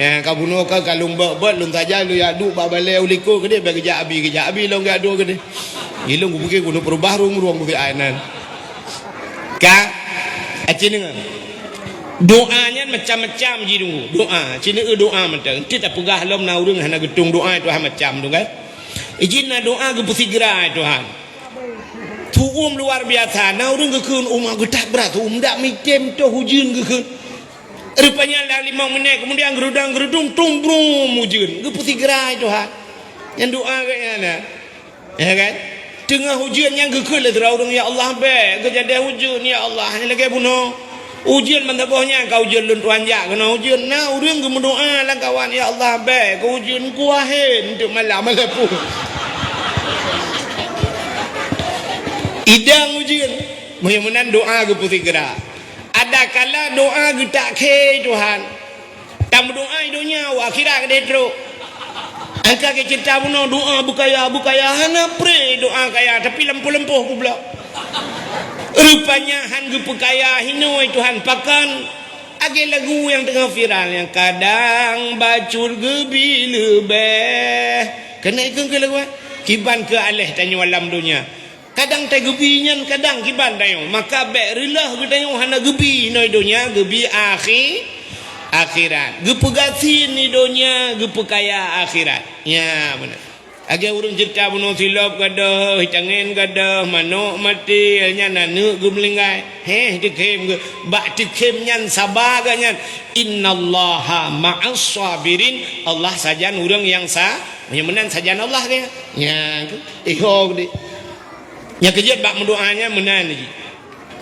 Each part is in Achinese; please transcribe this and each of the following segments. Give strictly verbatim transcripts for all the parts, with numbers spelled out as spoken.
Eh, ka bunoe ka, ka lôn beuet-beuet, lôn saja, lôn jak duek bak balée u likot keudeh, bèk geujak abi, geujak abi lôn jak duek keudeh. Jilôn kupike keuneuk peurubah rueng-rueng kusiat nan. Ka? Aci deungö. Doa nyan macam-macam ji deungö. Doa. Ci neueu doa mantong. Enti tapeugah lom na ureueng hana geutueng doa Tuhan macam tu kan. Ijin na doa geupeusigra Tuhan. Tu'um luar biasa. Na ureueng geukheun uma geutak brat. Tu'um dak mitem toh ujeuen geukheun. Rupanya lam limong minèt keumudian geurudang-geurudong tum brum ujeuen. Geupeusigra Tuhan. Nyan doa geuh nyan na. Ya kan? Teungoh ujeuen nyan geukheun lé sidroe ureueng, "Ya Allah, bèk geujadeh ujeuen, ya Allah." Nyan lagèe bunoe. Ujeuen ban saboh nyan ka ujeuen lôn tuan jak keunoe ujeuen. Na ureueng geumeudoa lam kawan, "Ya Allah, bèk keu ujeuen kuahen teuk malam malapun." Idang ujeuen. Meunyoe meunan doa geupeusigra. Adakala doa geutak khé Tuhan. Tameudoa i donya, u akhirat keudeh trok. Angka keu cinta bunoe doa beukaya, beukaya, hana pré doa kaya, tapi lampu-lampu peubloe. Rupanya han geupeukaya hinoe Tuhan pakon. Lagèe lagu nyang teungoh viral nyan, kadang bacut geubi leubeh. Keuneuk ikheun keu lagu, eh? Kiban keu aléh tanyoe lam donya. Kadang tageubi nyan, kadang kiban tanyoe. Maka bèk reuloh geutanyoe hana geubi inoe donya, geubi akhi-, akhirat. Geupeugasien i donya, geupeukaya akhirat. Nya, meunan. Lagèe ureueng ceurita bunoe silop gadôh, tangen gadôh, manok maté, nyan aneuk geumeuninggai. Heh, teukhém geuh. Bak teukhém nyan saba geuh nyan. "Innallaha ma'as sabirin." Allah sajan ureueng nyang sa-, nyang meunan sajan Allah geuh. Nya, iho geuh. Nyang keujeuet bak meudoa nyan meunan jih.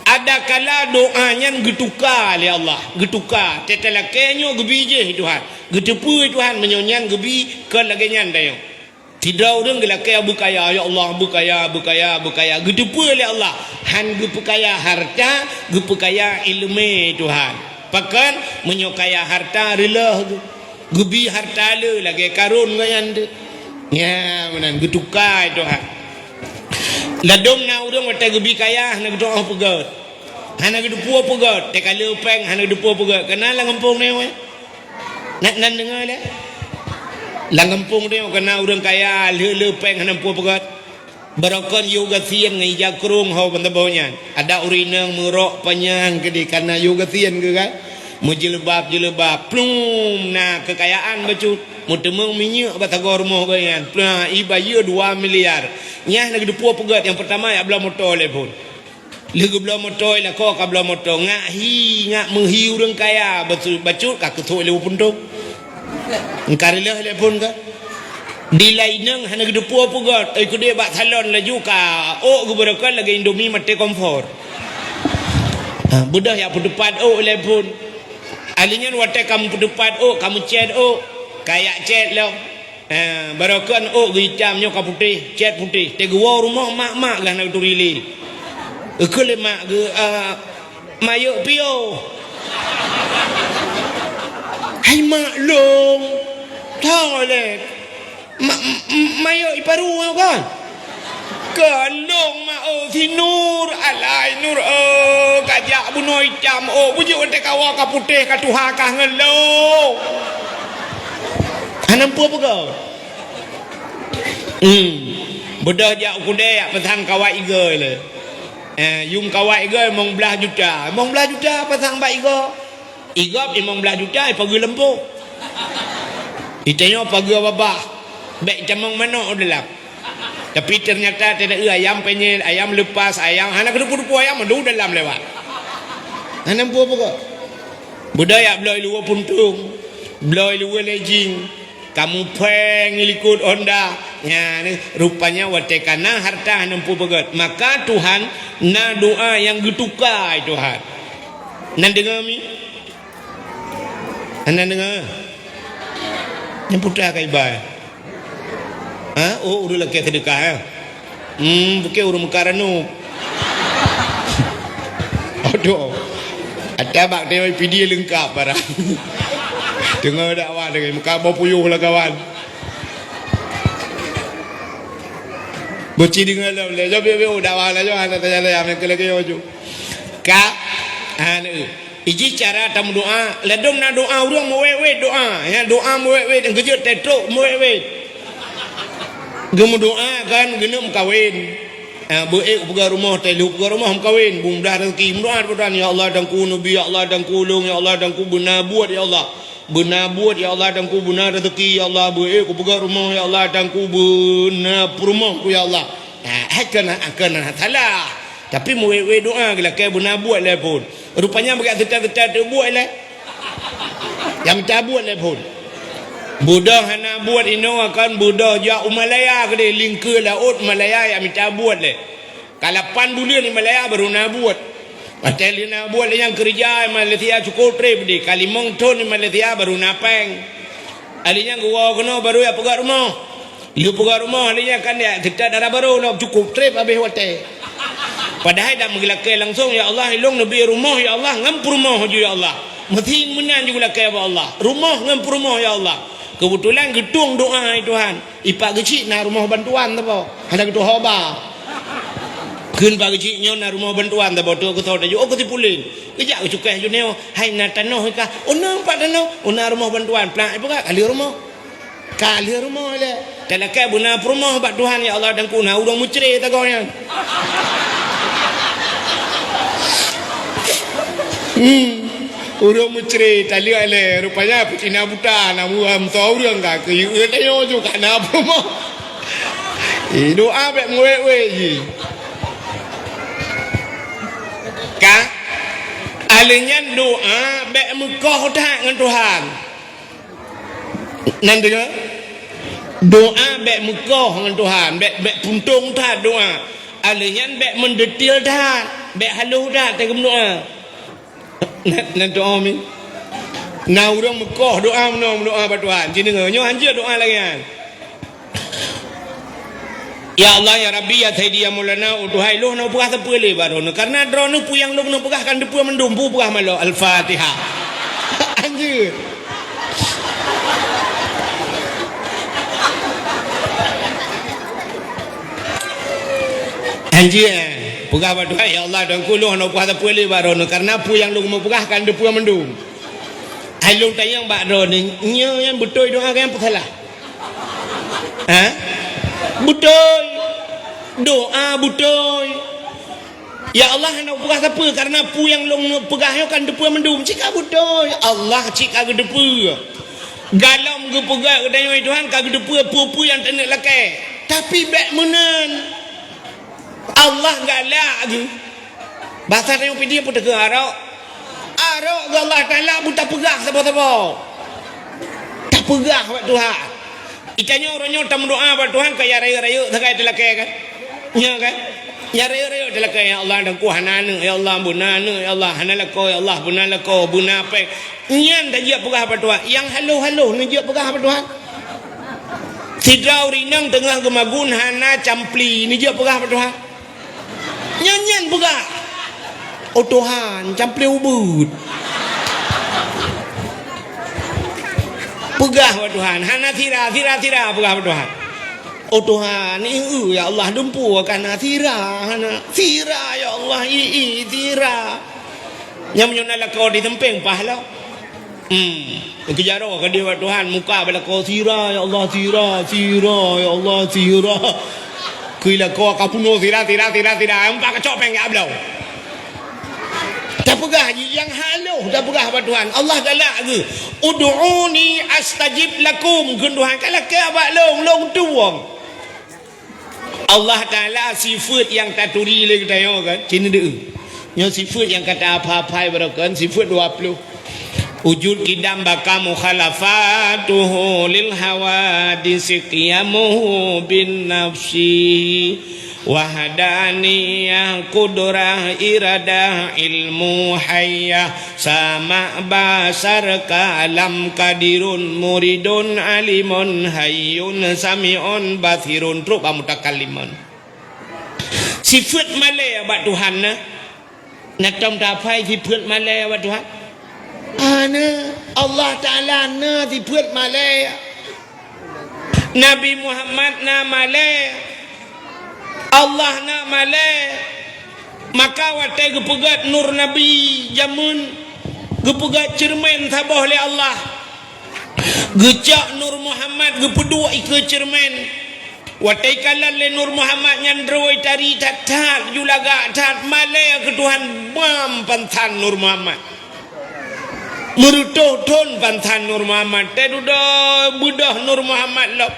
Adakala doa nyan geutuka lé Allah, geutuka. Teutalakée nyoe geubi jih Tuhan. Geuteupeue Tuhan meunyoe nyan geubi kon lagée nyan tanyoe. Sidroe ureueng geulakée beukaya, "Ya Allah, beukaya, beukaya, beukaya." Geuteupeue lé Allah, han geupeukaya hareuta, geupeukaya iéleumé Tuhan. Pakon? Meunyoe kaya hareuta reuloh geuh. Geubi hareuta le lagée Karun geuh nyan teuh. Nya, meunan geutuka Tuhan. Ladôm na ureueng watée geubi kaya hana geutu'oh peugét. Hana geuteupeue peugét, teuka le péng hana geuteupeue peugét. Keunan lam gampông nyoe. Nak nan deungoe lé. Lam gampông nyoe keunan ureueng kaya le, le péng hana geuteupeue peugét. Barokon yue gasien ngon ija krông ho ban saboh nyan. Adak ureueng inong meurok panyang keudeh kana yue gasien geuh kan. Meujeuleuba-jeuleuba, plum, na keukayaan bacut. Meuteumeung minyeuk bak sagoe rumoh geuh nyan. Plum, ibayeue dua miliar. Nyan na geuteupeue peugét nyang peurtama jak bloe moto lé phon. Lheueh geubloe moto, lakoe ka bloe moto, ngak hi, ngak meuhi ureueng kaya, bacut, bacut ka keusok lé puntung. Engka reuloh lé phon ka. Di laineng hana geuteupeue peugét, oi keudeh bak salon laju ka ôk geubeurokon lagée Indomie maté kompor. Ha, beudôh jak peuteupat ôk lé phon. Ahli nyan watée ka meupeuteupat ôk, ka meucét ôk, ka jak cét lom. Eh, barokon ôk geuitam nyoe ka putéh, cét putéh. Teuh geuwoe rumoh mak-mak geuh hana geuturi lé. Geukheun lé mak geuh, eh, "Mayok piôh." "Hai mak lôn." "Tho lé." "Ma-, m-, m-, mayok iparu nyoe kan?" "Keu lôn mak oh, si Nur." "Alai Nur oh, ka jak bunoe itam oh, bujuk watée ka woe ka putéh ka tuha kah ngon lôn." Hana peue peugah. Hmm. Beudôh jak u keudè jak peusang kawat igoe lé. Eh, yum kawat igoe limong blaih juta. Limong blaih juta pasang bak igoe. Igop limong blaih juta ipageue lampôh. Itanyoe pageue babah. Bèk itamong manok u dalam. Tapi ternyata teudeue ayam penyet, ayam lepas, ayam hana keudeupu-deupu ayam mandum dalam lewat. Hana peue-peue. Beudôh jak bloe luweue puntông, bloe luweue lejing, kamoe péng likot Honda. Nyan, rupanya watée ka na hareuta hana peue beugét, maka Tuhan na doa nyang geutuka, hai Tuhan. Nan deungoe mi? Hana deungoe? Nyang putra ka iba. Ha? Oh, ureueng lakée seudeukah, eh? Hmm, bukée ureueng meukaranub. Aduh. Ata bak teuma pidie leungkap barang. Teungoh dakwah lagée meukaboh puyôh lah kawan. Beuci deungoe lom lé. Jom, jom, jom, dakwah lah, jom, hana tanya-tanya, meukeulakée jom. Ka, ha, neu. Ijih cara tameudoá, ladôm na doá ureuëng meuwét-wét doá. Nyang doá meuwét-wét, nyang keujeuet teutrok meuwét-wét. Geumeudoá kan geuneuk meukawen. Ah, beu ék peugah rumoh, teuh lheueh peugah rumoh meukawen, beumudah rezeki. Meudoá, meudoá, "Ya Allah, Teungku neubi, ya Allah, Teungku lôn, ya Allah, Teungku beuna buet, ya Allah. Beuna buet, ya Allah, Teungku beuna rezeki, ya Allah. Beu ék kupeugah rumoh, ya Allah, Teungku beuna peurumoh ku, ya Allah." Nah, hai keunan, keunan salah. Tapi meuwét-wét doá geulakée beuna buet lé phon. Rupanya bak seutôt-seutôt teuh buet lé. Nyang mita buet lé phon. Beudôh hana buet inoe akan beudôh jak u Malaya keudeh, lingkeue laôt Malaya nyang mita buet lé. Ka lapan buleuen di Malaya baru na buet. Watée lheueh na buet lé nyang keureuja di Malaysia cukôp treb deh. Ka limong thon di Malaysia baru na péng. Alèh nyan geuwoe keunoe baru jak peugah rumoh. Lheueh peugah rumoh, alèh nyan kan jak teuka dara barô lom, cukôp treb habéh watée. Padahai dak meugeulakée langsong, "Ya Allah, ilôn neubi rumoh, ya Allah, ngon peurumoh ju, ya Allah." Meusieng meunan ju geulakée bak Allah. Rumoh ngon peurumoh, ya Allah. Keubeutulan geutueng doá, "Hai Tuhan, ipak geuchik na rumoh bantuan saboh." Hana geutuho ba. Kheun pak geuchik nyoe na rumoh bantuan saboh, tu keusoe taju, oh, keu si Pulen. Geujak geucukéh ju nyoe, "Hai na tanoh i kah?" "Oh, na pat tanoh." "Oh, na rumoh bantuan." Plak ipeugah, ka lheueh rumoh. Ka lheueh rumoh lé. Talakée beuna peurumoh bak Tuhan, "Ya Allah, Teungku na ureuëng meucre tagoe nyan." Hmm. Ureuëng meucre taleuek lé, rupanya peucina buta na meusoe ureuëng ka keu yue tanyoe ju ka na peurumoh. Eh, doá bék meuwét-wét jih. Ka? Alèh nyan doá bék meukoh that ngon Tuhan. Nan deungoe? Doá bék meukoh ngon Tuhan, bék, bék puntông that doá. Alèh nyan bék meudeutil that, bék halôh that teuk meudoá. Nan, nan doá mi. Na ureuëng meukoh doá meunoe meudoá bak Tuhan. Ci deungoe, nyoe hanjeuet doá lagée nyan. Ya Allah, ya Rabbi, ya Sayyidi, ya Maulana, oh Tuhan, lôn hana peugah sapeue lé bak droeneuh. Karena droeneuh peue nyang lôn peugah kan teupeue mandum, peue peugah malôh. Al-Fatihah. Anjir. Anjir, eh. Peugah bak Tuhan, "Ya Allah, Tuhanku, lôn hana peugah sapeue lé bak droeneuh. Karena peue nyang lôn peugah kan teupeue mandum." Hai lôn tanyong bak droeneuh, nyoe nyang beutôi doá kan peusalah? Ha? Beutôi. Doá beutôi. Ya Allah, hana peugah sapeue, karena peue nyang lôn peugah nyoe kan teupeue mandum. Cit ka beutôi. Allah cit ka geuteupeue. Galom geupeugah geutanyoe Tuhan ka geuteupeue peue-peue nyang taneuk lakée. Tapi bék meunan. Allah galak geuh. Basa tanyoe pidie peue takheun arok? Arok geuh Allah Taala beu tapeugah saboh-saboh. Tapeugah bak Tuhan. Itanyoe uroe nyoe tameudoá bak Tuhan ka ya rayeuk-rayeuk sagai teulakée kan? Nya kan? Ya rayeuk-rayeuk teulakée, "Ya Allah, Teungku hana aneuk, ya Allah, beuna aneuk, ya Allah, hana lakoe, ya Allah, beuna lakoe, beuna péng." Nyan tajeuet peugah bak Tuhan. Nyang halôh-halôh neujeuet peugah bak Tuhan. Sidroe ureuëng inong teungoh geumagun hana campli, neujeuet peugah bak Tuhan. Nyan, nyan peugah, "Oh Tuhan, campli ubeuet." Peugah bak Tuhan, hana sira, sira, sira peugah bak Tuhan. "Oh Tuhan, ieu, ya Allah, dumpeue ka na sira, hana sira, ya Allah, i, i, sira." Nyang meunyoe na lakoe di teumpéng paih lom. Hmm. Keujaroe ka deuh bak Tuhan, muka bak lakoe sira, "Ya Allah, sira, sira, ya Allah, sira." Keu lakoe ka punoh sira, sira, sira, sira. Empat kacok péng ya bloe. Tapeugah jih nyang halôh, tapeugah bak Tuhan. Allah galak geuh. "Ud'uni astajib lakum." Kheun Tuhan, "Ka lakée bak lôn, lôn tueng." Allah Taala sifeuet nyang taturi lé geutanyoe kan, ci neudeue. Nyoe sifeuet nyang ka ta-aphai-aphai baroe kan, sifeuet dua ploh. Wujud qidam baqa mukhalafatuhu lil hawadisi qiyamuhu bin nafsi. Wahdaniyah, qudrah, iradah, ilmu, hayyah. Sama', basar, kalam, qadirun, muridun, alimun, hayyun, sami'un, basirun, trok bak mutakallimun. Sifeuet malée bak Tuhan na. Na tom taphai sifeuet malée bak Tuhan? Hana. Allah Taala na sifeuet malée. Nabi Muhammad na malée, Allah na malée. Maka watée geupeugét nur Nabi jameun, Geupeugah ceureumen saboh lé Allah. Geucok Nur Muhammad geupeuduek ikeue ceureumen. Watée ikalon lé Nur Muhammad nyan droe tari that-that, ju lagak that, malée keu Tuhan, bam pansan Nur Muhammad. Meureutoh thon pansan Nur Muhammad, teududoe beudôh Nur Muhammad lom.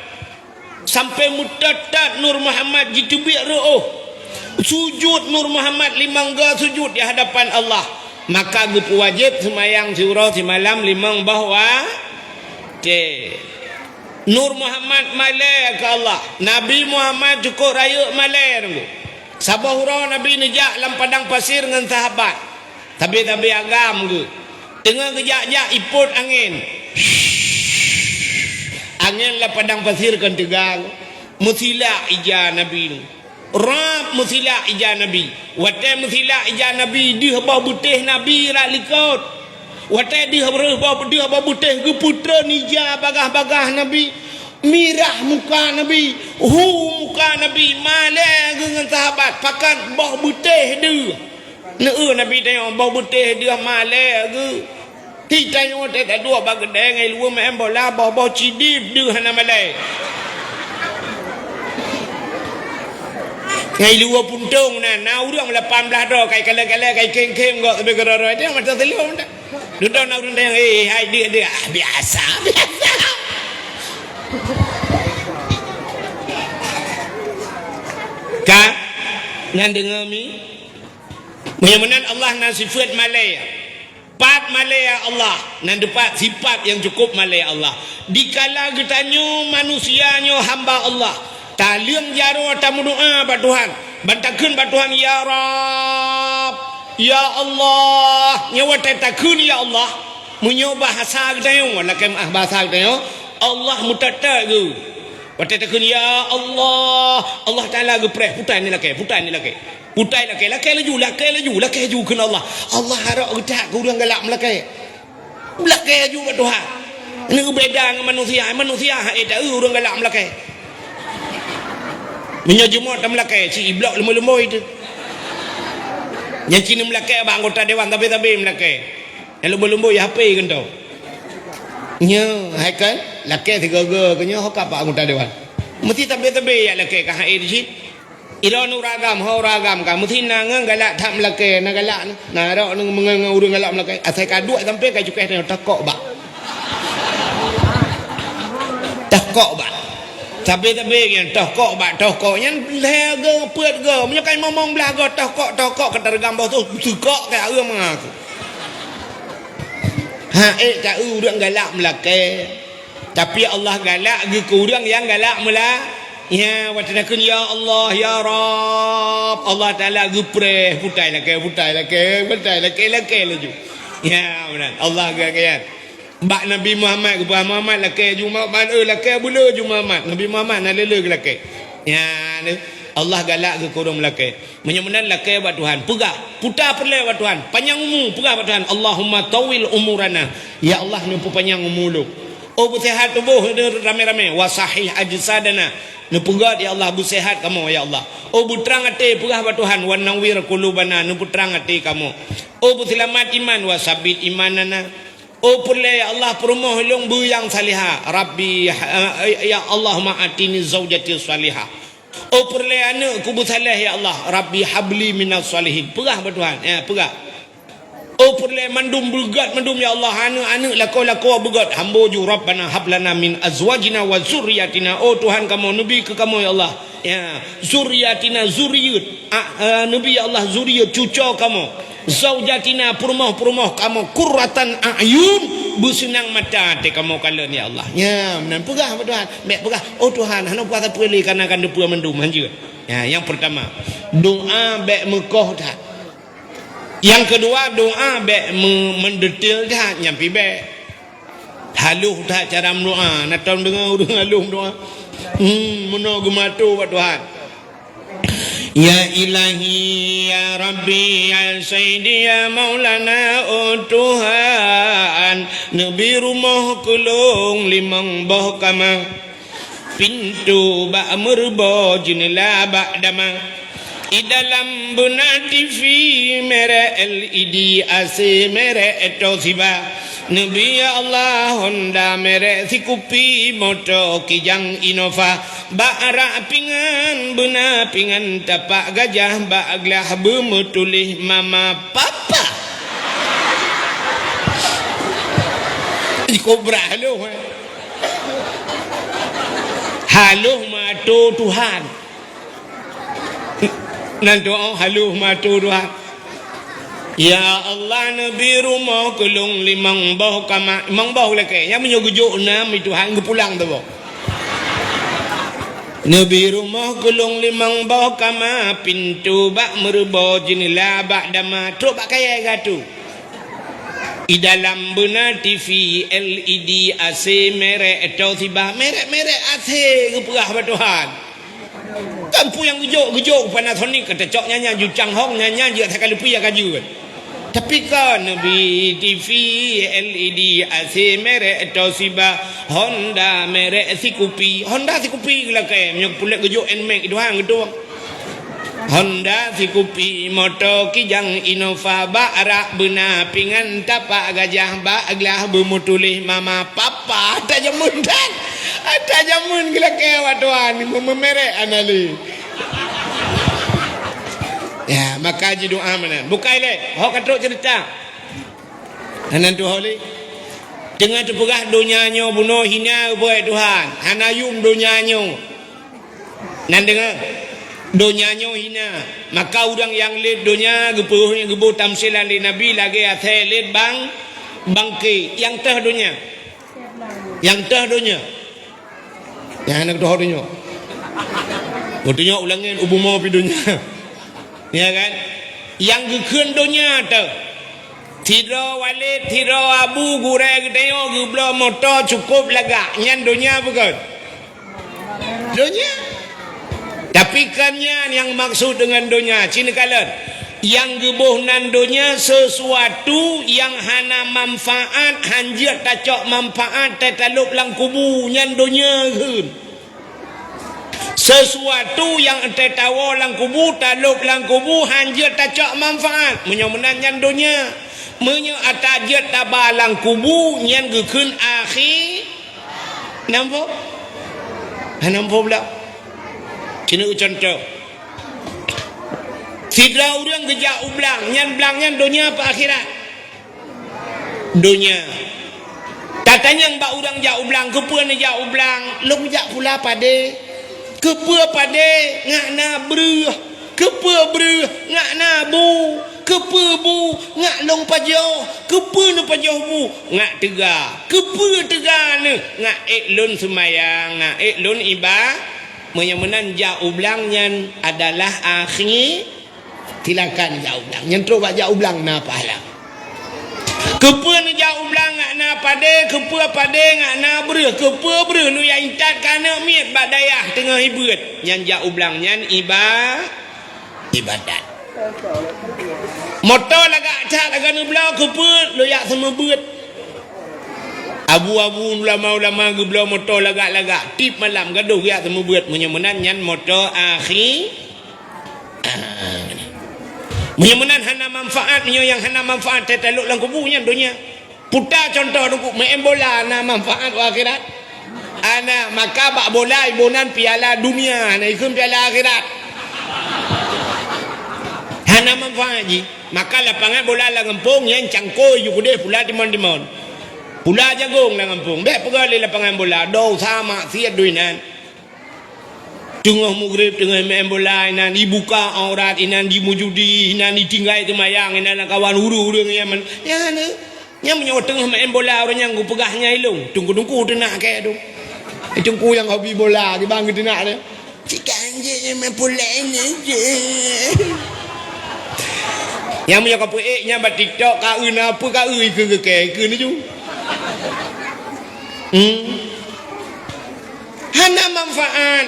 Sampai meutot-tot Nur Muhammad jiteubiet reuôh. Sujud Nur Muhammad limong go sujud di hadapan Allah. Maka geupeuwajéb seumayang siuroe simalam limong boh watée. Nur Muhammad malée keu Allah. Nabi Muhammad cukôp rayeuk malée teungku. Saboh uroe Nabi neujak lam padang pasir ngon sahabat. Sabe-sabe agam geuh. Teungoh geujak-jak ipot angén. Angén lam padang pasir kon teuga. Meusilak ija Nabi nyoe. Rab meusilak ija Nabi. Watée meusilak ija Nabi, deuh boh beutéh Nabi rab likot. Watée deuh boh, deuh boh beutéh geupeutreun ija bagah-bagah Nabi, mirah muka Nabi, hu muka Nabi, malée geuh ngon sahabat, pakat boh beutéh deuh. Neu-eu Nabi tanyoe boh beutéh deuh malée geuh. Hi tanyoe teuh taduek bak keudée ngai luwa meu'en bola boh-boh cidib deuh hana malée. Ngai luwa puntông na, na ureuëng lapan blaih droe kai kalée-kalée kai khém-khém gok sabe keudroe-droe teuh mata seuleueng teuh. Dudoe na ureuëng tanyong, "Eh, hai deuh-deuh." "Ah, biasa, biasa." Ka? Nyan deungoe mi? Meunyoe meunan Allah na sifeuet malée. Pat malée Allah, nan teupat sifat nyang cukôp malée Allah. Dikala geutanyoe manusia nyoe hamba Allah, taleueng jaroe tameudoá bak Tuhan, ban takheun bak Tuhan, "Ya Rabb, ya Allah." Nyoe watée takheun, "Ya Allah," meunyoe bahasa geutanyoe, lakée meu'ah bahasa geutanyoe, Allah meutot-tot geuh. Watée takheun, "Ya Allah," Allah Taala geupreh, "Putai ni lakée, putai ni lakée." Putai lakée, lakée laju, lakée laju, lakée laju kheun Allah. Allah harok geutak keu ureuëng galak meulakée. Lakée laju bak Tuhan. Neu beeda ngon manusia, manusia hai taeu ureuëng galak meulakée. Meunyoe jeuet tameulakée, ci iblok leumboi-leumboi teuh. Nyan ci neumeulakée bak anggota dewan sabe-sabe meulakée. Nyan leumboi-leumboi HP keunto. Nyoe hai kan, lakée sigoe-goe keu nyoe ho ka bak anggota dewan. Meusti sabe-sabe jak lakée ka hai di cit. Ilôn ureuëng agam, ho ureuëng agam ka meusti na ngon galak that meulakée, na galak na, na rok ngon, ngon, ngon ureuëng galak meulakée. Asai ka duek sampoe ka cukéh tanyoe tokok bak. Tokok bak. Sabe-sabe nyan tokok bak, tokok nyan lhée go, peuet go. Meunyoe ka limong blaih go tokok, tokok ka tareugam boh tu, seukok ka ureuëng mangaku. Ha, eh, ka ureuëng galak meulakée. Tapi Allah galak geuh keu ureuëng nyang galak meula-, ya, watée takheun, "Ya Allah, ya Rabb," Allah Taala geupreh, putai lakée, putai lakée, putai lakée, lakée laju. Ya, meunan. Allah geuh, geuh. Bak Nabi Muhammad geupeugah, "Muhammad lakée ju, Muhammad, eh, lakée beu le ju Muhammad." Nabi Muhammad na le-le geulakée. Ya, Allah galak geuh keu ureuëng meulakée. Meunyoe meunan lakée bak Tuhan, peugah, puta peureulée bak Tuhan, panyang umu, peugah bak Tuhan, "Allahumma tawil umurana." Ya Allah, neupeupanyang umu lôn. Oh, beuseuhat tuboh ramé-ramé, "Wa sahih ajsadana." Neupeugét, ya Allah, beuseuhat kamoe, ya Allah. Oh, beutrang até, peugah bak Tuhan, "Wa nawwir qulubana," neupeutrang até kamoe. Oh, beuseulamat iman, "Wa sabbit imanana." Oh, peureulée, ya Allah, peurumoh lôn beu nyang salihah. Rabbi, eh, ya Allahumma atini zaujati salihah. Oh, peureulée aneuëk keu beusaléh, ya Allah. Rabbi habli minas salihin. Peugah bak Tuhan. Ya, peugah. Oh, peureulée mandum beugét mandum, ya Allah. Aneuëk-aneuëk lakoe-lakoe beugét. Hambo ju, Rabbana hablana min azwajina wa zurriyatina. Oh, Tuhan kamoe, neubi keu kamoe, ya Allah. Ya, zurriyatina, zuriyeuet. A, eh, neubi, ya Allah, zuriyeuet cucoe kamoe. Zaujatina, peurumoh-peurumoh kamoe, qurratan a'yun, beuseunang mata até kamoe kalon, ya Allah. Ya, meunan peugah bak Tuhan. Bék peugah, "Oh Tuhan, hana kuasa peue lé, kana kan teupeue mandum hanjeuet." Ya, nyang peurtama, doá bék meukoh that. Nyang keudua, doá bék me-, meudetail that, nyan pih bék. Haloh that cara meudoá, na tom deungoe ureuëng haloh meudoá. Hmm, meunoe geumato bak Tuhan. Ya Ilahi, ya Rabbi, ya Sayyidi, ya Maulana, oh Tuhan, neubi rumoh keu lôn limong boh kama. Pintoe bak meureubo, jeuneula bak dama. Di dalam beuna T V merek L E D, A C merek Toshiba, Nabi Allah Honda merek sikupi, moto Kijang Innova, bak rak pingan beuna pingan tapak gajah, bak glah beumeutuléh mama papa. Ikobra haloh, eh. Haloh meuato Tuhan. Nan doa haloh meuato Tuhan. Ya Allah, neubi rumoh keu lôn limong boh kama, limong boh lakée. Nyang meunyoe geujok nam, Tuhan geupulang teuboh. Neubi rumoh keu lôn limong boh kama, pintoe bak meureubo, jeunela bak dama, trok bak kayée gatu. Di dalam beuna T V L E D, A C merek Toshiba, merek-merek A C geupeugah bak Tuhan. Kan peue nyang geujok, geujok Panasonic, ka tacok nyan-nyan, ju Changhong nyan-nyan, jeuet that ka leupie ka jeuet. Tapi kan neubi T V L E D, A C merek Toshiba, Honda merek sikupi. Honda sikupi geulakée, meunyoe puléh geujok Nmax, Tuhan geutueng. Honda sikupi, moto Kijang Innova, bak rak beuna pingan tapak gajah, bak glah beumeutuléh mama papa. Ata jameun that. Ata jameun geulakée awak tuan, meumeumerek hana lé. Ya, maka jidoa meunan. Bukai lé, ho ka trok ceurita. Hana tuho lé. Teungoh teupeugah donya nyoe bunoe hina, buet Tuhan. Hana yum donya nyoe. Nan deungoe, donya nyoe hina. Maka ureuëng nyang lét donya geupeuhôi geuboh tamsilan lé Nabi lagée asée lét bang, bangke nyang teuh donya. Nyang teuh donya. Nyang hana geutoh donya. Geutanyoe ulangén u bumoe pi donya. Ya kan? Nyang geukheun donya teuh. Sidroe walét, sidroe abu, gurée geutanyoe geubloe moto cukôp lagak. Nyan donya bukon? Donya. Tapi kan nyan nyang maksud deungon donya, ci neukalon. Nyang geuboh nan donya sesuatu nyang hana manfaat, hanjeuet tacok manfaat, teutalop lam kubu, nyan donya kheun. Sesuatu nyang teuh tawoe lam kubu, talop lam kubu, hanjeuet tacok manfaat. Meunyoe meunan nyan donya. Meunyoe ata jeuet taba lam kubu, nyan geukheun akhi-, Nampak? Hana nampak pula. Keuneuk contoh. Sidroe ureuëng geujak u blang, nyan blang nyan donya apa akhirat? Donya. Tatanyong bak ureuëng jak u blang, keupeue neujak u blang? Lôn jak pula padé. Keupeue padé? Ngat na breueh. Keupeue breueh? Ngat na bu. Keupeue bu? Ngat lôn pajoh. Keupeue neupajoh bu? Ngat teuga. Keupeue teuga neuh? Ngat ék lôn seumayang, ngat ék lôn iba-, meunyoe meunan jak u blang nyan adalah akhi-, silakan jak u blang. Nyan trok bak jak u blang na pahala. Keupeue neujak u blang ngat na padé, keupeue padé ngat na breueh, keupeue breueh neujak intat keu aneuk miet bak dayah teungoh ibeuet. Nyan jak u blang nyan iba-, ibadat. Moto lagak that lagak neubloe keupeue lôn jak seumeubeuet. Abu-abu ulama-ulama geubloe moto lagak-lagak, tiep malam gadôh jak seumeubeuet. Meunyoe meunan nyan moto akhi-, meunyoe meunan hana manfaat, meunyoe nyang hana manfaat teutalok lam kubu nyan donya. Puta contoh teungku, main bola na manfaat u akhirat? Ana, maka bak bola iboh nan piala dunia, na ikheun piala akhirat. Hana manfaat jih. Maka lapangan bola lam gampông nyan cangkôi ju keudeh pula timon-timon. Pula jagong lam gampông. Bék peugah lé lapangan bola, dosa maksiat doi nan. Teungoh mugreb, teungoh main bola inan, ibuka aurat inan, jimujudi inan, itinggai teumayang inan, lam kawan ureuëng-ureuëng nyang man-, nyang hana. Nyang meunyoe teungoh main bola ureuëng nyang geupeugah nyang ilong, teungku-teungku teunak keu tu. Teungku nyang hobi bola, kiban geuteunak tu. Cik anjing nyang main bola ini je. Nyang meunyoe ka peuék nyang bak TikTok, ka eu na peue ka eu ikeu geukée, ikeu ni ju. Hmm. Hana manfaat.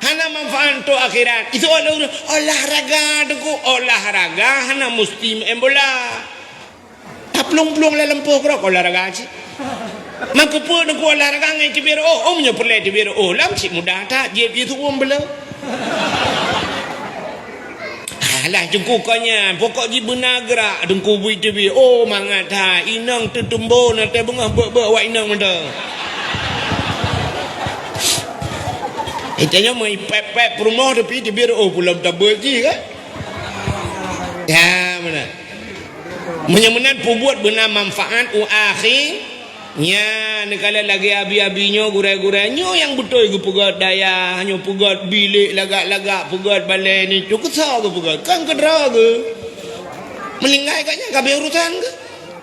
Hana manfaat untuk akhirat. Itu oleh olahraga tu ku, olahraga hana mesti main bola. Taplueng-plueng lam lampôh keurok olahraga cit. Maka peue tu ku olahraga ngai teubiet oh, oh meunyoe peureulée teubiet oh, lam cit mudah that, jieb jih tuwom bela. Alah, Teungku kon nyan, pokok jih beuna geurak, Teungku bui teubiet. Oh, mangat that. Inong teutumbon, até beungoh beuet-beuet awak inong mantong. Eh, tanyoe meuipép-pép peurumoh, tapi teubiet, oh, pulom tabeuet jih, kan? Ya, meunan. Meunyoe meunan peubuet beuna manfaat u akhé, Nyan, neukalon lagèe abi-abi nyoe, gurèe-gurèe nyoe nyang beutôi geupeugöt dayah, nyoe peugöt bilék lagak-lagak, peugöt balèe nyoe, keu soe geupeugöt? Kan keu droe geuh. Meuninggai ka nyan ka abéh urosan geuh.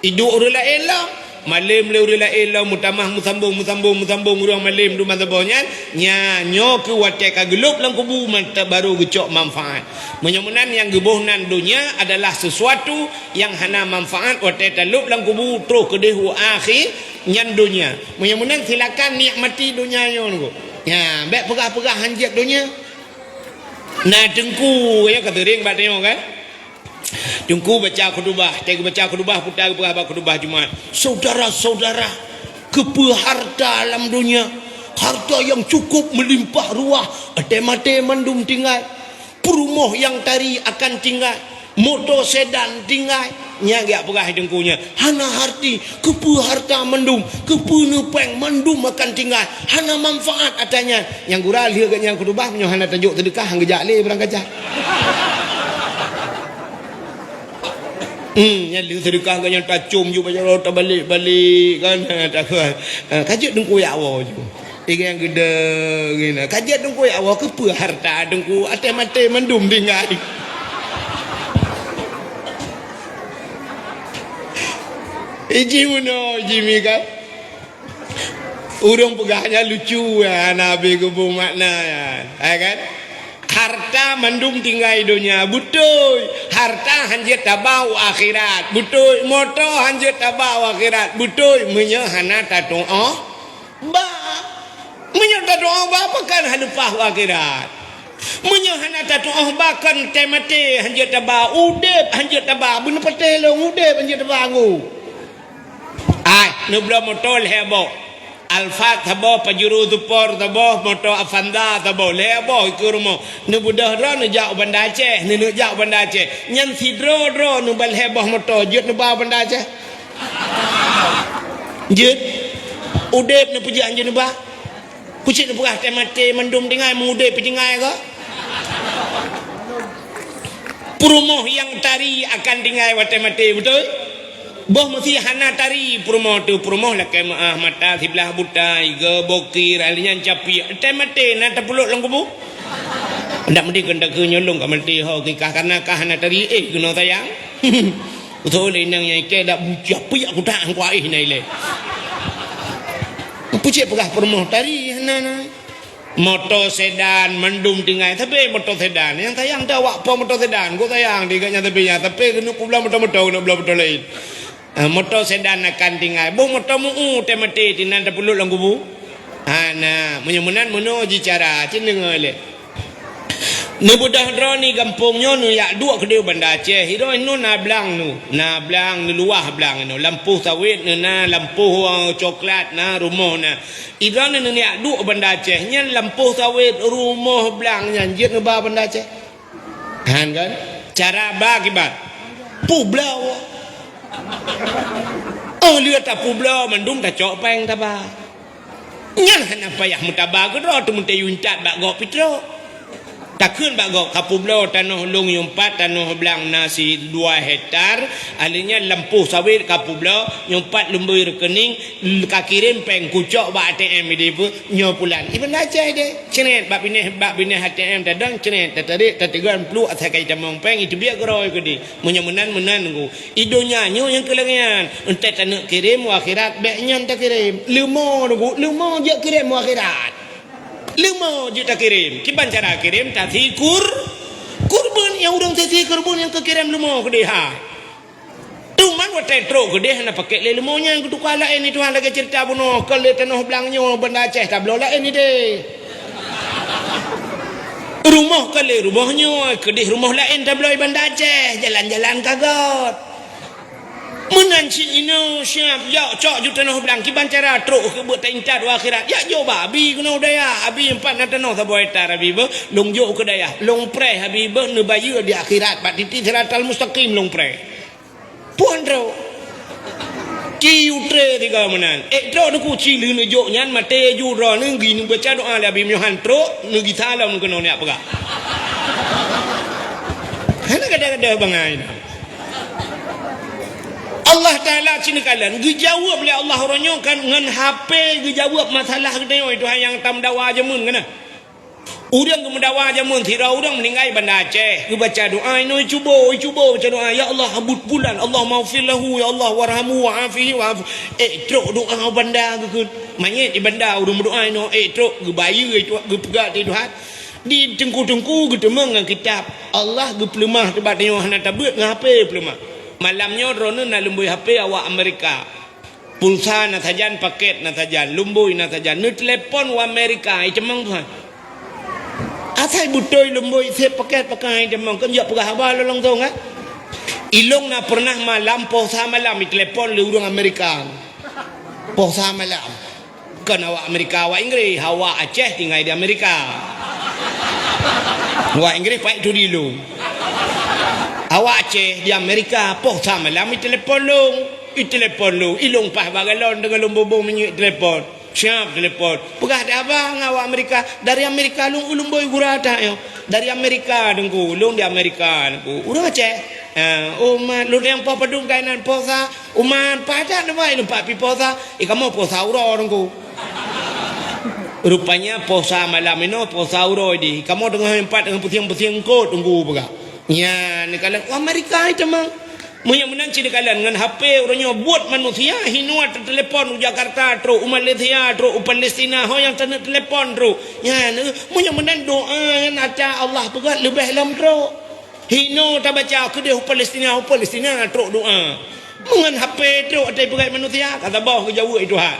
Iduek ureueng laén lom. Malém lé ureueng laén lom, meutamah meusambông, meusambông, meusambông, ureueng malém dum masa boh nyan. Nyan, nyoe keuh watèe ka geulôb lam kubu, mantong barô geucok manfaat. Meunyoe meunan nyang geuboh nan donya adalah sesuatu nyang hana manfaat watèe talôb lam kubu, troh keudéh u akhé nyan donya. Meunyoe meunan silakan nikmati donya nyoe nyoe. Nya, bèk peugah-peugah hanjeuet donya. Na teungku, ya ka seuring bak tanyoe kan? Teungku baca khutubah, watèe geubaca khutubah, peue ta geupeugah bak khutubah Jumat. Saudara-saudara, keupeue harta lam donya? Harta nyang cukup meulimpah ruah, watèe maté mandum tinggai. Peurumoh nyang tari akan tinggai, moto sedan tinggai. Nyan geujak peugah teungku nyan, hana arti, keupeue harta mandum, keupeue neupèng mandum akan tinggai, hana manfaat atra nyan. Nyang gura lheueh geuh nyan khutubah, meunyoe hana tajok seudeukah, han geujak lé barangkaja. Hmm, nyan lheueh seudeukah geuh nyan tacôm ju bak jaroe tabalek-balek kan, ha, takheun. Ha, ka jeuet teungku jak woe ju. Igan geudong, gina. Ka jeuet teungku jak woe, keupeue harta teungku, watèe maté mandum tinggai. Iji meunoe, iji mi kan? Ureueng peugah nyan lucu, ya, hana abéh geuboh makna, ya. Ya kan? Harta mandum tinggai donya, beutôi. Harta hanjeuet taba u akhirat, beutôi. Moto hanjeuet taba u akhirat, beutôi. Meunyoe hana tatu'oh ba. Meunyoe tatu'oh ba, pakon hana leupah u akhirat. Meunyoe hana tatu'oh ba, kon watèe maté hanjeuet taba, udép hanjeuet taba, beuneupatéh lôn udép hanjeuet taba anggô. Ai, neubloe moto lhèe boh. Alphard saboh, Pajero Sport saboh, moto Avanza saboh, lhèe boh ikeue rumoh. Neubeudôh droe neujak u Banda Aceh, neuneuk jak u Banda Aceh. Nyan sidroe droe neuba lhèe boh moto, jeuet neuba u Banda Aceh. Jeuet. Udép neupeujeuet hanjeuet neuba. Keucit neupeugah watèe maté mandum tinggai, meu udép pih tinggai keu? Peurumoh nyang tari akan tinggai watèe maté, beutôi? Boh meusi hana tari peurumoh teuh, peurumoh lakèe meu'ah, mata siblah buta, igoe bokir, ahli nyan capiek. Watèe maté na tapeuleuk lam kubu? Ndak meudeh keu takheun nyoe lôn ka maté ho, kikah karna kah hana tari, eh, keunoe sayang. Beutôi lé inong nyang ikèe dak bucah piyak kutak kuaéh na ilèe. Peue cit peugah peurumoh tari hana na. Moto sedan mandum tinggai, tapi moto sedan. Nyang sayang dak awak po moto sedan. Gok sayang di gak nyan tapi nyan, tapi keuneuk peubloe moto-moto, keuneuk bloe moto laén. Ah, moto sedan akan tinggai. Boh moto meu-u teuh maté, tinan tapeuleuk lam kubu. Hana, meunyoe meunan meunoe ji cara, cit deungoe lé. Neubeudôh droe ni gampông nyoe neujak duek keudéh Banda Aceh. Idroe nyoe na blang nyoe, na blang neuluwah blang nyoe. Lampôh sawét nyoe na, lampôh, eh, coklat na, rumoh na. Idroe nyoe neujak duek Banda Aceh. Nyan lampôh sawét, rumoh, blang nyan jeuet neuba Banda Aceh. Han kan? Cara ba kiban. Peubloe. Oh, lheueh tapeubloe mandum tacok péng taba. Nyan hana payah meutaba keudroe, teumeuteuyue intat bak gob pih trok. Takheun bak gob, kapeubloe tanoh lôn nyoe pat, tanoh blang na sidua hektar, ahli nyan lampôh sawét kapeubloe, nyoe pat lumbôi rekening, kakirém péng kucok bak A T M idéh peue, nyoe pulan. I Banda Aceh deh, cret bak binéh, bak binéh A T M tadong, cret, tatarék, tateugon, pluek, asai ka itamong péng, iteubiet keudroe keudéh. Meunyoe meunan, meunan, Teungku. I donya nyoe nyang keu lagèe nyan. Enteuk taneuk kirém u akhirat, bèk nyan takirém. Leumo, Teungku, leumo jeuet kirém u akhirat. Leumo jeuet takirém. Kiban cara kirém, tasi kur-, kurban. Nyang ureueng tasi kurban nyang keu kirém leumo keudéh, ha. Teuma watèe trok keudéh hana pakèk lé leumo nyan, geutuka laén i Tuhan lagèe ceurita bunoe, kon lé tanoh blang nyoe Banda Aceh tabloe laén idéh. Rumoh kon lé rumoh nyoe, keudéh rumoh laén tabloe i Banda Aceh, jalan-jalan ka göt. Meunan cit inoe siab, jak cok ju tanoh blang, kiban cara trok keu beuet taintat u akhirat. Jak jok bak abi keunoe u dayah, abi empat na tanoh saboh hektar abi beuh, lôn jok keu dayah, lôn preh abi beuh neubayeue di akhirat, bak titi siratal mustaqim lôn preh. Puan trok. Ci utre tiga meunan. Eh, trok neuku ci lheueh neujok nyan, maté ju droeneuh, geuneubeuca doa lé abi meuhan trok, neugisa lom keunoe neujak peugah. Hana gadoh-gadoh bangai na. Allah Taala cit neukalon, geujaweueb lé Allah uroe nyoe kan ngon H P geujaweueb masalah geutanyoe, Tuhan nyang tameudawa jameun keunan. Ureuëng geumeudawa jameun sidroe ureuëng meuninggai Banda Aceh, geubaca doa inoe cubo, cubo baca doa, "Ya Allah, habut pulan, Allahummaghfir lahu, ya Allah, warhamhu wa'afihi wa'fu." Eh, trok doa Banda geukheun. Manyét di Banda ureuëng meudoa inoe, eh, trok geubayeue, eh, Tuhan, geupeugah di Tuhan. Di teungku-teungku geuteumeung ngon kitab. Allah geupeuleumah teubat nyoe hana tabeuet ngon H P peuleumah. Malam nyoe droeneuh na lumbôi H P awak Amerika. Pulsa na sajan, paket na sajan, lumbôi na sajan. Neutelepon u Amerika, icemang tuhan. Asai beutôi lumbôi sép paket pakai icemang. Kan jak peugah haba lolong tu kan? Ilong na pernah malam posa malam itelepon lé ureuëng Amerika. Posa malam. Kon awak Amerika, awak Inggris, awak Aceh tinggai di Amerika. Awak Inggris paik tu di lu. Awak Aceh di Amerika, poh sa malam itelepon lung. Itelepon lung, ilung pah bagalon dengan lumbung-lumbung minyeuk telepon. Siap telepon. Peugah dah abang awak Amerika, dari Amerika lung ulung boy gura tak yo. Dari Amerika dengku, lung di Amerika dengku. Urang Aceh. Ha, umat lung yang poh padum kainan poh sa, umat padak nama ilung pak pi poh sa. Eh, kamu poh sa uroe dengku. Rupanya posa malam inoe, posa uroe di. Kamoe teungoh empat teungoh pusieng-pusieng kot teungku peugah. Nya, neukalon, "Wah, Amerika itu mah." Meunyoe meunan cit neukalon ngon H P uroe nyoe buet manusia hinoe teutelepon u Jakarta trok, u Malaysia trok, u Palestina ho nyang taneuk telepon trok. Nya, meunyoe meunan doa nyan ata Allah peugah leubeh lom trok. Hinoe tabaca keudeh u Palestina, u Palestina trok doa. Meungon H P trok atai peugah manusia, ka saboh geujaweueb Tuhan.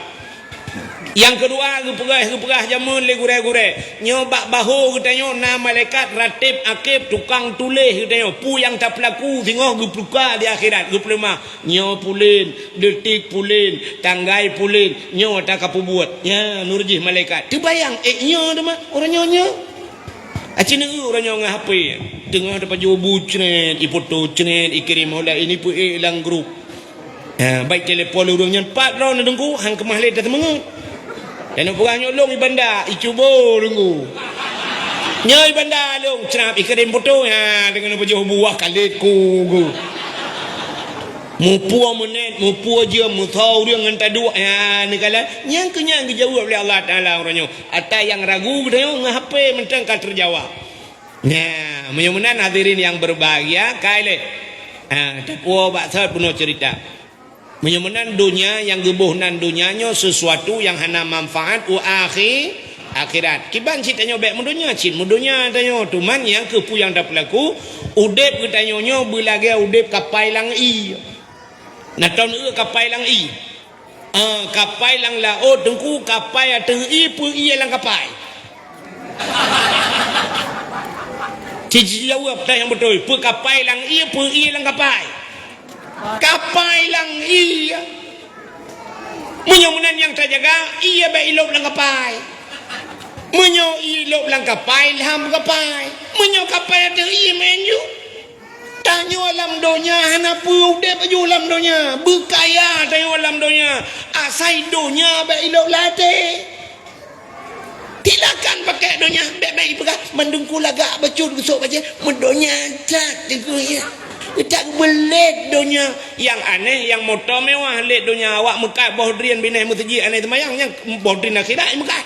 Nyang keudua geupeugah, geupeugah jameun lé gurée-gurée. Nyoe bak bahô geutanyoe na malaikat ratib akib tukang tuléh geutanyoe. Peue nyang tapeulaku singoh geupeuka di akhirat, geupeuleumah. Nyoe pulen, detik pulen, tanggai pulen, nyoe ata kapeubuet. Nya, nurjih malaikat. Teubayang, eh, nyoe teuma, uroe nyoe, nyoe. Aci neu uroe nyoe ngon H P. Teungoh tapajoh bu cret, ipoto cret, ikirim oleh ini peuék lam grup. Ha, baik telepon ureuëng nyan pat droe na dengku, hang keumah lé tateumeungeut. Dan peugah nyoe lông ibanda, icubo dengku. Nyoe ibanda lông, crab ikirim poto, ha, dengan pajoh buah kalit ku. Mupua menet, mupua jeuem, meusa ureuëng ngon taduek, ha, neukalon. Nyang keu nyan geujaweueb lé Allah Taala uroe nyoe. Ata nyang ragu geutanyoe ngon H P mantong ka teujawab. Nah, meunyoe meunan hadirin yang berbahagia, kai lé. Ha, tapuo bak sot bunoe cerita. Meunyoe meunan donya nyang geuboh nan donya nyoe sesuatu yang hana manfaat u akhi-, akhirat. Kiban cit tanyoe bék meudonya, cit meudonya tanyoe. Cuman nyang keupeue nyang tapeulaku, udeb geutanyoe nyoe beulagée udeb kapai lam ie. Na ton eu kapai lam ie. Ah, kapai lam laôt, Teungku, kapai ateueh ie, peue ie lam kapai? Ci-, ci jaweueb teuh nyang beutôi, peue kapai lam ie, peue ie lam kapai? Kapai lam ie. Meunyoe meunan nyang tajaga, ie bék ilôb lam kapai. Meunyoe ie ilôb lam kapai, lham kapai. Meunyoe kapai ateueh ie, meu'en ju. Tanyoe lam donya hana peue udeb laju lam donya, beukaya tanyoe lam donya, asai donya bék ilôb lam até. Silakan pakai donya, bék-bék ipeugah mandum ku lagak bacut geusok bajée, meudonya that teungku ya. Kita beulét donya. Nyang aneh, nyang moto mewah lét donya, awak meukat boh drien binéh meuseujid aneh seumayang, nyang boh drien akhirat meukat.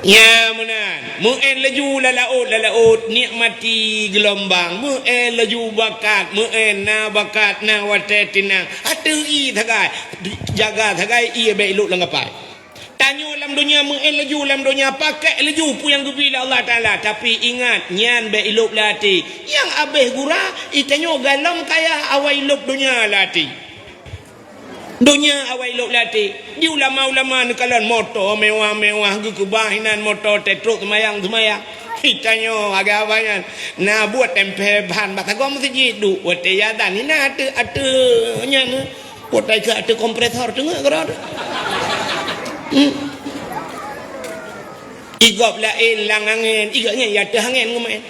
Nya meunan, meu'en laju lam laôt, lam laôt, nikmati geulombang, meu'en laju bakat, meu'en na bakat, na watée tinang, ateueh ie sagai, jaga sagai ie bék ilôb lam kapai. Tanyoe lam donya meu'en laju lam donya, pakai laju peue nyang geubri lé Allah Taala, tapi ingat, nyan bék ilôb lam até. Nyang abéh gura, i tanyoe galom kaya awai lôb donya lam até. Donya awai lôb lam até. Di ulama-ulama neukalon moto mewah-mewah geukeubah inan moto teuh trok seumayang-seumayang. Tanyoe agak abah nyan na buet tempel ban bak sagoe meuseujid duek watèe azan. Hina ateueh, ateueh nyan, watèe keu ateueh kompresor teungeut keudroe. Hmm. Igob laén lam angén, igob nyan ya ateueh angén geumeu'en.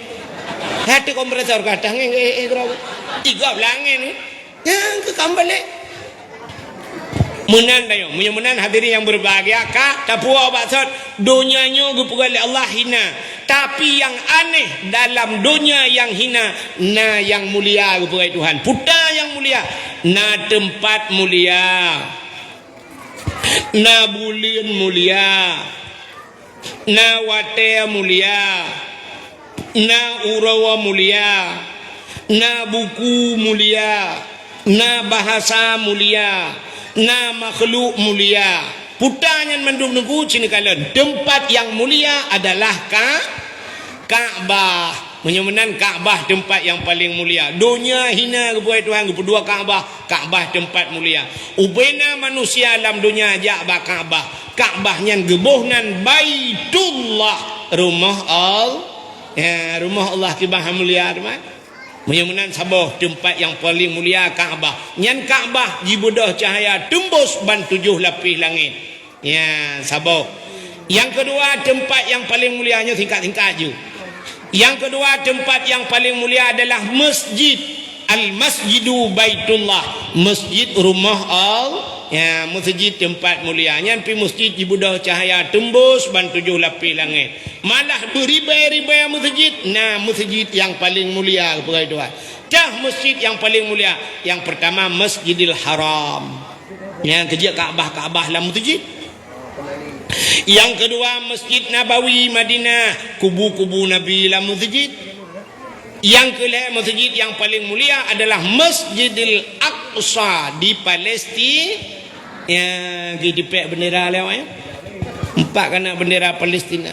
Ateueh kompresor ka ateueh angén, eh, eh, keudroe. Igob lam angén, eh. Nyang keu ka meubalék. Meunan tanyoe, meunyoe meunan hadirin yang berbahagia, ka tapuwoe bak sot, donya nyoe geupeugah lé Allah hina. Tapi yang aneh, dalam donya yang hina, na yang mulia geupeugah Tuhan. Peue nyang mulia? Na teumpat mulia. Na buleuen mulia. Na watèe mulia, na uroe mulia, na buku mulia, na bahasa mulia, na makhluk mulia. Peue nyan mandum Teungku, ci neukalon. Teumpat nyang mulia adalah Ka-, Ka'bah. Meunyoe meunan, Ka'bah teumpat nyang paleng mulia. Donya hina geupeugah Tuhan, geupeudua Ka'bah. Ka'bah teumpat mulia. Ubena manusia lam donya jak bak Ka'bah. Ka'bah nyan geuboh nan Baitullah, rumoh Al-, ya, rumoh Allah kiban mulia, teuma. Meunyoe meunan saboh teumpat nyang paleng mulia Ka'bah. Nyan Ka'bah jibeudôh cahya teumbôs ban tujoh lapéh langét. Ya, saboh. Nyang keudua, teumpat nyang paleng mulia nyoe singkat-singkat ju. Nyang keudua, teumpat nyang paleng mulia adalah masjid. Al-Masjidu Baitullah, masjid rumoh Allah. Ya, masjid teumpat mulia. Nyan pi masjid jibeudôh cahya teumbôs ban tujoh lapéh langét. Malah beuribèe-ribèe masjid, na masjid nyang paleng mulia, peugah Tuhan. Tah masjid nyang paleng mulia, nyang peurtama Masjidil Haram. Nyang keujeuet Ka'bah-Ka'bah lam masjid. Nyang keudua Masjid Nabawi Madinah, kubu-kubu Nabi lam masjid. Nyang keulhèe masjid nyang paleng mulia adalah Masjidil Aqsa di Palestina. Ya, geutipék bendera lé awak, ya. Empat kana bendera Palestina.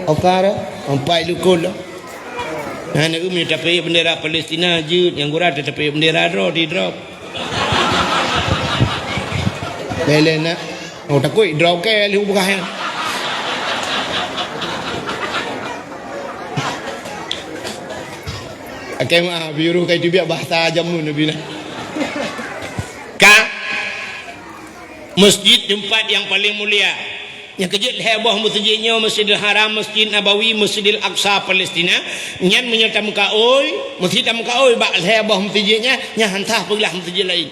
Apa dah? Empat lukon lah. Nah, nak umi tapi bendera Palestina jeuet, nyang gura tapi bendera droe di drop. Bèk lé nak. Oh, takut drop ke lé ubah ya. Akai mah biru kai tu biar bahasa jamu Nabi lah. Ka masjid teumpat nyang paleng mulia. Nyang keujeuet lhèe boh masjid nyoe, Masjidil Haram, Masjid Nabawi, Masjidil Aqsa, Palestina. Nyan meunyoe tameukaôi, meusti tameukaôi bak lhèe boh masjid nyan, nyan han sah peuglah masjid laén.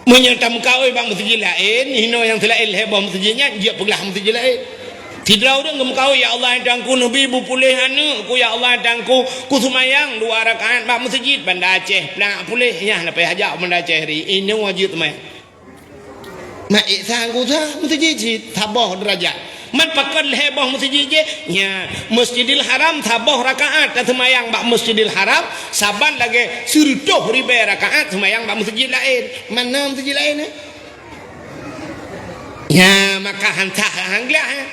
Meunyoe tameukaôi bak masjid laén, hinoe nyang seulaén lhèe boh masjid nyan, jeuet peuglah masjid laén. Sidroe ureueng geumeukaôi, "Ya Allah, Tuhanku, neubi beupuléh aneukku, ya Allah, Tuhanku, kuseumayang dua rakaat bak masjid Banda Aceh, plak puléh, nyan leupah hajat Banda Aceh ri, inoe jeuet seumayang." Mak Isa geusa masjid cit saboh deurajat. Man pakon lhèe boh masjid jih? Nya, Masjidil Haram saboh rakaat taseumayang bak Masjidil Haram, saban lagèe sireutôh ribèe rakaat seumayang bak masjid laén. Mana masjid laén, eh? Nya, maka han sah han glah, eh?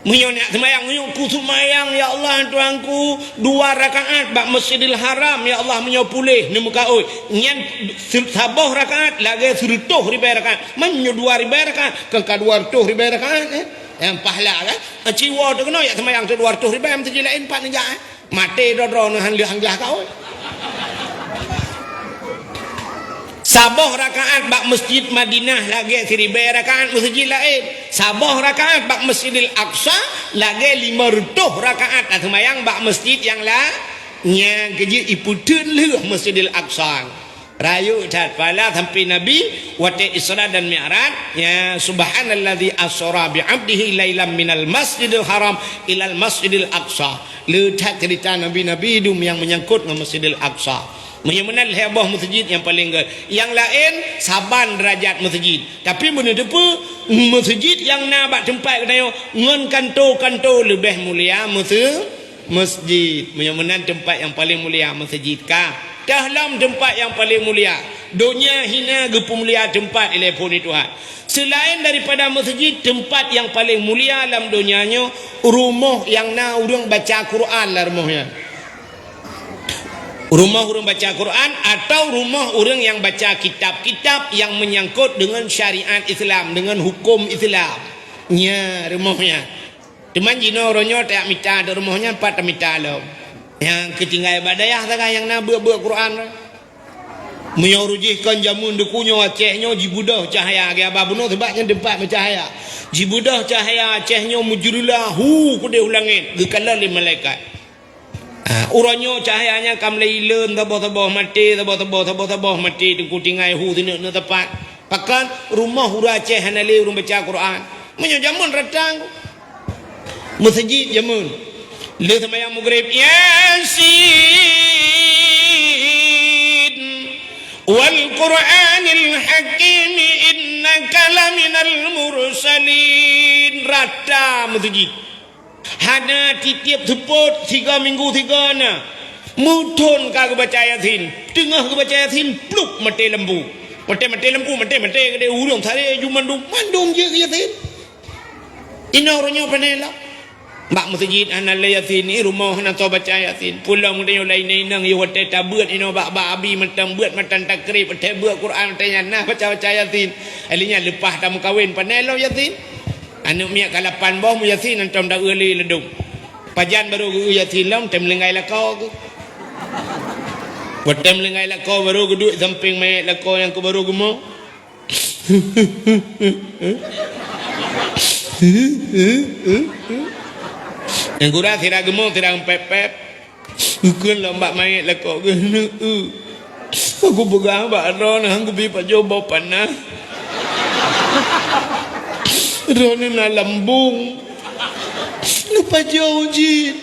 Meunyoe neujak seumayang, meunyoe kuseumayang, "Ya Allah, Tuhanku, dua rakaat bak Masjidil Haram, ya Allah, meunyoe puléh neumeukaôi." Nyan se-, saboh rakaat lagèe sireutôh ribèe rakaat. Meunyoe dua ribèe rakaat, kan ka dua reutôh ribèe rakaat, eh? Nyang pahala kan? Aci woe teuh keunoe jak seumayang dua reutôh ribèe, masjid laén pat neujak, eh? Maté droe-droe neuh han lheueh han glah kaôi. Saboh rakaat bak Masjid Madinah lagèe siribèe rakaat masjid laén. Saboh rakaat bak Masjidil Aqsa lagèe lima reutôh rakaat taseumayang bak masjid nyang la-, nyang keujeuet ipeuteun lheueh Masjidil Aqsa. Rayeuk that pahala sampoe Nabi watèe Isra dan Mi'raj, ya, "Subhanalladzi asra bi 'abdihi lailam minal masjidil haram ilal masjidil aqsa." Le that ceurita Nabi-Nabi dum nyang meunyangkot ngon Masjidil Aqsa. Meunyoe meunan lhèe boh masjid nyang paleng gèt. Nyang laén saban deurajat masjid. Tapi meunyoe teupeue, masjid nyang na bak teumpat geutanyoe ngon kanto-kanto leubeh mulia mase-, masjid. Meunyoe meunan teumpat nyang paleng mulia masjid ka. Teuh lom teumpat nyang paleng mulia. Donya hina geupeumulia teumpat ilèe phon Tuhan. Seulaén daripada masjid, teumpat nyang paleng mulia lam donya nyoe, rumoh nyang na ureueng baca Quran lam rumoh nyan. Rumoh ureueng baca Quran atau rumoh ureueng nyang baca kitab-kitab nyang meunyangkot deungon syariat Islam, deungon huköm Islam. Nya rumoh nyan. Teuma jinoe uroe nyoe tajak mita di rumoh nyan, pat tamita lom. Nyang keu tinggai bak dayah sagai nyang na beuet-beuet Quran. Meunyoe ureueng jih kon jameun dikeue nyoe Aceh nyoe jibeudôh cahya, geuba bunoe sabab nyan teumpat meucahya. Jibeudôh cahya Aceh nyoe meujeureulah hu keudeh u langét, geukalon lé malaikat. Ah, uroe nyoe cahya nyan ka mulai ileuen, saboh-saboh maté, saboh-saboh, saboh-saboh maté, teungku tinggai hu sineuk-neuk teumpat. Pakon rumoh ureueng Aceh hana lé ureueng baca Quran. Meunyoe jameun ratang, meuseujid jameun. Lheueh seumayang Maghrib, Yasin, wal Qur'anil Hakim, innaka laminal mursalin. Rata meuseujid. Hana tiep-tiep seupôt, sigoe minggu sigoe na. Meuthon ka geubaca Yasin. Teungoh geubaca Yasin, plup, maté lampu. Maté, maté lampu, maté, maté keudeh ureueng saré ju mandum, mandum jeuet keu Yasin. Inoe uroe nyoe pane lom. Bak meuseujid hana lé Yasin, i rumoh hana soe baca Yasin. Pulang meunyoe lé inong-inong, i watèe tabeuet inoe bak, bak abi mantong beuet matan takrib, watèe beuet Quran, watèe nyan na baca-baca Yasin. Lheueh nyan leupah tameukawen, pane lom Yasin. Aneuk miet ka lapan boh, meu Yasin hantom taeu lé ladôm. Pajan barô geu Yasin lom, tem linggai lakoe geuh. Watèe tem linggai lakoe barô geuduek sampéng manyét lakoe nyang keu barô geumoe. Nyang gura sira geumoe, sira geupép-pép. Geukheun lom bak manyét lakoe geuh, "Neuk, eu. Aku peugah bak droeneuh, han kubi pajoh boh panah. Droeneuh na lambông. Neupajoh jih.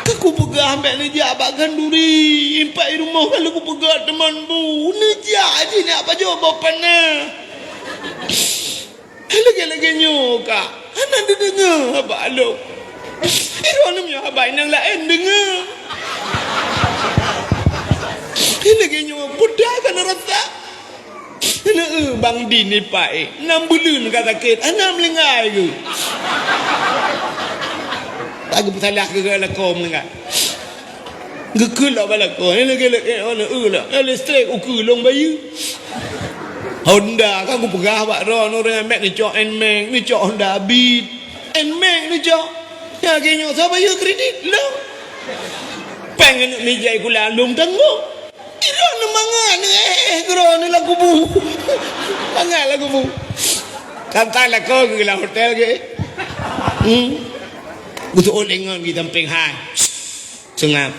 Ka kupeugah bèk neujak bak khanduri, impak i rumoh ka lheueh kupeugah teuma bu. Neujak jih neujak pajoh boh panah." Lagèe-lagèe nyoe ka hana neudeungoe haba lôn. Droeneuh meunyoe haba inong laén deungoe. Lagèe nyoe peue ka neurasa. Hana, eu, Bang Din ipak, eh, nam buleuen ka sakét, hana meulinggai geuh. Ka geupeusalah keu lakoe meulinggai. Geukheun lom bak lakoe, eh, lagèe, lagèe, oh, na, eu, lah, eh, listrik ukeue lôn bayeue. Honda ka kupeugah bak droeneuh, ureueng mèt neucok Nmax, neucok Honda Beat. Nmax neucok. Nyang lagèe nyoe soe bayeue kredit? Lôn. Pèng aneuk miet jai sikula lôn tanggong. Droeneuh mangat, eh, eh, droeneuh lam kubu. Mangat lam kubu. Tantang lakoe geuh lam hotel geuh. Hmm. Geuseuôt lé ngon geuh sampéng hai. Seungab.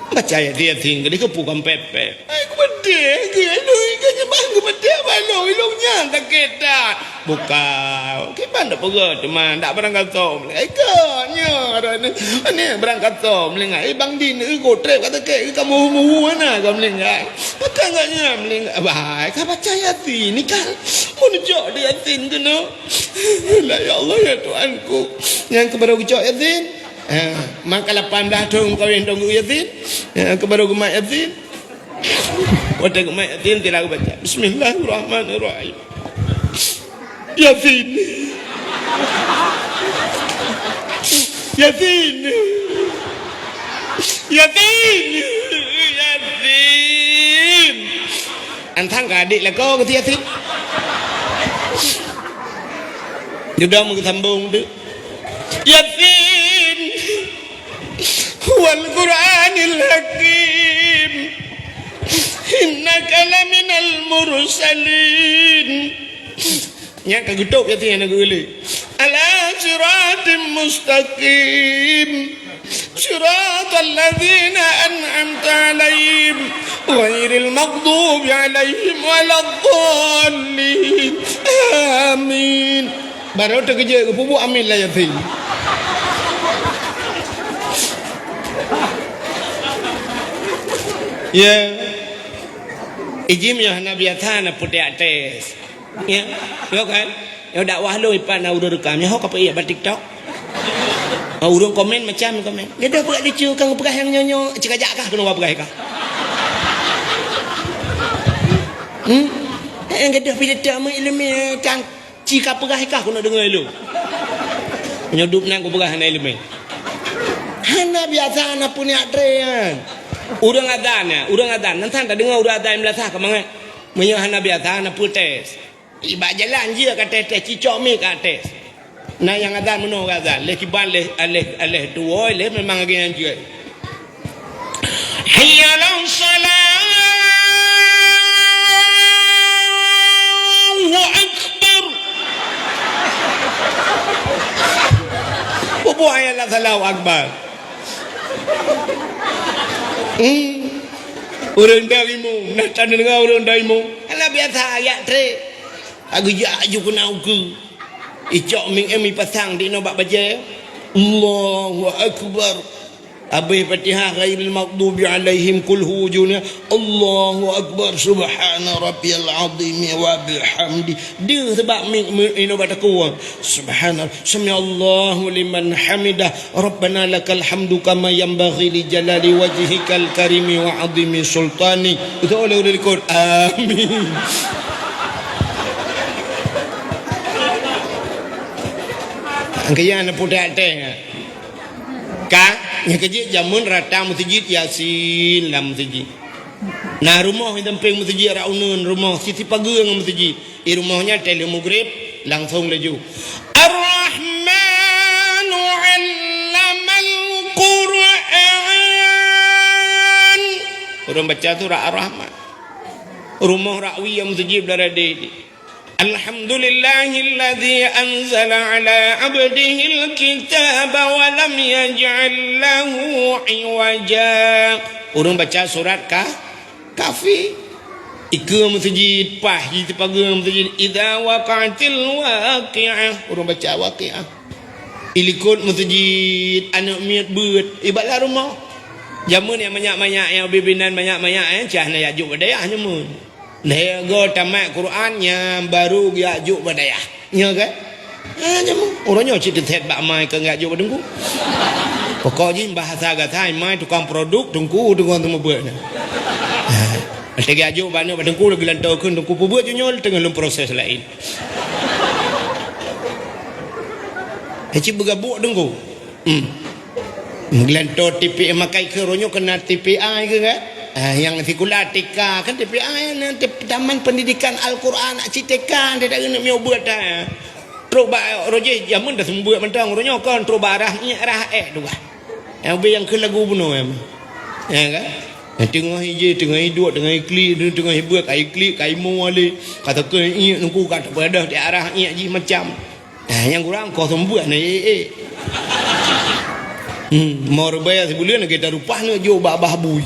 Baca Yasin, Yasin, keudéh keupeue kon pèp-pèp. Ai, kupeudeh, keu lôn, keu nyan ban kupeudeh, ban lôn, lôn nyan sakét that. Bukan, kiban dak peugah teuma, dak barang gasoe meulinggai. Ikôt nyoe, droeneuh, ni barang gasoe meulinggai. Eh, Bang Din, eh, gotrek ka sakét, eh, ka muhu-muhu hana ka meulinggai. Bukan gobnyan meulinggai. Bah, ka baca Yasin, ni kan. Mun jok di Yasin keunoe. La, ya Allah, ya Tuhanku. Nyang keu barô geucok Yasin. Ha, maka lapan blah thôn meukawen dong guru Yasin. Ha, keu barô geumat Yasin. Watèe geumat Yasin, sila geubaca, "Bismillahirrahmanirrahim." Yasin. Yasin. Yasin. Yasin. Antang ka adék lakoe keu Yasin. Dudoe meugeusambong tu. Yasin. Wal Qur'anil Hakim. Innaka laminal mursalin. Nyan ka geutôb Yasin nyang na geuh lé. Ala siratim mustaqim. Siratal ladzina an'amta 'alaihim, ghairil maghdubi 'alaihim waladdallin. Amin. Barô teukeujot geupeubuet amin lam Yasin. Ya. Ijim nyoe hana biasa na peutek até. Ya, yo kan? Yo dakwah lôn ipat na ureueng rekam. Nyoe ho ka peuék bak TikTok. Ah, ureueng komen macam komen. Gadoh peugah lucu, kang peugah nyang nyoe-nyoe, cekajak kah keunoe peugah kah? Hmm? Eh, gadoh pih TikTok meu ileumèe, kang ci ka peugah kah keunoe deungoe lôn. Nyoe dup nan kupeugah hana ileumèe. Hana biasa na peuniat tré nyan. Ureueng azan nyan, ureueng azan. Nan san tadeungoe ureueng azan meulasah ka mangat. Meunyoe hana biasa na peutes. Ibak jalan jih ka tes-tes, cicok mi ka tes. Na nyang azan meunoe azan, lheuh kiban, lheuh, lheuh, lheuh tuwoe, lheuh memang lagèe nyan jeuet. Hayya 'alas shalah. Allahu Akbar. Peue buet hayya 'alas shalah, Allahu Akbar? Hmm. Ureueng daimu, na tadeungoe ureueng daimu. Hana biasa, jak trép. Ka geujak aju keunan ukeue. Icok mik em ipasang di inoe bak bajèe. Allahu Akbar. Abéh Fatihah, ghairil maghdubi 'alaihim, qul hu juna. Allahu Akbar. Subhana rabbiyal azimi wa bihamdi. Deuh seubab mik, mik inoe bak takue. Subhana, sami'allahu liman hamidah. Rabbana lakal hamdu kama yanbaghi li jalali wajhikal karimi wa azimi sultani. Beutôi lé ureueng likot. Amin. Angkaya na putéh até. Ka, nyang keujeuet jameun rata meuseujid Yasin lam meuseujid. Na rumoh nyang sampéng meuseujid rot uneuen, rumoh sisi pageue ngon meuseujid. Di rumoh nyan teuh lheuh mugrib, langsong laju. Ar-Rahmanu 'allamal Qur'an. Ureueng baca surat Ar-Rahman. Rumoh rot wie meuseujid beulara deh. Alhamdulillahilladzi anzala 'ala 'abdihil kitaba wa lam yaj'al lahu 'iwaja. Ureueng baca surat ka Kafi. Ikeue meuseujid, paih jih sipageue meuseujid, idza waqa'atil waqi'ah. Ureueng baca Waqi'ah. Ilikot meuseujid, aneuk miet beuet, i bak lam rumoh. Jameun nyang manyak-manyak, nyang bibinan manyak-manyak, eh, cah na jak jok bak dayah jameun. Lhèe goe tamat Quran, nyan baru geujak jok bak dayah. Nyo kan? Ha, nyamu. Uroe nyoe cit teuthèt bak mai keu geujak jok bak teungku. Pokok jih bahasa gata mai tukang produk teungku, tukang teumeubuet nyan. Ha. Watèe geujak jok bak aneuk bak teungku, lagi lantoe kheun teungku peubuet jih nyoe teungoh lôn proses laén. Hei cit beugabuk teungku. Hmm. Meugeulantô T P A makai keu uroe nyoe keunan T P A keu kan? Ah, nyang sikula T K kan T P A na T-, Taman Pendidikan Al-Quran cit T K, dia tak keuneuk miyueb buet dah. Trok bak rojih jameun dah seumeubeuet mantong uroe nyoe kon trok bak arah nyak arah ék tu bah. Nyang ubé nyang kheun lagu bunoe em. Ya kan? Teungoh ijih, teungoh iduek, teungoh iklik, teungoh ibuet, ka iklik, ka imo alé, ka takheun iék nungku ka teupeudeh di arah iék jih macam. Eh, nyang kurang kosong buet na, eh, eh. Hmm, mo reubai sibuleuen lagèe tarupah neuk jok bak babah bui.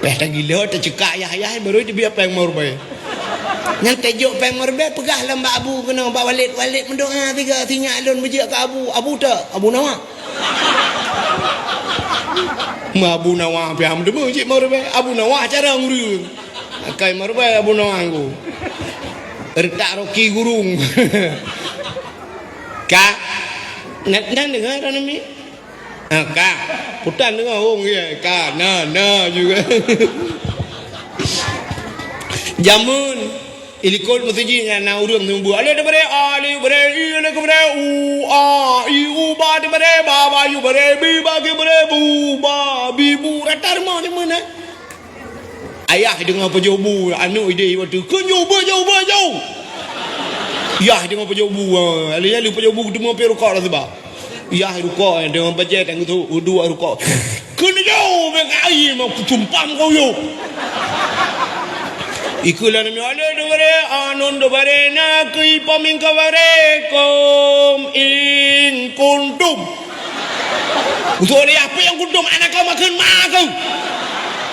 Peh tagilo, tacekak yah-yah, baru jibiet péng mo reubai. Nyang tajok péng mo reubai, peugah lam bak abu keunoe, bak walet, walet meudoa tiga, sinyak lôn beujeuet keu abu. Abu tak? Abu Nawa. Ma Abu Nawa pih ham teumeu cit mo reubai. Abu Nawa cara ureueng. Akai meureubai Abu Nawang ku. Retak roki gurung. Ka. Nan, nan deungoe droeneuh mi? Ha, ka. Putan deungoe hong ye. Ka. Na, na juga. Jameun ilikot meuseujid nyan na ureueng seumeubeuet. Alif teubeuet, alif teubeuet, i, alif teubeuet, u, a, i, u, ba teubeuet, ba, ba, yu teubeuet, bi, ba, ki teubeuet, bu, ba, bi, bu. Rata rumoh jameun, eh. Ayah deungoe pajoh bu, aneuk ideh watèe, "Kheun jauh, beuh jauh, beuh jauh!" Yah deungoe pajoh bu, ha, lheuh nyan lheuh pajoh bu, teuma pih rukok lam seuba. Yah rukok, deungoe bajèe tanggeutu, uduk rukok. "Kheun jauh, bèk ai, mau kutumpam kau yôh!" Ikeue lôn nyoe, "Alif teubeuet, a, nun teubeuet, na keu ipa min keu barèe, kum in kuntum." Usoe lé, "Apa nyang kuntum? Aneuk kau makheun ma keu."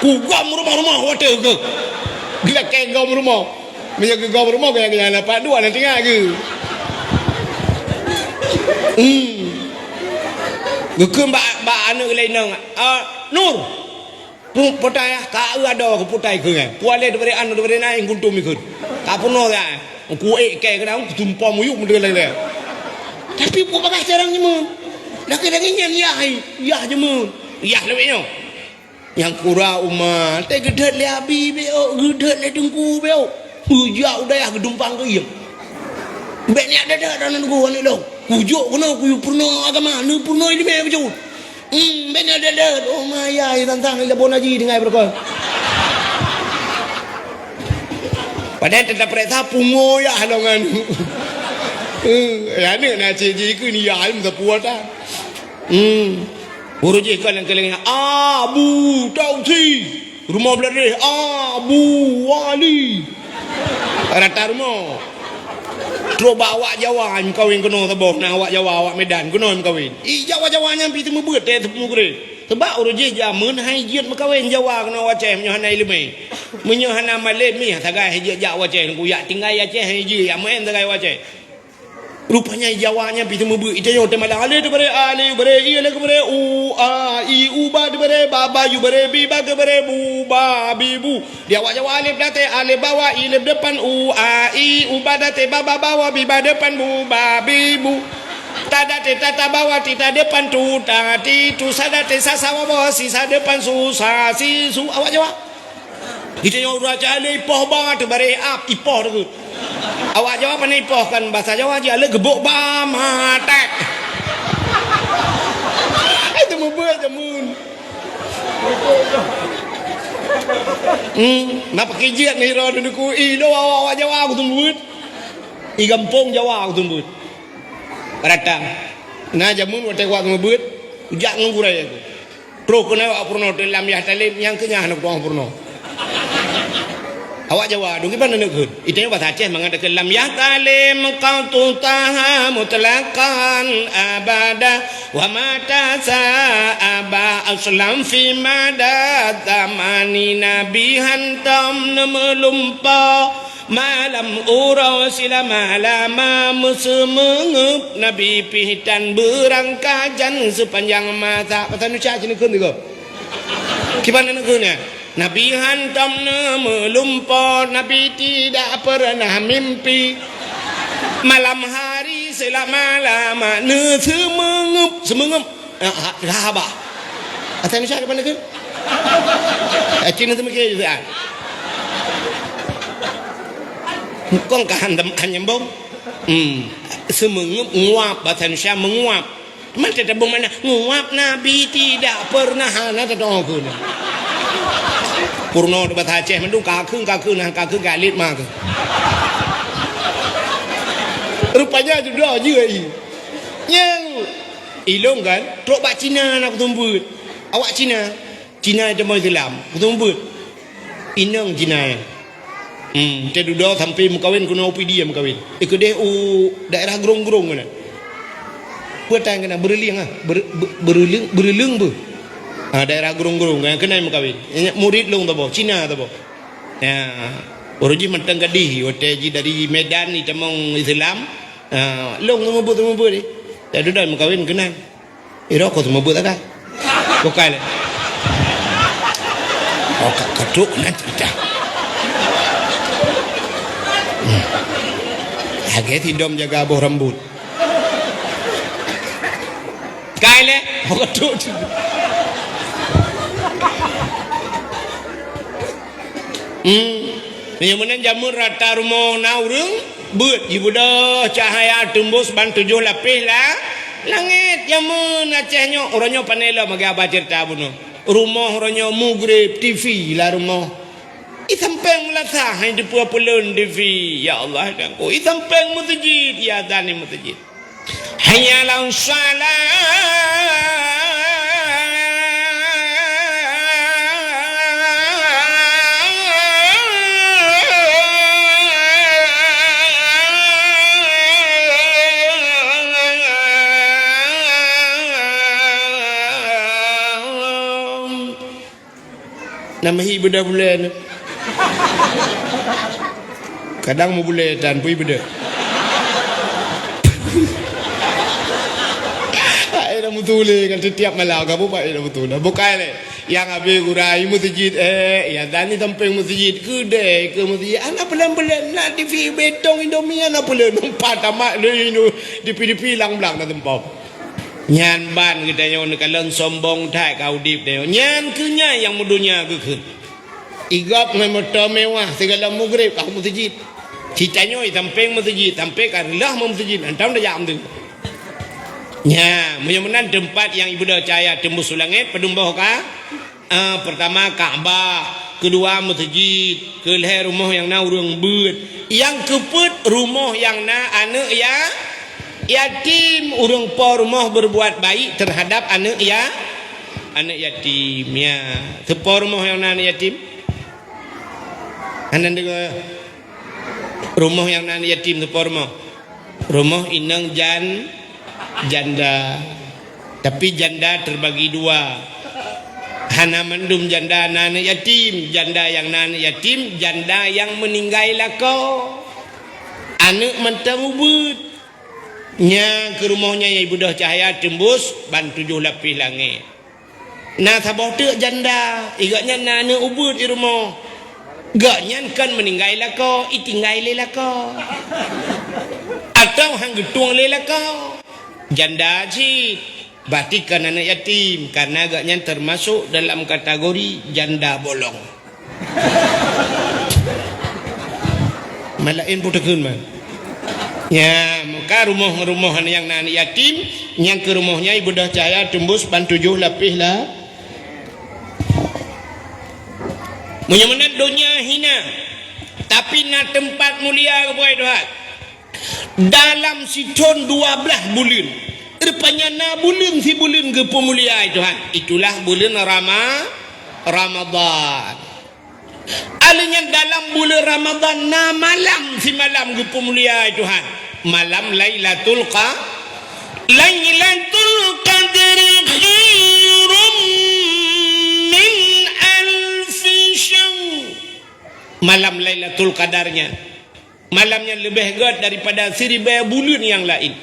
Kugom rumoh-rumoh watèe keu. Geulakèe gom rumoh. Meunyoe geugom rumoh, gaya-gaya lapan dua na tinggai keu. Hmm. Geukheun bak, bak aneuk laén nyoe, "Ah, Nur." Pu-, putai ah, ka eu adoe keu putai keu nyan. Kualèh dibri anu dibri naing kuntum ikheun. Ka peunoh ya. Ku ék kèe keudang, kutumpom muyueb meudeulèe-lèe. Tapi peue bagaih carông jameun. Lagèe-lagèe nyan yah, yah jameun. Yah lawét nyoe. Nyang kura uma, teugeudhôt lé abi béok, geudhôt lé teungku béok. Beujak u dayah geudumpang keu ié. Bèk nyak dada dan nunggu aneuk lôn. Kujok keunoe kuyue peurunoe agama, neupeurunoe ileumèe bacut. Hmm, bèk na deuh-deuh. Oh, ma yah, tantang ilabon haji tinggai beureukoh. Padahai teuta peuriksa pungo yah lôn ngon. Eh, aneuk na cit jih keu ni ya, alim sapeue ta. Hmm. Ureueng jih ka lam keuleng, Abu Tausi. Rumoh Bladeh, Abu Wali. Rata rumoh. Trok bak awak Jawa, meukawen keunoe saboh, na awak Jawa, awak Medan, keunoe meukawen. Ih, Jawa-Jawa nyan pih teumeubeuet, teuh teupeue gurée. Sabab ureueng jih jameun han jeuet meukawen Jawa keunoe u Aceh, meunyoe hana ileumèe. Meunyoe hana malem, mih sagai han jeuet jak u Aceh, Teungku, jak tinggai Aceh han jeuet, jak meu'en sagai u Aceh. Rupanya Jawa nyan pih teumeubeuet, i tanyoe teumalang, alé teubaré, a lé baré, i lé baré, u, a, i, u ba teubaré, ba, ba, yu baré, bi ba teubaré, bu, ba, bi, bu. Di awak Jawa alif di ateueh, alif bawah, i lé depan, u, a, i, u ba di ateueh, ba, ba bawah, bi ba depan, bu, ba, bi, bu. Ta di ateueh, ta, ta bawah, ti ta depan, tu, ta, ti, tu sa di ateueh, sa, sa bawah, si sa depan, su, sa, si, su. Awak Jawa. Geutanyoe ureueng Aceh lé ipoh ba teubaré ap, ipoh teuh. Awak Jawa pane ipoh kan, basa Jawa jih alé geubok ba maté. Ai teumeubeuet jameun. Hmm, na pakai jiet ni ro Teungku, i lo awak, awak Jawa ku teumeubeuet. I gampông Jawa ku teumeubeuet. Rata. Na jameun watèe awak teumeubeuet, kujak ngon gurèe ku. Troh keunoe awak peurunoe teuh lam yah talem nyang keu nyan hana kutu'oh peurunoe. Awak Jawa dong kiban aneuk kheun. I tanyoe basa Aceh mangat takheun lam yah talem qatu taha mutlaqan abada wa mata sa aba aslam fi mada zamani nabi hantom neumeulumpo. Malam uroe silama-lama meuseumeungeup Nabi pih tan beurangkajan seupanjang masa. Pasal nuca cit neukheun tiga. Kiban neukheun nyan? Nabi hantom neumeulumpo, Nabi tidak pernah mimpi. Malam hari selama-lama neuseumeungeup, seumeungeup. Ah, ha, ha, bah. Asai Indonesia depan negeri. Eh, Cina tu mikir juga. Kong ka han, han nyambung. Hmm. Seumeungeup, nguap, bahasa Indonesia menguap. Teuma teutabong makna nguap Nabi tidak pernah hana teutabong keu. Peurunoe bahasa Aceh mandum ka kheun, ka kheun, ka kheun, ka lét ma kheun. Rupanya judoe jih ai. Nyang Ilong kan, trok bak Cina na kuteumeubeuet. Awak Cina, Cina nyang tamong Islam, kuteumeubeuet. Inong Cina nyan. Hmm, teududoe sampoe meukawen keunoe u Pidie meukawen. Eh, keudeh u daerah Grong-Grong keunan. Peue tan keunan, Beureulieng ah, Ber-, Be-, Beureulieng, Beureulieng beuh. Ha, daerah Grong-Grong keunan, keunan meukawen. Nyan murit lôn saboh, Cina saboh. Ya, ureueng jih mantong gadih, watèe jih dari Medan jitamong Islam. Ah, lôn seumeubeuet-seumeubeuet ni. Dak dudoe meukawen keunan. Iro ko seumeubeuet agak. Bukai lé. Oh, ka, ka trok keunan cerita. Hmm. Lagèe sidom jaga boh rambut. Kai lé. Oh, ka trok. Hmm. Meunyoe meunan jameun rata rumoh na ureueng beuet, jibeudôh cahya teumbôh ban tujoh lapéh la-, langét. Jameun Aceh nyoe, uroe nyoe pane lom lagèe haba ceurita bunoe. Rumoh uroe nyoe mugreb, T V lam rumoh. I sampéng meulasah, hai dipeue peuleuen T V. Ya Allah, Tuhanku. I sampéng meuseujid, i azan di meuseujid. Hayya 'alas shalah. Nama hi beuda buleuen. Kadang meubulée tan pui beuda. Hai dah meutuléh kan setiap malam kabu pai dah meutuléh. Bukai lé. Yang habéh gura i meuseujid, eh, ya dan ni sampéng meuseujid, keudè keu meuseujid. Anak pelan-pelan nak T V betong Indomie anak pelan. Empat tamat lé Indo-, T V-T V lang blang dah tempom. Nyan ban geutanyoe neukalon sombong that ka udeb tanyoe. Nyan keuh nyan nyang meudonya geukheun. Igop ngon moto mewah sigala mugreb ka meuseujid. Citanyoe sampéng meuseujid, sampoe ka reuloh meuseujid, hantom tajak meuseujid. Nya, meunyoe meunan teumpat nyang ibeudôh cahya teumbôh su langét, padum boh ka? Ah, peurtama Ka'bah, keudua meuseujid, keulhèe rumoh nyang na ureueng beuet, nyang keupeuet rumoh nyang na aneuk ya-, Yatim, ureuëng po rumoh berbuat baik terhadap aneuk ya, aneuk yatim. Ya, teupo rumoh nyang na aneuk yatim? Hana deungoe? Rumoh nyang na aneuk yatim teupo rumoh. Rumoh inong jan-, janda. Tapi janda terbagi dua. Hana mandum janda na aneuk yatim. Janda nyang na aneuk yatim, janda nyang meuninggai lakoe. Aneuk mantong ubeuet. Nyang keu rumoh nyan nyang ibeudôh cahya teumbus ban tujoh lapéh langét. Na saboh teuk janda, i gobnyan na aneuk ubeuet i rumoh. Gobnyan kon meuninggai lakoe, itinggai lé lakoe. Atawa han geutueng lé lakoe. Janda cit, berarti kon aneuk yatim, karena gobnyan termasuk dalam kategori janda bolong. Malaén puteukeun man. Ya, maka rumoh-rumoh nyang na aneuk yatim, nyang keu rumoh nyan ibeudôh cahya teumbus ban tujoh lapéh la. Meunyoe meunan donya hina, tapi na teumpat mulia, geupeugah Tuhan. Dalam sithon dua blaih buleuen. Rupanya na buleuen sibuleuen geupeumulia Tuhan. Itulah buleuen Rama-, Ramadan. Alheuh nyan dalam buleuen Ramadan na malam simalam geupeumulia Tuhan. Malam Lailatul Qa-, Lailatul Qadri khairum min alfi syahr. Malam Lailatul Qadar nyan. Malam nyan leubeh gét daripada siribèe buleuen nyang laén.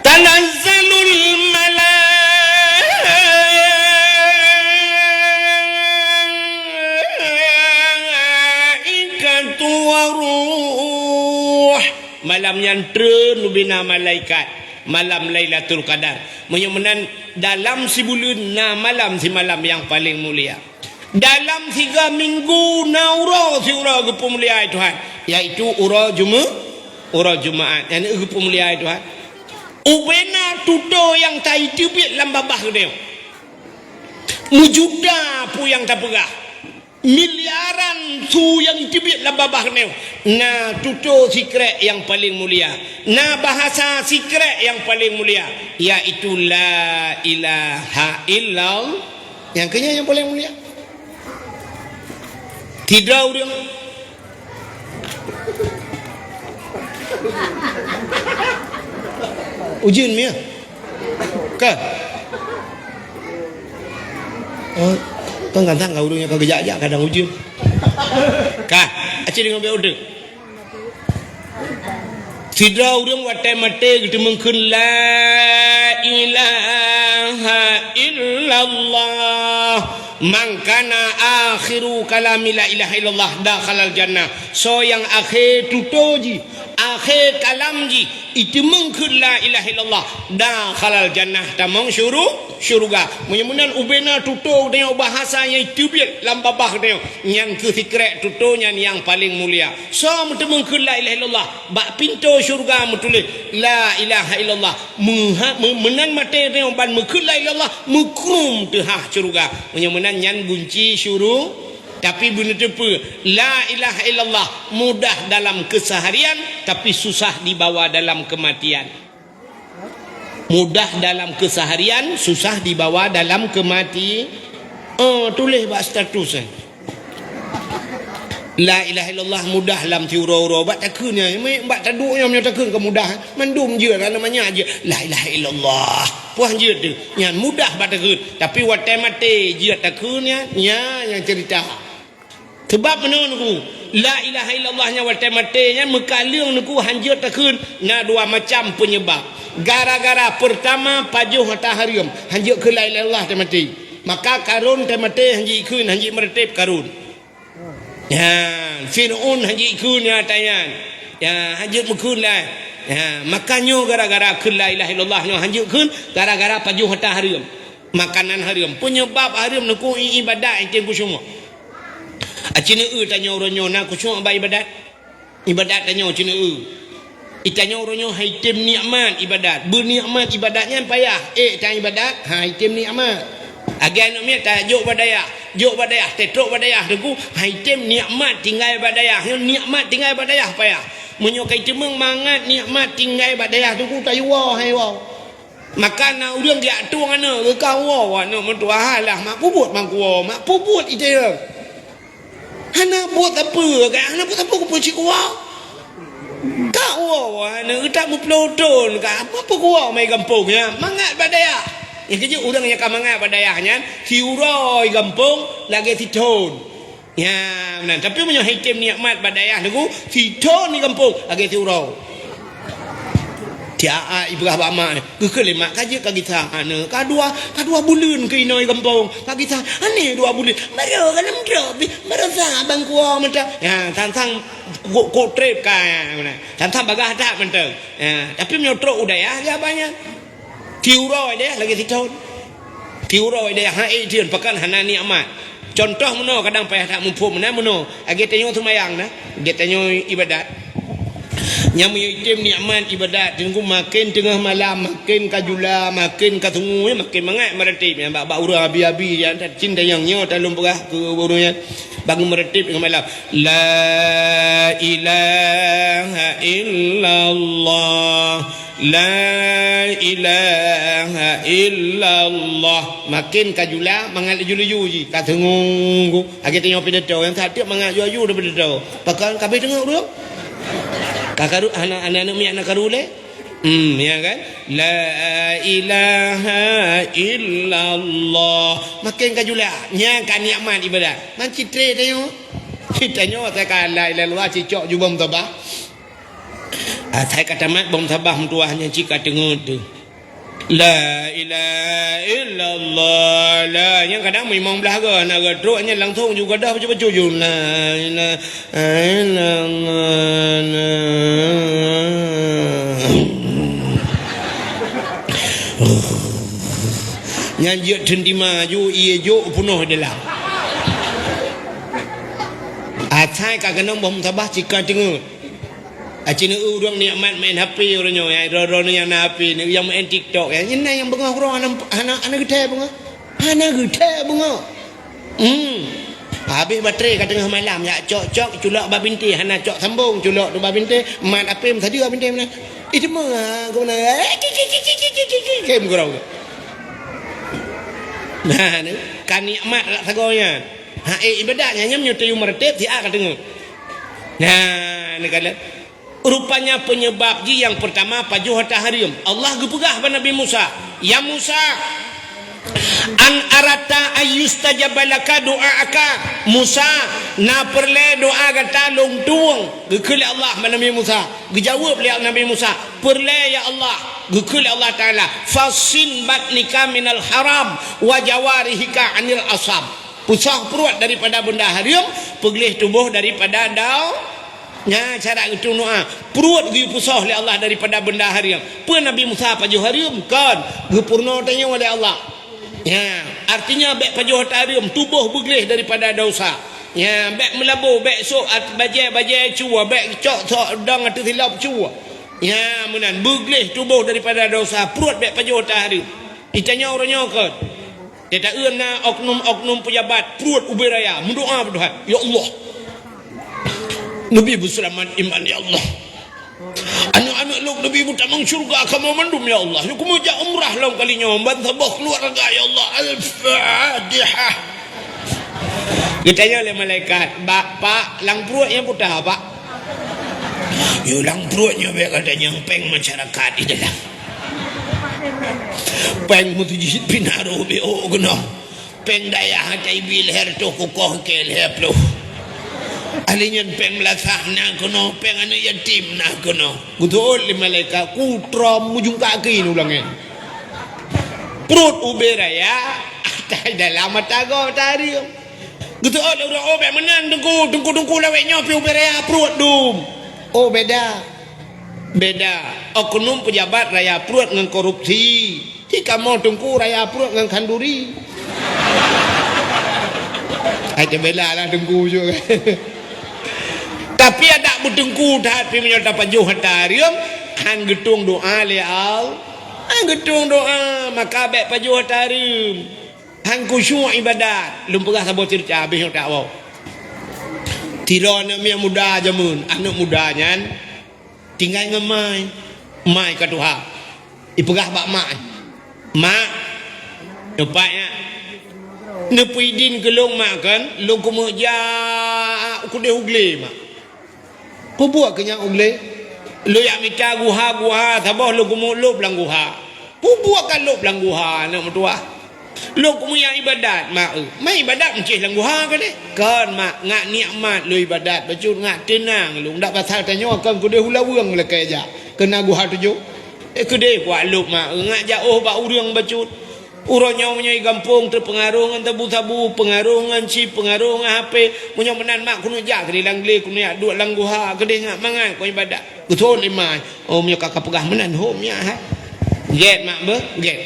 Tanazzalul malaikatu waruh. Malam nyan treun ubena malaikat. Malam Lailatul Qadar. Meunyoe meunan dalam sibuleuen na malam simalam nyang paleng mulia. Dalam siga minggu na uroe siuroe geupeumulia Tuhan, yaitu uroe Jume-, uroe Jumaat. Nyan geupeumulia Tuhan. Ubena tutoe nyang taiteubiet lam babah geutanyoe. Meujuta peue nyang tapeugah. Miliaran su nyang iteubiet lam babah geutanyoe. Na tutoe sikrek nyang paleng mulia. Na bahasa sikrek nyang paleng mulia, yaitu la ilaha illallah. Nyang keunyan nyang paleng mulia. Sidroe ureuëng. Ujeuen miah. Ka. Oh, kan kadang ka ureuëng nyang ka geujak-jak kadang ujeuen. Ka, aci deungon bèk udeueng. Sidroe ureuëng watèe maté geuteumeung kheun la ilaha illallah. Man kana akhiru kalami la ilaha illallah dakhalal jannah. Soe nyang akhé tutoe jih, akhé kalam jih, iteumeung kheun la ilaha illallah, dakhalal jannah, tamong syuru-, syuruga. Meunyoe meunan ubena tutoe geutanyoe bahasa nyang iteubiet lam babah geutanyoe, nyan keuh sikrek tutoe nyan nyang paleng mulia. Soe meuteumeung kheun la ilaha illallah, bak pintoe syuruga meutuléh, la ilaha illallah. Meuha-, meu-, meunan maté geutanyoe ban meukheun la ilaha illallah, meukrum teuhah syuruga. Meunyoe meunan nyan gunci syuru-, tapi beuneuteupeu, la ilaha illallah mudah dalam keseharian, tapi susah dibawa dalam kematian. Mudah dalam keseharian, susah dibawa dalam kemati-, oh, tuléh bak status, eh. La ilaha illallah mudah lam siuroe-uroe, bak takheun nyan, bak taduek nyan meunyoe takheun ka mudah, mandum jeuet, aneuk manyak jeuet, la ilaha illallah. Puih jeuet tu, nyan mudah bak takheun, tapi watèe maté jeuet takheun nyan, nyan nyang cerita. Sabab meunoe Teungku, la ilaha illallah nyan watèe maté nyan meukaleueng Teungku hanjeuet takheun, na dua macam peunyebab. Gara-gara peurtama pajoh ata hareuem, hanjeuet kheun la ilaha illallah watèe maté. Maka Karun watèe maté hanjeuet kheun, hanjeuet meureutéb Karun. Ya, Fir'aun hanjeuet kheun nyan ata nyan. Ya, hanjeuet meukheun lah. Ya, maka nyoe gara-gara kheun la ilaha illallah nyoe hanjeuet kheun, gara-gara pajoh ata hareuem. Makanan hareuem. Peunyebab hareuem Teungku i-, ibadat i tem khusyuk. Aci neu-eu tanyoe uroe nyoe na khusyuk bak ibadat. Ibadat tanyoe ci neu-eu. I tanyoe uroe nyoe hai tem nikmat ibadat. Beunikmat ibadat nyan payah. Eh, tan ibadat, hai tem nikmat. Lagèe aneuk miet tajok bak dayah. Jok bak dayah, tetrok bak dayah Teungku, hai tem nikmat tinggai bak dayah. Nyoe nikmat tinggai bak dayah payah. Meunyoe ka iteumeung mangat nikmat tinggai bak dayah teungku, tayue woe, hai woe. Maka na ureuëng geujak tueng aneuk, geuka woe, woe aneuk meutuah, alah, mak peubuet mangkuwoe, mak peubuet iteueng. Hana buet sapeue, ka hana buet sapeue, kupeue cit kuwoe. Ka woe, woe aneuk, geutak meuploh thon, ka apa peukuwoe mai gampông nyan, mangat bak dayah. Nyang keujeuet ureuëng nyang ka mangat bak dayah nyan, siuroe gampông lagée sithon. Ya, meunan. Tapi meunyoe item nikmat bak dayah teungku, sithon di gampông lagée siuroe. Tiap ipeugah bak mak, geukheun lé mak, ka jeuet ka gisa aneuk, ka dua, ka dua buleuen keu inoe gampông, ka gisa aneuk dua buleuen. Baru ka lom trok pih, baru sa bangkuwoe mantong. Ya, sang-sang kok, kok treb ka, ya, meunan. Sang-sang bagah that mantong. Ya, tapi meunyoe trok u dayah, ya, banyak. Siuroe deh lagée sithon. Siuroe deh, hai, eh, thon, pakon hana nikmat. Contoh meunoe, kadang payah that muphom meunan meunoe. Lagée tanyoe seumayang na, lagée tanyoe ibadat. Nyang meunyoe item nikmat ibadat, teungku, maken teungoh malam, maken ka jula, maken ka sungue, maken mangat meuratéb. Nyang bak, bak ureuëng abi-abi, nyang that cit nyang nyoe talom peugah keu ureuëng nyan. Bangun meuratéb teungoh malam. La ilaha illallah. La ilaha illallah. Maken ka jula, mangat laju-laju jih. Ka teungoh. Lagée tanyoe pidato, nyang that teuk mangat laju-laju pidato. Pakon ka abéh teungoh ureuëng? Ka karu, aneuk, aneuk miet na karu lé? Hmm, ya kan? La ilaha illallah. Maken ka jula. Nyan ka nikmat ibadat. Man citré tanyoe. Tanyoe asai ka la ilaha illallah, cicok ju bom tabah. Asai ka tamat bom tabah meutuah nyan cit ka teungeut teuh. La ilaha illallah. La, nyang kadang meunyoe limong blaih goe hana geutrok nyan langsong ju gadoh bacut-bacut ju. La ilaha illallah. Nyan jeuet teuntima ju, ié jok peunoh dalam. Asai ka keunong bom tabah cit ka teungeut. Aci neu ureuëng nikmat main H P ureuëng nyoe, ya, droe-droe nyang na H P, nyang main TikTok, ya, nyan nyang beungoh keudroe hana, hana, hana geuthée beungoh. Hana geuthée beungoh. Hmm. Habéh baterai ka teungoh malam, ya, cok-cok, culok bak bintéh, hana cok sambong, culok teuk bak bintéh, mat H P meusadeue bintéh meunan. Ih, teuma, ha, keu meunan, eh, ki, ki, ki, ki, ki, ki, ki, ki, kem keudroe. Nah, ni, ka nikmat rak sagoe nyan. Ha, eh, ibadat nyan, nyan meunyoe tayue meuratéb, siat ka teungoh. Nah, ni kala. Rupanya penyebab jih nyang pertama pajoh hareuem. Allah geupeugah bak Nabi Musa, "Ya Musa, an aratta ayyustajaba laka du'aaka." Musa, na peureulée doa gata lôn tueng. Geukheun lé Allah bak Nabi Musa. Geujaweueb lé Nabi Musa, "Peureulée ya Allah." Geukheun lé Allah Taala, "Fasin batnika minal haram wa jawarihika anil asab." Peusoh pruet daripada beunda hareuem, peugleh tuboh daripada dau. Nyan cara geutueng doa. Pruet geupeusoh lé Allah daripada beunda hareuem. Peue Nabi Musa pajoh hareuem? Kon. Geupeurunoe tanyoe lé Allah. Ya, artinya bék pajoh hareuem, tuboh beugleh daripada dosa. Ya, bék meulabô, bék sôk at-, bajée-bajée cue, bék cok sok dong ateueh silop cue. Ya, meunan, beugleh tuboh daripada dosa, pruet bék pajoh hareuem. Di tanyoe uroe nyoe kon. Teuta-eu na oknum-oknum peujabat pruet ubé raya, meudoa beudohat, "Ya Allah, neubi beuseulamat iman, ya Allah. Aneuk-aneuk lôn neubi meutamong syeuruga kamoe mandum, ya Allah. Lôn keumeujak umrah lom kali nyoe ban saboh keuluwarga, ya Allah." Al-Fatihah. Geutanyong lé malaikat, "Bak, Pak, lam pruet nyang peue, Pak?" "Yo, lam pruet nyoe bék gata nyang péng masyarakat di dalam. Péng meuseujid pih na rôh bék ôk keunoe. Péng dayah ata ibi lhèe reutôh kukoh keu lhèe ploh. Ahli nyan péng meulasah na keunoe, péng aneuk yatim na keunoe." Geuteuôt lé malaikat, "Ku trom meujungkak keu nyan u langèt. Pruet ubé raya, ata dalam ata gob ata hareuem." Geuteuôt lé ureueng, "Oh, bék meunan, Teungku. Teungku-teungku lawét nyoe pih ubé raya pruet dum." "Oh, beda. Beda. Oknum peujabat raya pruet ngon korupsi. Ci kamoe Teungku raya pruet ngon khanduri." Hai, teubela lah Teungku jok. Tapi adak beuteungku that pih meunyoe tapajoh ata hareuem, han geutueng doa lé Allah. Han geutueng doa, maka bék pajoh ata hareuem. Han khusyuk ibadat. Lôn peugah saboh ceurita, habéh nyoe tawoe. Sidroe aneuk miet muda jameun, aneuk muda nyan Tinggai ngon mai. Mai ka tuha. Ipeugah bak mak, "Mak, nyoe pat nyak. Neupeuidin keu lôn mak kan, lôn keumeujak keudeh u glé mak." "Peubuet keu nyak u glé?" "Lôn jak mita guha-guha saboh lôn keumeulôb lam guha." "Peubuet ka lôb lam guha aneuk meutuwah?" "Lôn keumeujak ibadat mak." "Eu, ma ibadat meucéh lam guha keudeh?" "Kon mak, ngat nikmat lôn ibadat bacut, ngat teunang lôn. Dak pasal tanyoe kon keudeh u laweueng lakée jak, keu na guha tujoh." "Eh, keudeh kuat lôb mak, eu, ngat jak óh bak ureuëng bacut." Uroe nyoe meunyoe i gampông teupeungaroh ngon sabu-sabu, peungaroh ngon chip, peungaroh ngon H P. Meunyoe meunan mak keuneuk jak keudeh lam glé, keuneuk jak duek lam guha, keudeh ngat mangat kon ibadat. Geuthon lé mai. Oh, meunyoe ka, ka peugah meunan hom nyak hai. Gét mak beuh, gét.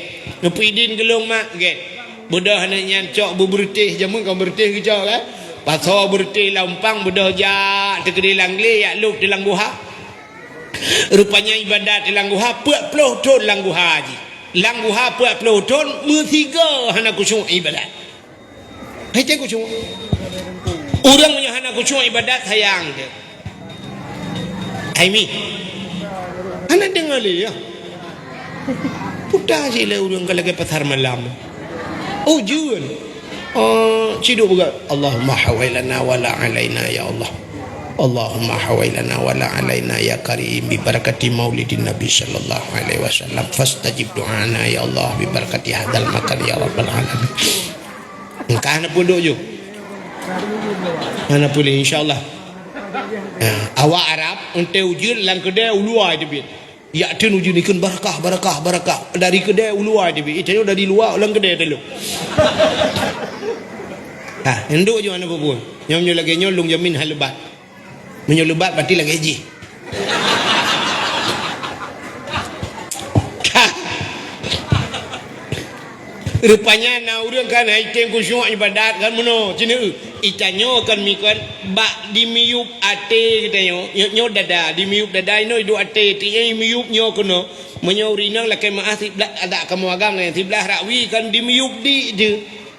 Neupeuidin keu lôn mak, gét. Beudôh aneuk nyan cok beubeureutéh, jameun kon beureutéh geucok kan. Pasoe beureutéh lam umpang, beudôh jak teukeudeh lam glé, jak lôb di lam guha. Rupanya ibadat di lam guha, peuet ploh thon lam guha jih. Lam guha peuet ploh thon, meusigoe hana khusyuk ibadat. Hai teuh khusyuk. Ureuëng meunyoe hana khusyuk ibadat, sayang teuh. Hai mi. Hana deungoe lé, ya. Puta cit lé ureuëng ka lagée pasar malam. Ujeuen. Oh, ciduk beugah, "Allahumma hawailana wala alaina, ya Allah. Allahumma hawailana wala alaina, ya Karim, bi barakati maulidin Nabi sallallahu alaihi wasallam. Fastajib du'ana, ya Allah, bi barakati hadzal makan, ya Rabbal alamin." Engkah na punduk ju. Hana puléh, insya Allah. Ha, awak Arab, untée ujeuen lam keudée u luwa teubiet. Jak teun ujeuen ikheun, "Barakah, barakah, barakah." Dari keudée u luwa teubiet. Itanyoe dari luwa, lam keudée teulok. Ha, nduk ju hana peue-peue. Nyoe meunyoe lagée nyoe, lôn jamin han leubat. Meunyoe leubat, berarti lagée jih. Rupanya na ureuëng kan hai tem khusyuk ibadat kan meunoe, cina, itanyoe kan mi kan bak dimiyueb até geutanyoe, nyoe, nyoe dada, dimiyueb dada inoe iduek até, tieb miyueb nyoe keunoe. Meunyoe ureuëng inong lakée meuáh siblah, adak kamoe agam laén siblah rak wie kan dimiyueb di teuh.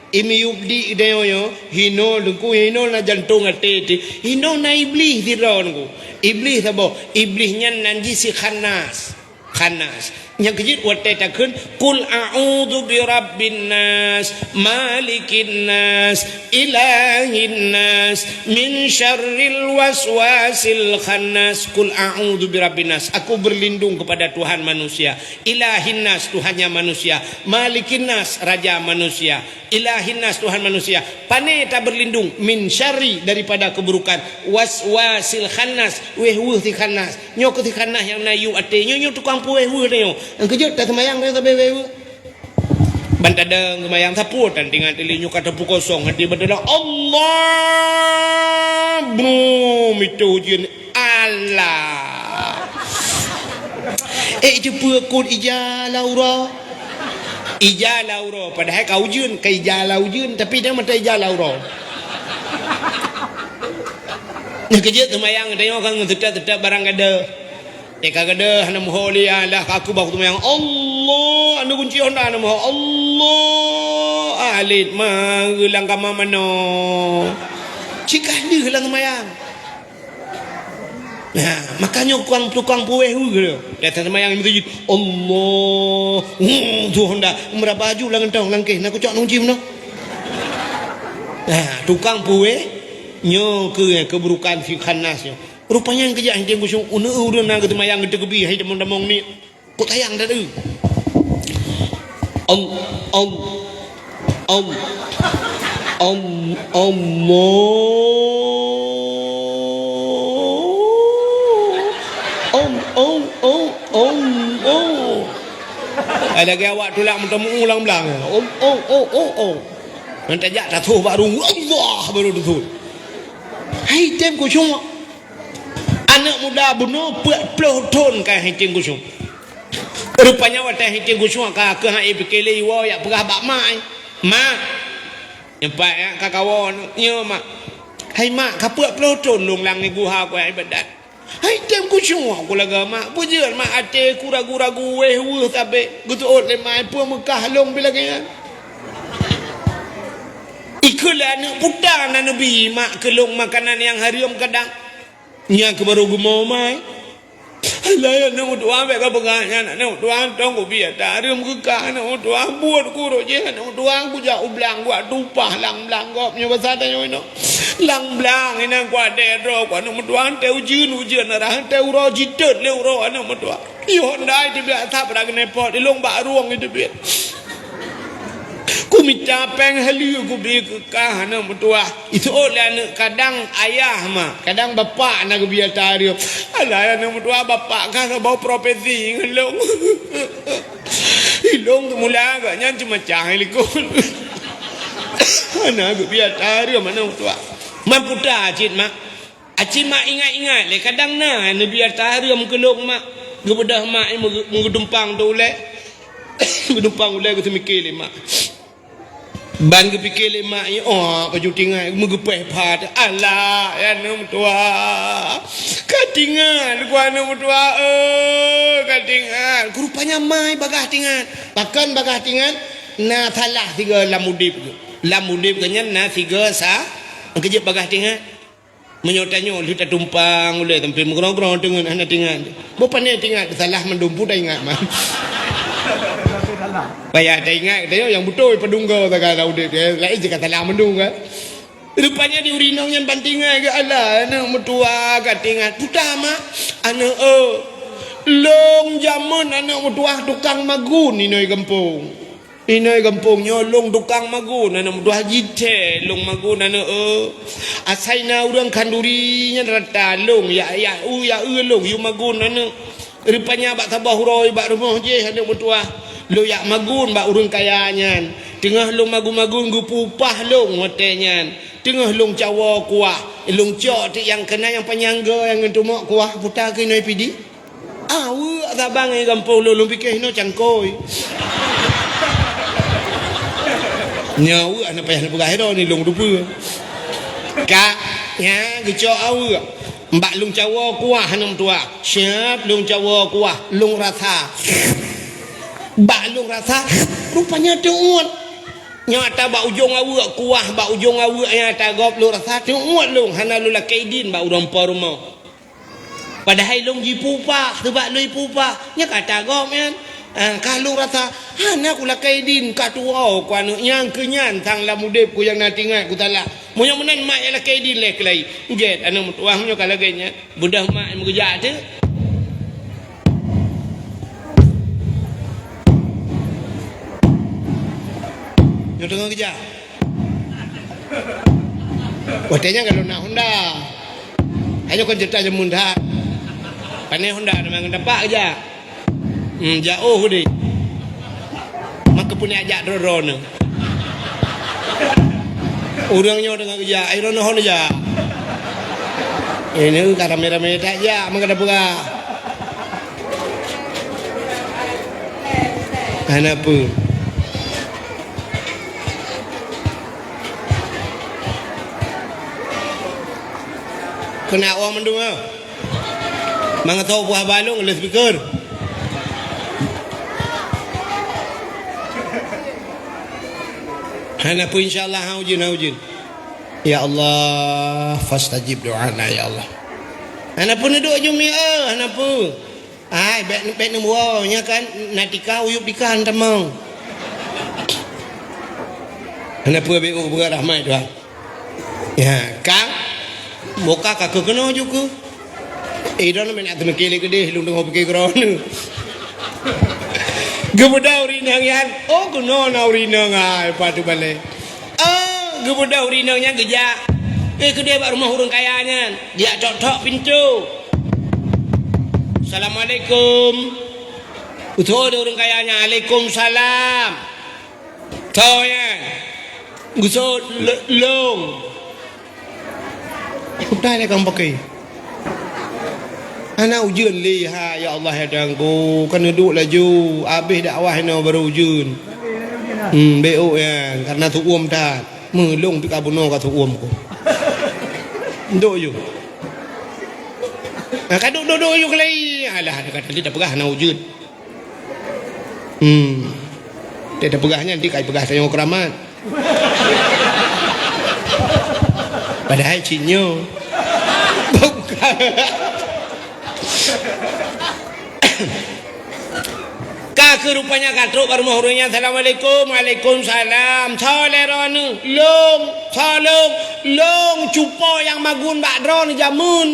Imiyueb di geutanyoe nyoe, hinoe teungku, hinoe na jantong até teuh, hinoe na Iblih sidroe teungku. Iblih saboh, Iblih nyan nan jih si Khannas. Khannas. Nyang keujeuet watée takheun, "Qul a'udzu birabbin nas, malikin nas, ilahin nas, min syarril waswasil khannas." "Qul a'udzu birabbin nas." Aku berlindung kepada Tuhan manusia. Ilahin nas, Tuhannya manusia. Malikin nas, raja manusia. Ilahin nas, Tuhan manusia. Pane taberlindung, min syarri, daripada keburukan, waswasil khannas, wéh-weuh si Khannas. Nyoe keuh si Khannas nyang na yub até. Nyoe, nyoe tukang puwéh weuh tanyoe. Nyang keujeuet taseumayang tanyoe sabe wéh-weuh. Ban tadong seumayang sapeue tan tingat teuh lé nyoe ka teupeu kosong até ban tadong, Allah! Brum! Itu ujeuen. Alah. Eh, itu peue kon ija la uroe? Ija la uroe. Padahai ka ujeuen, ka ija la ujeuen, tapi dia mata ija la uroe. Nyang keujeuet seumayang tanyoe kan ngon teutab-teutab barang gadoh. Eh, ka gadoh hana meuho lé, alah, ka aku bak seumayang. Allah, anu kunci honda hana meuho. Allah, alit ma geulang kama manoe. Cit ka lheueh lam seumayang. Nah, makanya tukang, tukang puwéh weuh. Datang seumayang di masjid. Allah. Hmm, tu honda. Meuraba aju lam gantong, lam kéh. Nah, kucok nunci meunoe. Nah, tukang puwéh. Nyoe keu, keuburukan si Khannas nyoe. Rupanya nyang keujak hintém khusyuk. Uneuk ureueng na geuseumayang geuteukeubie hai tamong-tamong ni. Kok sayang that, eh? Al-, al-, al-, al-, Allah. Al-, al-, al-, Allah. Ai lagèe awak tulak meuteumeu lam blang. Al-, al-, al-, al-, al-. Nyan tajak tathoh bak rueng, Allah baru tathoh. Hai tem khusyuk. Aneuk muda bunoe peuet ploh thon ka hai tem khusyuk. Rupanya watèe hai tem khusyuk ka keuh hai pike lé iwoe jak peugah bak mak, eh, "Mak, nyoe pat jak ka kawoe nyoe, Mak. Hai Mak, ka peuet ploh thon lôn lam guha ku ibadat. Hai tem khusyuk ku lagèe mak, peue jeuet mak até ku ragu-ragu wéh weuh sabé geuteuôt lé mak, peue meukah lôn pih lagèe nyan." Ikheun lé aneuk puta na neubi mak keu lôn makanan nyang hareuem kadang. Nyan keuh barô geumoe mai. Layan aneuk meutuah, bék ka peugah nyan, aneuk meutuah, tong kubi ata hareuem keu kah, aneuk meutuah, buet kurok jih, aneuk meutuah, kujak u blang, kuat tupah lam blang gob nyoe basa tanyoe inoe. Lam blang inan kuat deh droe, ku aneuk meutuah, teuh ujeuen, ujeuen rhah, teuh uroe jitot lé uroe aneuk meutuah. Yoh ndai teubiet asap rak keuneupot, ilong bak rueng teubiet. Kumita péng haleue kubi keu kah aneuk meutuah. Iseuôt lé aneuk, kadang ayah ma, kadang bapak na geubi ata hareuem. Alah aneuk meutuah, bapak kah saboh profesi ngon lôn. Ilong teumula gobnyan ceumacah likot. Hana geubi ata hareuem aneuk meutuah. Man puta cit mak. Aci mak ingat-ingat lé, kadang na neubi ata hareuem keu lôn mak. Geubeudôh mak meuge-, meugeudumpang teuh ulée. Geudumpang ulée geuseumiké lé mak. Ban geupike lé mak nyan, oh, baju tingat, meugeupéh pha teuh. Alah, ya aneuk meutuah. Ka tingat, ku aneuk meutuah, eh, ka tingat. Ku rupanya mai bagah tingat. Pakon bagah tingat? Na salah sigoe lam udeb geuh. Lam udeb geuh nyan na sigoe sa-, keujeuet bagah tingat. Meunyoe tanyoe lheueh tatumpang ulée sampoe meugroe-groe teungeut hana tingat. Boh pane tingat, salah mandum peue taingat mah. Payah taingat, tanyoe nyang beutôi padum goe sagai lam udeb, eh, laén jih ka salah mandum kan. Rupanya di ureueng inong nyan ban tingat geuh, alah, aneuk meutuah ka tingat. Peue teuh mak, aneuk, eh, lôn jameun aneuk meutuah tukang magun inoe gampông. Inoe gampông nyoe lôn tukang magun aneuk meutuah, jithée lôn magun aneuk, eh. Asai na ureueng khanduri nyan rata lôn, ya, ya, u, ya, eu lôn yue magun aneuk. Rupanya bak saboh uroe bak rumoh jih aneuk meutuah, lôn jak magun bak ureueng kaya nyan. Teungoh lôn magun-magun geupeu upah lôn watée nyan. Teungoh lôn cawoe kuah, lôn cok teuk nyang keunan nyang panyang goe nyang ngon tumok kuah, peue teuh keunoe pidi. Aweuek saban ngon gampông lôn, lôn pike hinoe cangkôi. Nyoe aweuek hana payah neupeugah droe ni lôn teupeue. Ka, nya geucok aweuek. Bak lôn cawoe kuah aneuk meutuah. Siap lôn cawoe kuah, lôn rasa. Bak lôn rasa, rupanya teuuet. Nyata bak ujong aweuek kuah, bak ujong aweuek nyata gob lôn rasa teuuet lôn, hana lôn lakée idin bak ureueng po rumoh. Padahai lôn jipeupah, seubab lôn jipeupah, nyan ka ata gob nyan. Ah, ka lôn rasa, hana kulakée idin, ka tuwoe ku aneuk nyan, keu nyan sang lam udeb ku nyang na tingat ku salah. Meunyoe meunan mak nyang lakée idin lé keulayi. Gét aneuk meutuah meunyoe ka lagée nyan. Beudôh mak meugeujak teuh. Nyoe teungoh geujak. Watée nyan ka lôn na Honda. Ayo kon cerita jameun that. Pane Honda teuma ngon tapak jak. Hmm, jak oh deh. Maka pun jak droe-droe nyoe. Ureueng nyoe teungoh geujak, ai droeneuh hon jak. Ini ka ramé-ramé that jak, maka tapeugah. Hana peue. Keuneuk awak mandum, ah. Mangat tau buah balong lé speaker. Hana peue, insya Allah, ha ujeuen, ha ujeuen. Ya Allah, fastajib doana, ya Allah. Hana peue neuduek jumi, eh, hana peue. Ai, bék, bék neuwoe, nyan kan na tika, uyueb tika, hana tamong. Hana peue, bék ubeurah rahmat Tuhan. Ya, kang, boka ka keuh keunoe ju keuh. Eh, droeneuh meunan teumeukilék keudeh, lôn teungoh pike keudroe. Geubeudôh ureueng inong nyan, oh, keunoe na ureueng inong, ai, pat teubalek. Oh, geubeudôh ureueng inong nyan geujak. Eh, keudeh bak rumoh ureueng kaya nyan, jak tok-tok pintoe. "Assalamualaikum." Beutôi ureueng kaya nyan, "Alaikumsalam." Toh nyan. Geuseuôt le-, lôn. Utai lé kang pakai. Hana ujeuen lé, ha, ya Allah, ya Tuhanku. Kan neuduek laju. Abéh dakwah inoe baru ujeuen. Hmm, bék nyan. Karena teuuem that. Meulông pih ka bunoe ka teuuem ku. Duek ju. Nah, ka duek-duek ju keulai. Alah, ka tadi tapeugah hana ujeuen. Hmm. Teuh tapeugah nyan, di kai peugah tanyoe keuramat. Padahai cit nyoe. Bukan. Ka keuh rupanya ka trok bak rumoh ureueng nyan, "Assalamualaikum." "Waalaikumsalam." "Soe lé droeneuh?" "Lôn." "Soe lôn?" "Lôn cupo nyang magun bak droeneuh jameun."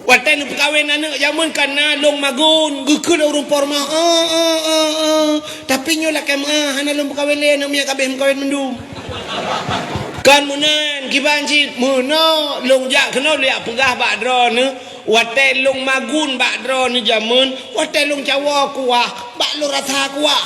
Watèe neupeukawen aneuk jameun ka na lôn magun, geukheun lé ureueng po rumoh, "Eh, eh, eh, eh. Tapi nyoe lakèe meu'ah, hana lôn peukawen lé, aneuk miet ka abéh meukawen mandum." Kon meunan, kiban cit, meunoe lôn jak keunoe lôn jak peugah bak droeneuh, watèe lôn magun bak droeneuh jameun, watèe lôn cawoe kuah, bak lôn rasa kuah,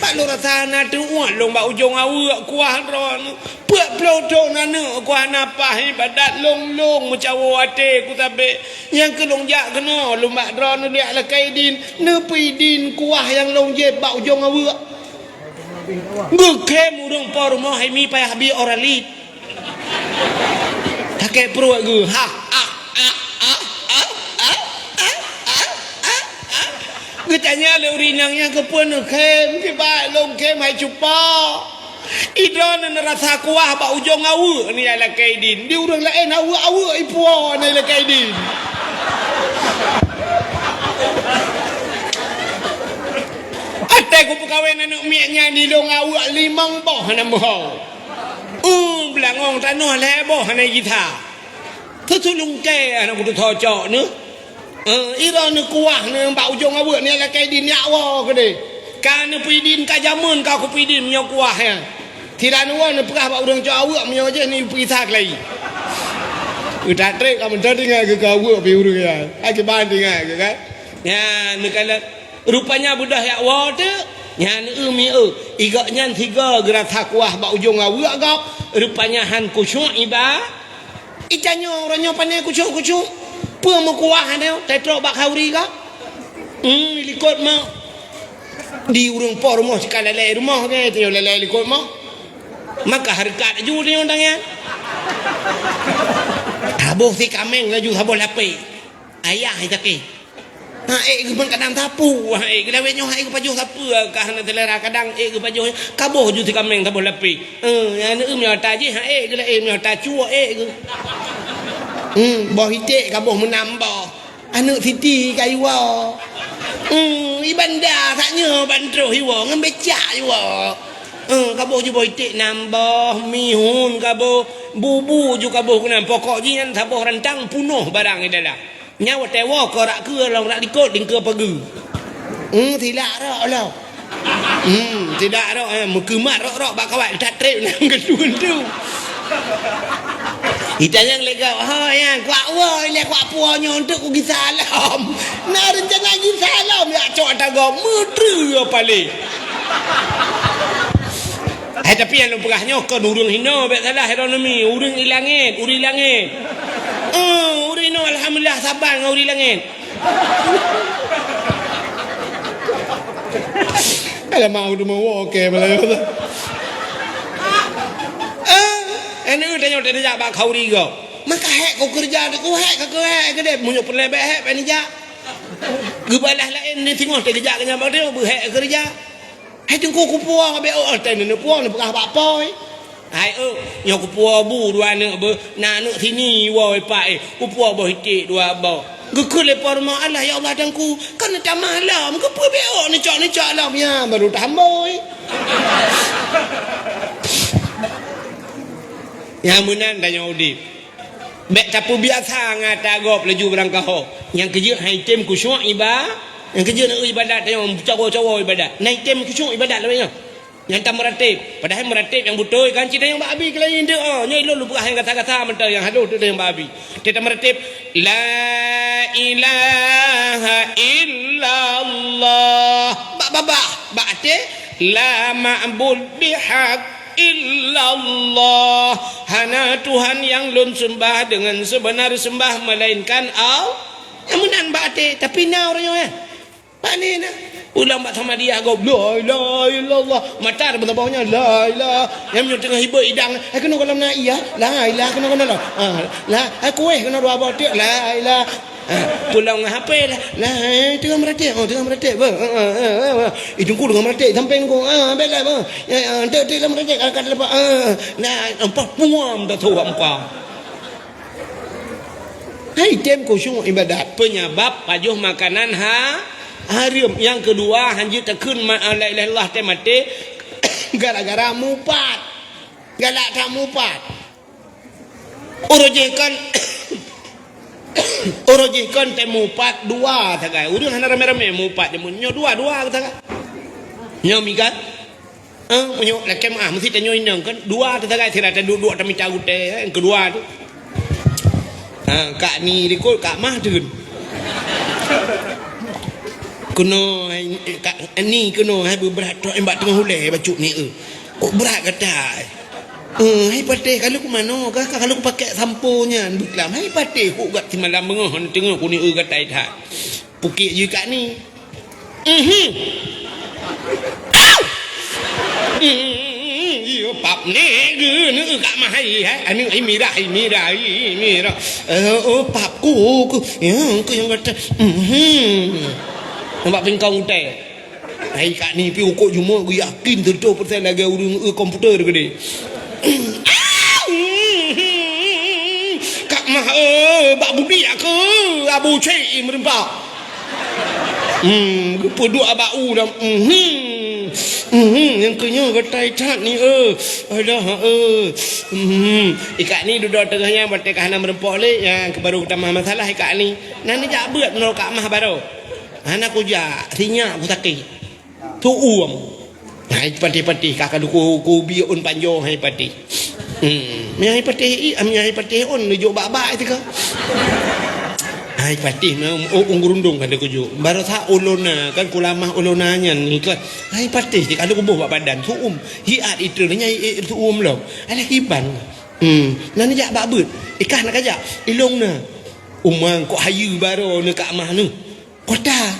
bak lôn rasa na teu'uet lôn bak ujong aweuek kuah droeneuh. Peuet ploh thon aneuk ku hana paih ibadat, lôn-lôn meucawoe até ku sabé. Nyang keuh lôn jak keunoe, lôn bak droeneuh jak lakèe idin, neupeuidin kuah nyang lôn jieb bak ujong aweuek. Geukhém ureueng po rumoh hai mi payah bi Oralid. Sakét pruet geuh. Ha, ha, ha. Geutanya lé ureueng inong nyan, "Keupeue neukhém?" "Kiban lôn khém hai cupo. Idroeneuh neurasa kuah bak ujong aweuek nyan lakèe idin. Di ureueng laén aweuek-aweuek ipuwoe nyan lakèe idin. Até kupeukawen aneuk miet nyan di lôn aweuek limong boh hana meuho. Uh, beulangong tanoh lhèe boh hana jitha. Teutu lungkée aneuk kutu thocok neuh." Eh, idroeneuh kuah nyan bak ujong aweuek nyan lakèe idin jak woe keudeh. Ka neupeuidin ka jameun ka kupeuidin meunyoe kuah nyan. Sira neuwoe neupeugah bak ureueng cok aweuek meunyoe jih neupeugisa keulayi. Utak trép ka meunan tinggai keu aweuek pi ureueng nyan. Akiban tinggai keu kan. Nyan neukalon rupanya beudôh jak woe teuk. Nyan eu mi eu. Igok nyan sigoe geurasa kuah bak ujong aweuek gob. Rupanya han khusyuk iba Itanyoe uroe nyoe pane kucok-kucok. Peue meukuah nyoe, tetrok bak khauri ka? Hmm, likot ma. Di ureueng po rumoh sika lalai rumoh ke, tanyoe lalai likot ma. Maka hareukat laju tanyoe tangian. Taboh si kaméng laju saboh lapéh. Ayah sakét. Ha ék geuh ban kadang sapeue, ha ék geuh lawét nyoe, ha ék geuh pajoh sapeue ka hana seulera, kadang ék geuh pajoh, kaboh ju si kaméng saboh lapéh. Eh, aneuk eu meunyoe ata jih, ha ék geuh laén meunyoe ata cue ék geuh. Hmm, boh iték kaboh meunam boh. Aneuk siti ka iwoe. Hmm, i banda sak nyoe ban troh iwoe ngon becak iwoe. Eh, kaboh ju boh iték nam boh, mihun kaboh, bubu ju kaboh keunan. Pokok jih nyan saboh rantang punoh barang i dalam. Nyan watée woe keu rak keue lom rak likot lingkeue pageue. Hmm, silak rok lom. Hmm, silak rok, eh, meukeumat rok-rok bak kawat, that trép nyan geuntu-geuntu. Itanyong lé gob, "Ho nyan, kuak woe ilée kuak puwoe nyoe untuk kugisa lom. Na reuncana gisa lom jak cok ata gob, meutreue paleng." Hai, tapi nyang lôn peugah nyoe kon ureuëng hinoe, bék salah ironomi, ureuëng ilangét, ureuëng ilangét. Eh, ureuëng hinoe alhamdulillah saban ngon ureuëng ilangét. Alah, mau tu mau oke, malah. Eh, anu tanya tadi jak bak khauri go. Maka hek kau kerja tu, ku hek ka keu hek ke deh. Meunyoe peureulée bék hek, bék nijak. Geubalah laén ni singoh teugeujak keu nyan bak dia, beuhek kerja. Hai teungku kupuwoe bék, oh, teuh neupuwoe neupeugah bak poi. Hai, oh, nyoe kupuwoe bu dua aneuk beuh, na aneuk sini woe pak, eh, kupuwoe boh iték dua boh. Geukheun lé poi rumoh, "Allah, ya Allah, teungku, kan neutamah lom, keupeue bék oh neucok-neucok lom?" Ya, baru tahamboi. Nyang meunan tanyoe udeb. Bék tapeubiasa ngon ata gob laju beurangkaho. Nyang keujeuet han item khusyuk iba-, nyang keujeuet na ibadat tanyoe, cawo-cawo ibadat. Na item khusyuk ibadat lagée nyoe. Nyang tameuratéb, padahai meuratéb nyang beutôi kan cit nyang bak abi keulayi deuh, oh, nyoe ilôn lôn peugah nyang gata-gata mantong nyang halôh deuh nyang bak abi. Teuh tameuratéb, "La ilaha illallah." Bak babah, bak até, "La ma'bud bihaq illallah." Hana Tuhan nyang lôn seumbah deungon seubeuna seumbah meulainkan Allah. Nyang meunan bak até, tapi na ureuëng nyoe, eh. Pane na? Ulang bak Samadiyah gob, "La ilaha illallah." Mata teubang-teubang nyan, "La ilaha." Nyang meunyoe teungoh hibeuet idang, "Hai keunoe gohlom na iya?" "La ilaha keunoe gohlom." Ah, la, "Hai kueh keunoe dua boh tiek?" "La ilaha." Ah, pulang ngon H P lah. "La, eh, teungoh meuratéb." "Oh, teungoh meuratéb." Bah, ah, ah, ah, ah, ah. "Itu ku teungoh meuratéb sampai nunggu." "Ah, bék lah, bah. Ya, ya, entek, entek lah meuratéb, angkat lepas." Ah, nah, empat puam dah tu empat. Hai tem khusyuk ibadat. Penyebab pajoh makanan ha-, haram. Nyang keudua, hanjeuet takheun ma-, la ilaha illallah teuh maté gara-gara mupat. Galak that mupat. Uroe jih kon, uroe jih kon teuh mupat dua sagai. Ureueng hana ramé-ramé mupat jameun nyoe dua-dua sagai. Nyoe mikat. Eh, meunyoe lakée meuah meusti tanyoe inong kan dua teuh sagai sira teuh duek-duek tamita gutée, eh, nyang keudua tu. Ha, kak ni likot kak mah teun. Keunoe, eh, kak ni keunoe hai beubrat trok bak teungoh ulée bacut ni, eh. Kok brat gata, eh? Eh, hai patéh, ka lheueh kumanoe kah, ka lheueh kupakék sampo nyan beuklam. Hai patéh, kok gat simalam beungoh hana teungoh kuni, eh, gata that. Pukik jih kak ni. Mhm. Au! Mhm. Iyo, pap ni geuneuk kak mah hai, hai. Aneuk ai mirah, ai mirah, ai mirah. Eh, oh, pap ku, ku. Ya, ku nyang kata. Mhm. Nampak pingkong utai. Hai kak ni pi ukok jumo geuyakin seratus persen lagée ureueng, eh, komputer keudeh. Kak mah, eh, bak budi aku, Abu Cik meureumpok. Hmm, geupeuduek bak u lam. Mhm. Mhm, nyang keunyoe geutai that ni, eh. Alah, eh. Mhm. Ikak ni dudoe teungoh nyan batée ka hana meureumpok lé, nyang keubaru geutamah masalah ikak ni. Nah, neujak beuet meunurot kak mah baroe. Hana kujak, sinyak kusakét. Tu'uem. Hai patéh-patéh, ka ka duku kubi ôn panjoe hai patéh. Hmm, mi hai patéh i, mi hai patéh ôn neujok bak-bak itu ka. Hai patéh meu'ôn gurundong ka dikujok. Barosa ulona kan kulamah ulona nyan ni kan. Hai patéh cit ada kuboh bak badan tu'uem. Hiat itu nyai tu'uem lom. Alah kiban. Hmm, na neujak bak beuet. Ikah na kajak. Ilong na. Umang kok hayu baroe neukak mah nu. Kota.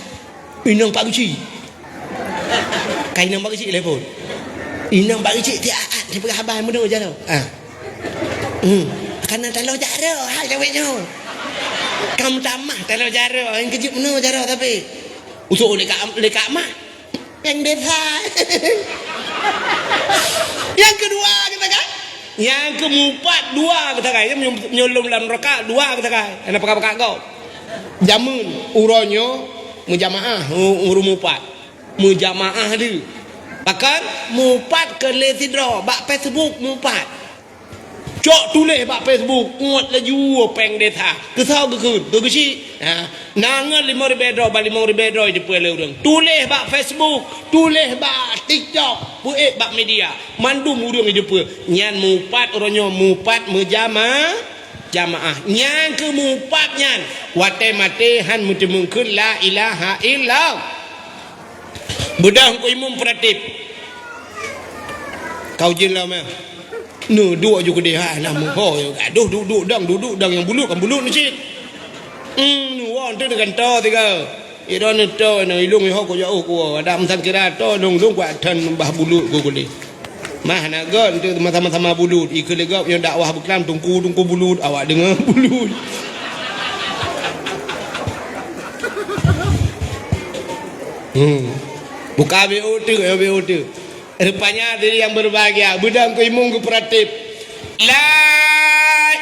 Inong Pak Geuchik. Ka inong Pak Geuchik telepon. Inong Pak Geuchik tiap-tiap peugah haba meunoe jaroe. Ha. Hmm. Kana taloe jaroe hai lawét nyoe. Kam tamah taloe jaroe, nyang keujeuet meunoe jaroe tapi. Usok lé kak, lé kak mah. Péng desa. Nyang keudua geutangai. Nyang keumupat dua geutangai. Nyoe, nyoe lom lam raka dua geutangai. Hana pakat-pakat gob. Jameun uroe nyoe meujamaah u-, ureueng mupat. Meujamaah deuh. Bahkan mupat keu lé sidroe bak Facebook mupat. Cok tuléh bak Facebook, uet laju péng desa. Keusoe geukheun, keu geuchik. Ha, na ngon limong ribée droe, bak limong ribée droe jipeu lé ureueng. Tuléh bak Facebook, tuléh bak TikTok, peuék bak media. Mandum ureueng jipeu. Nyan mupat uroe nyoe, mupat meujama-, jamaah. Nyang keumupat nyan, watée maté han meuteumeung kheun la ilaha illallah. Beudôh keu imum peuratif. Kau jin lom, eh. Nu duek ju keudeh, ha, nah, meuho, adoh, duduk dang, duduk dang nyang bulut, kan bulut ni cit. Hmm, nu woe, tu dengan to tiga. Ira ni to, na ilung, iho, ko jauh, ko. Ada meusan kira to, dong, dong, kuat tan bah bulut, ko, ko, ni. Mah, na gon, tu sama-sama bulut. Ikeu legok, yang dakwah beklam, tungku, tungku bulut, awak dengar bulut. Hmm. Buka B O tu, B O tu. Rupanya diri yang berbahagia, beudang keu imum geupeuratif. La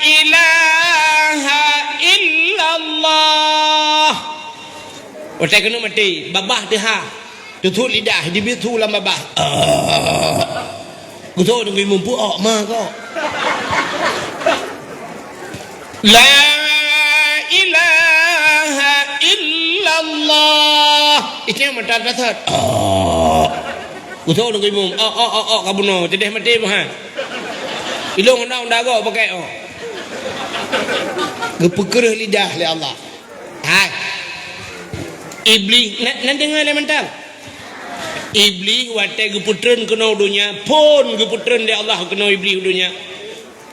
ilaha illallah. Watée keuneuk maté, babah teuha. Tutup lidah, dibiet su lam babah. Ah. Geusoe deungon imum pu-ok ma kok. La ilaha illallah. Itu yang mata dasar. Oh. Geusoe deungon imum. Oh, oh, oh, oh, ka bunoe. Teudah maté meuhan. Ilong undang-undang agok pakai, oh. Geupeukeureuk lidah lé Allah. Hai. Iblih, na, na deungoe lé mantong. Iblih watée geupeutreun keunoe donya, phon geupeutreun lé Allah keunoe Iblih donya.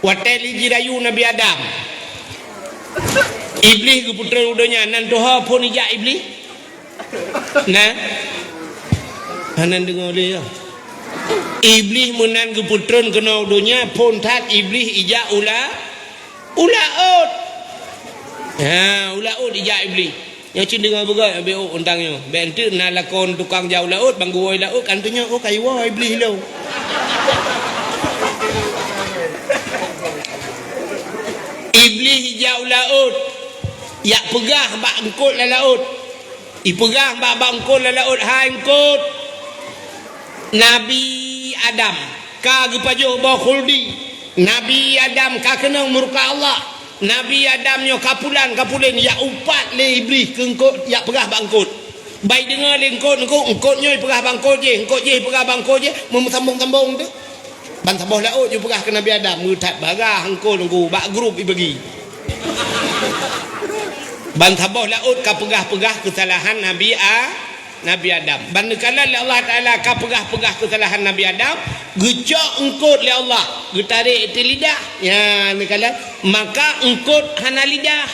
Watée lé jirayu Nabi Adam. Iblih geupeutreun u donya, nan tuha phon ijak Iblih? Nah. Hana deungoe lé, ya. Iblih meunan geupeutreun keunoe donya, phon that Iblih ijak u la-, u laôt. Ha, u laôt ijak Iblih. Nyoe cit deungoe beugöt, beuôt untang nyoe. Bék enteuk na lakon tukang jak u laôt, bang geuwoe laôt, kan teunyoe, oh, ka iwoe Iblih ilong. Iblih ijak u laôt. Jak peugah bak eungkôt lam laôt. Ipeugah bak, bak eungkôt lam laôt, "Hai eungkôt, Nabi Adam ka geupajoh boh khuldi. Nabi Adam ka keunong murka Allah. Nabi Adam nyoe ka pulan, ka pulen, jak upat lé Iblih keu eungkôt, jak peugah bak eungkôt." Ban ideungoe lé eungkôt, eungkôt, eungkôt nyoe ipeugah bak eungkôt jéh, eungkôt jéh ipeugah bak eungkôt jéh, meusambông-sambông teuk. Ban saboh laôt jipeugah keu Nabi Adam, meuthat bagah eungkôt ngon bak grup ibagi. Ban saboh laôt ka peugah-peugah keusalahan Nabi A-, Nabi Adam. Ban neukalon lé Allah Taala ka peugah-peugah keusalahan Nabi Adam, geucok eungkôt lé Allah, geutarek ateueh lidah. Nyan neukalon, maka eungkôt hana lidah.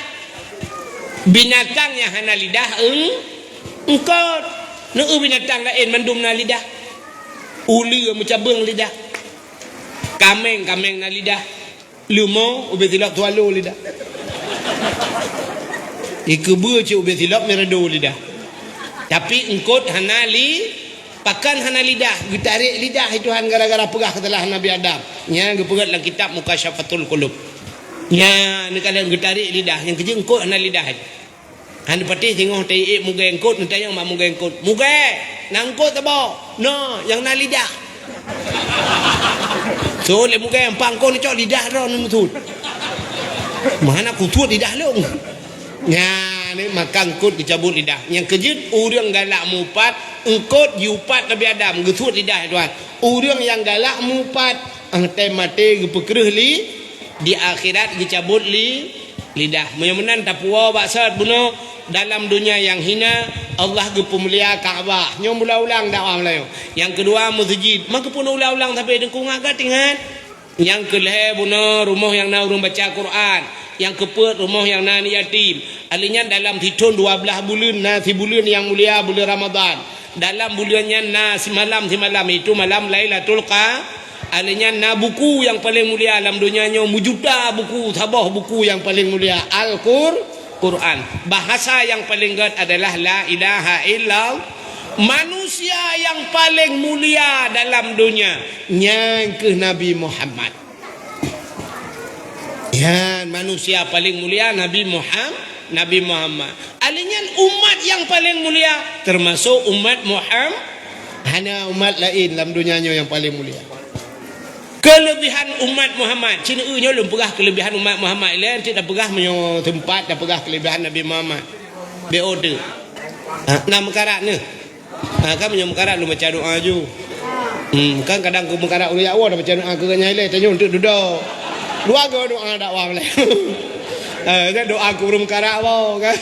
Binatang nyang hana lidah eung-, eungkôt. Neu binatang laén mandum na lidah. Uleue meucabeueng lidah. Kaméng, kaméng na lidah. Leumo ubé silop swallow lidah. Ikeubeue cit ubé silop mirado lidah. Tapi eungkôt hana li-, pakon hana lidah, geutarek lidah lé Tuhan gara-gara peugah keusalahan Nabi Adam. Nyan geupeugét lam kitab Mukasyafatul Qulub. Nyan neukalon geutarek lidah, nyang keujeuet eungkôt hana lidah. Hana patéh singoh taiék mugée eungkôt, neutanyong bak mugée eungkôt, "Mugée, na eungkôt saboh?" "Na, nyang na lidah." Seuôt lé mugée, "Empat eungkôt neucok lidah droe neumeusut." "Meuhana kusut lidah lôn." Nyan, maka eungkôt geucabot lidah. Nyang keujeuet, ureuëng galak meuupat, eungkôt jiupat Nabi Adam, geusut lidah Tuhan. Ureuëng nyang galak meuupat, ah, tém maté geupeukreueh li-, di akhirat geucabot li-, lidah. Meunyoe meunan tapuwoe bak sot bunoe, dalam donya nyang hina, Allah geupeumulia Ka'bah. Nyoe meuulang-ulang dakwah Meulayu. Nyang keudua, meuseujid. Maka pun ulang-ulang sabe deungon geuingat-ingat. Nyang keulhée bunoe, rumoh nyang na ureuëng baca Quran. Nyang keupeuet, rumoh nyang na aneuk yatim. Alheuh nyan dalam sithon dua blaih buleuen na sibuleuen nyang mulia, buleuen Ramadhan. Dalam buleuen nyan na simalam-simalam, yaitu malam Lailatul Qa-, alheuh nyan na buku nyang paleng mulia lam donya nyoe, meujuta buku, saboh buku nyang paleng mulia, Al-Qur-, Quran. Bahasa nyang paleng gét adalah la ilaha illallah. Manusia nyang paleng mulia dalam donya, nyan kheueh Nabi Muhammad. Nyan manusia paleng mulia Nabi Muham-, Nabi Muhammad. Alheuh nyan umat nyang paleng mulia, teumasok umat Muham-, hana umat laén lam donya nyoe nyang paleng mulia. Keuleubehan umat Muhammad, cit nyoe lôn peugah keuleubehan umat Muhammad, ilée cit tapeugah meunyoe teumpat tapeugah keuleubehan Nabi Muhammad. Bék ode. Ha, na meukarat neuh. Ha, kan meunyoe meukarat lôn baca doa ju. Hmm, kan kadang keu meukarat ureuëng jak woe baca doa keu gobnyan ilée, tanyoe eunteuk dudoe. Dua go doa dakwah lé. Ha, kan doa keu ureuëng meukarat woe kan.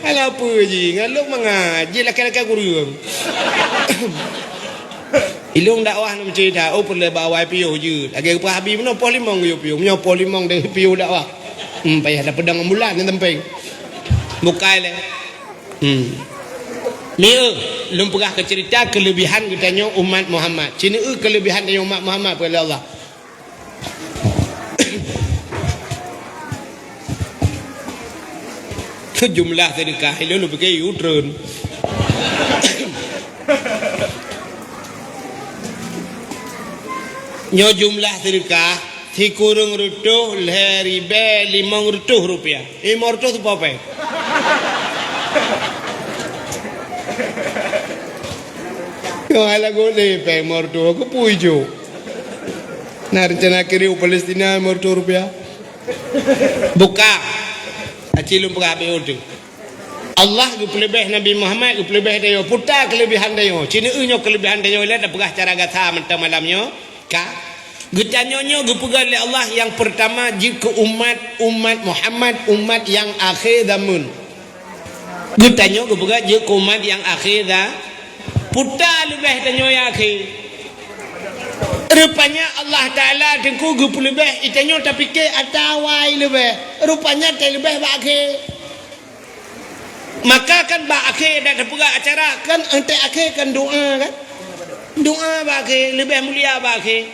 Alah peue jih, ngon lôn mangat, jih lakée-lakée kureueng. Ilôn dakwah nam cerita, oh peureulée bak awai piôh jeuet. Lagée geupeugah Abi bunoe poh limong geuyue piôh, meunyoe poh limong deh piôh dakwah. Hmm, payah tapeudong ambulan nyan sampéng. Bukai lé. Hmm. Mieu, lôn peugah keu cerita keuleubehan geutanyoe umat Muhammad. Cit nyoe keuleubehan tanyoe umat Muhammad peugah lé Allah. Jumlah sedekah ilôn lôn pike yue treun. Nyoe jumlah sedekah sikureueng reutôh lhée ribée limong reutôh rupiah. Limong reutôh teupeu péng. Nyoe hai lagoe lé péng limong reutôh, keupeue ijok? Na reuncana kirém u Palestina limong reutôh rupiah? Buka. Aci lôn peugah habéh udeueng. Allah geupeuleubeh Nabi Muhammad, geupeuleubeh tanyoe. Peue ta keuleubehan tanyoe? Cit nyoe keuleubehan tanyoe lé tapeugah cara gata mantong malam nyoe. Ka. Geutanyoe nyoe geupeugah lé Allah nyang peurtama jeuet keu umat, umat Muhammad, umat nyang akhé zameun. Geutanyoe geupeugah jeuet keu umat nyang akhé za-, peue ta leubeh tanyoe nyang akhé. Rupanya Allah Taala teungku geupeuleubeh, i tanyoe tapike ata awai leubeh. Rupanya teuleubeh bak akhé. Maka kan bak akhé dak teupeugah acara kan, eunteuk akhé kan doa kan? Doa bak akhé, leubeh mulia bak akhé.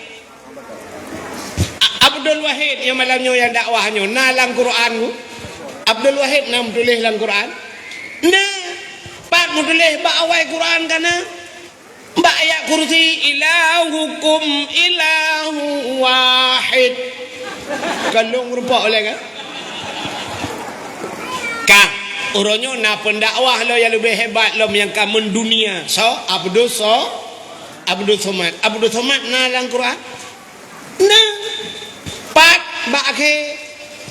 A-, Abdul Wahid nyang malam nyoe nyang dakwah nyoe na lam Quran ku? Abdul Wahid na meutuléh lam Quran? Na. Pat meutuléh bak awai Quran ka na? Bak ayat kursi, "Ilahukum ilahu wahid." Ka lôn meurumpok ulée kan? Ka. Uroe nyoe na pendakwah lom nyang leubeh hebat lom nyang ka mendunia. Soe? Abdus So-, Abdus Somad. Abdus Somad na lam Quran? Na. Pat bak akhé.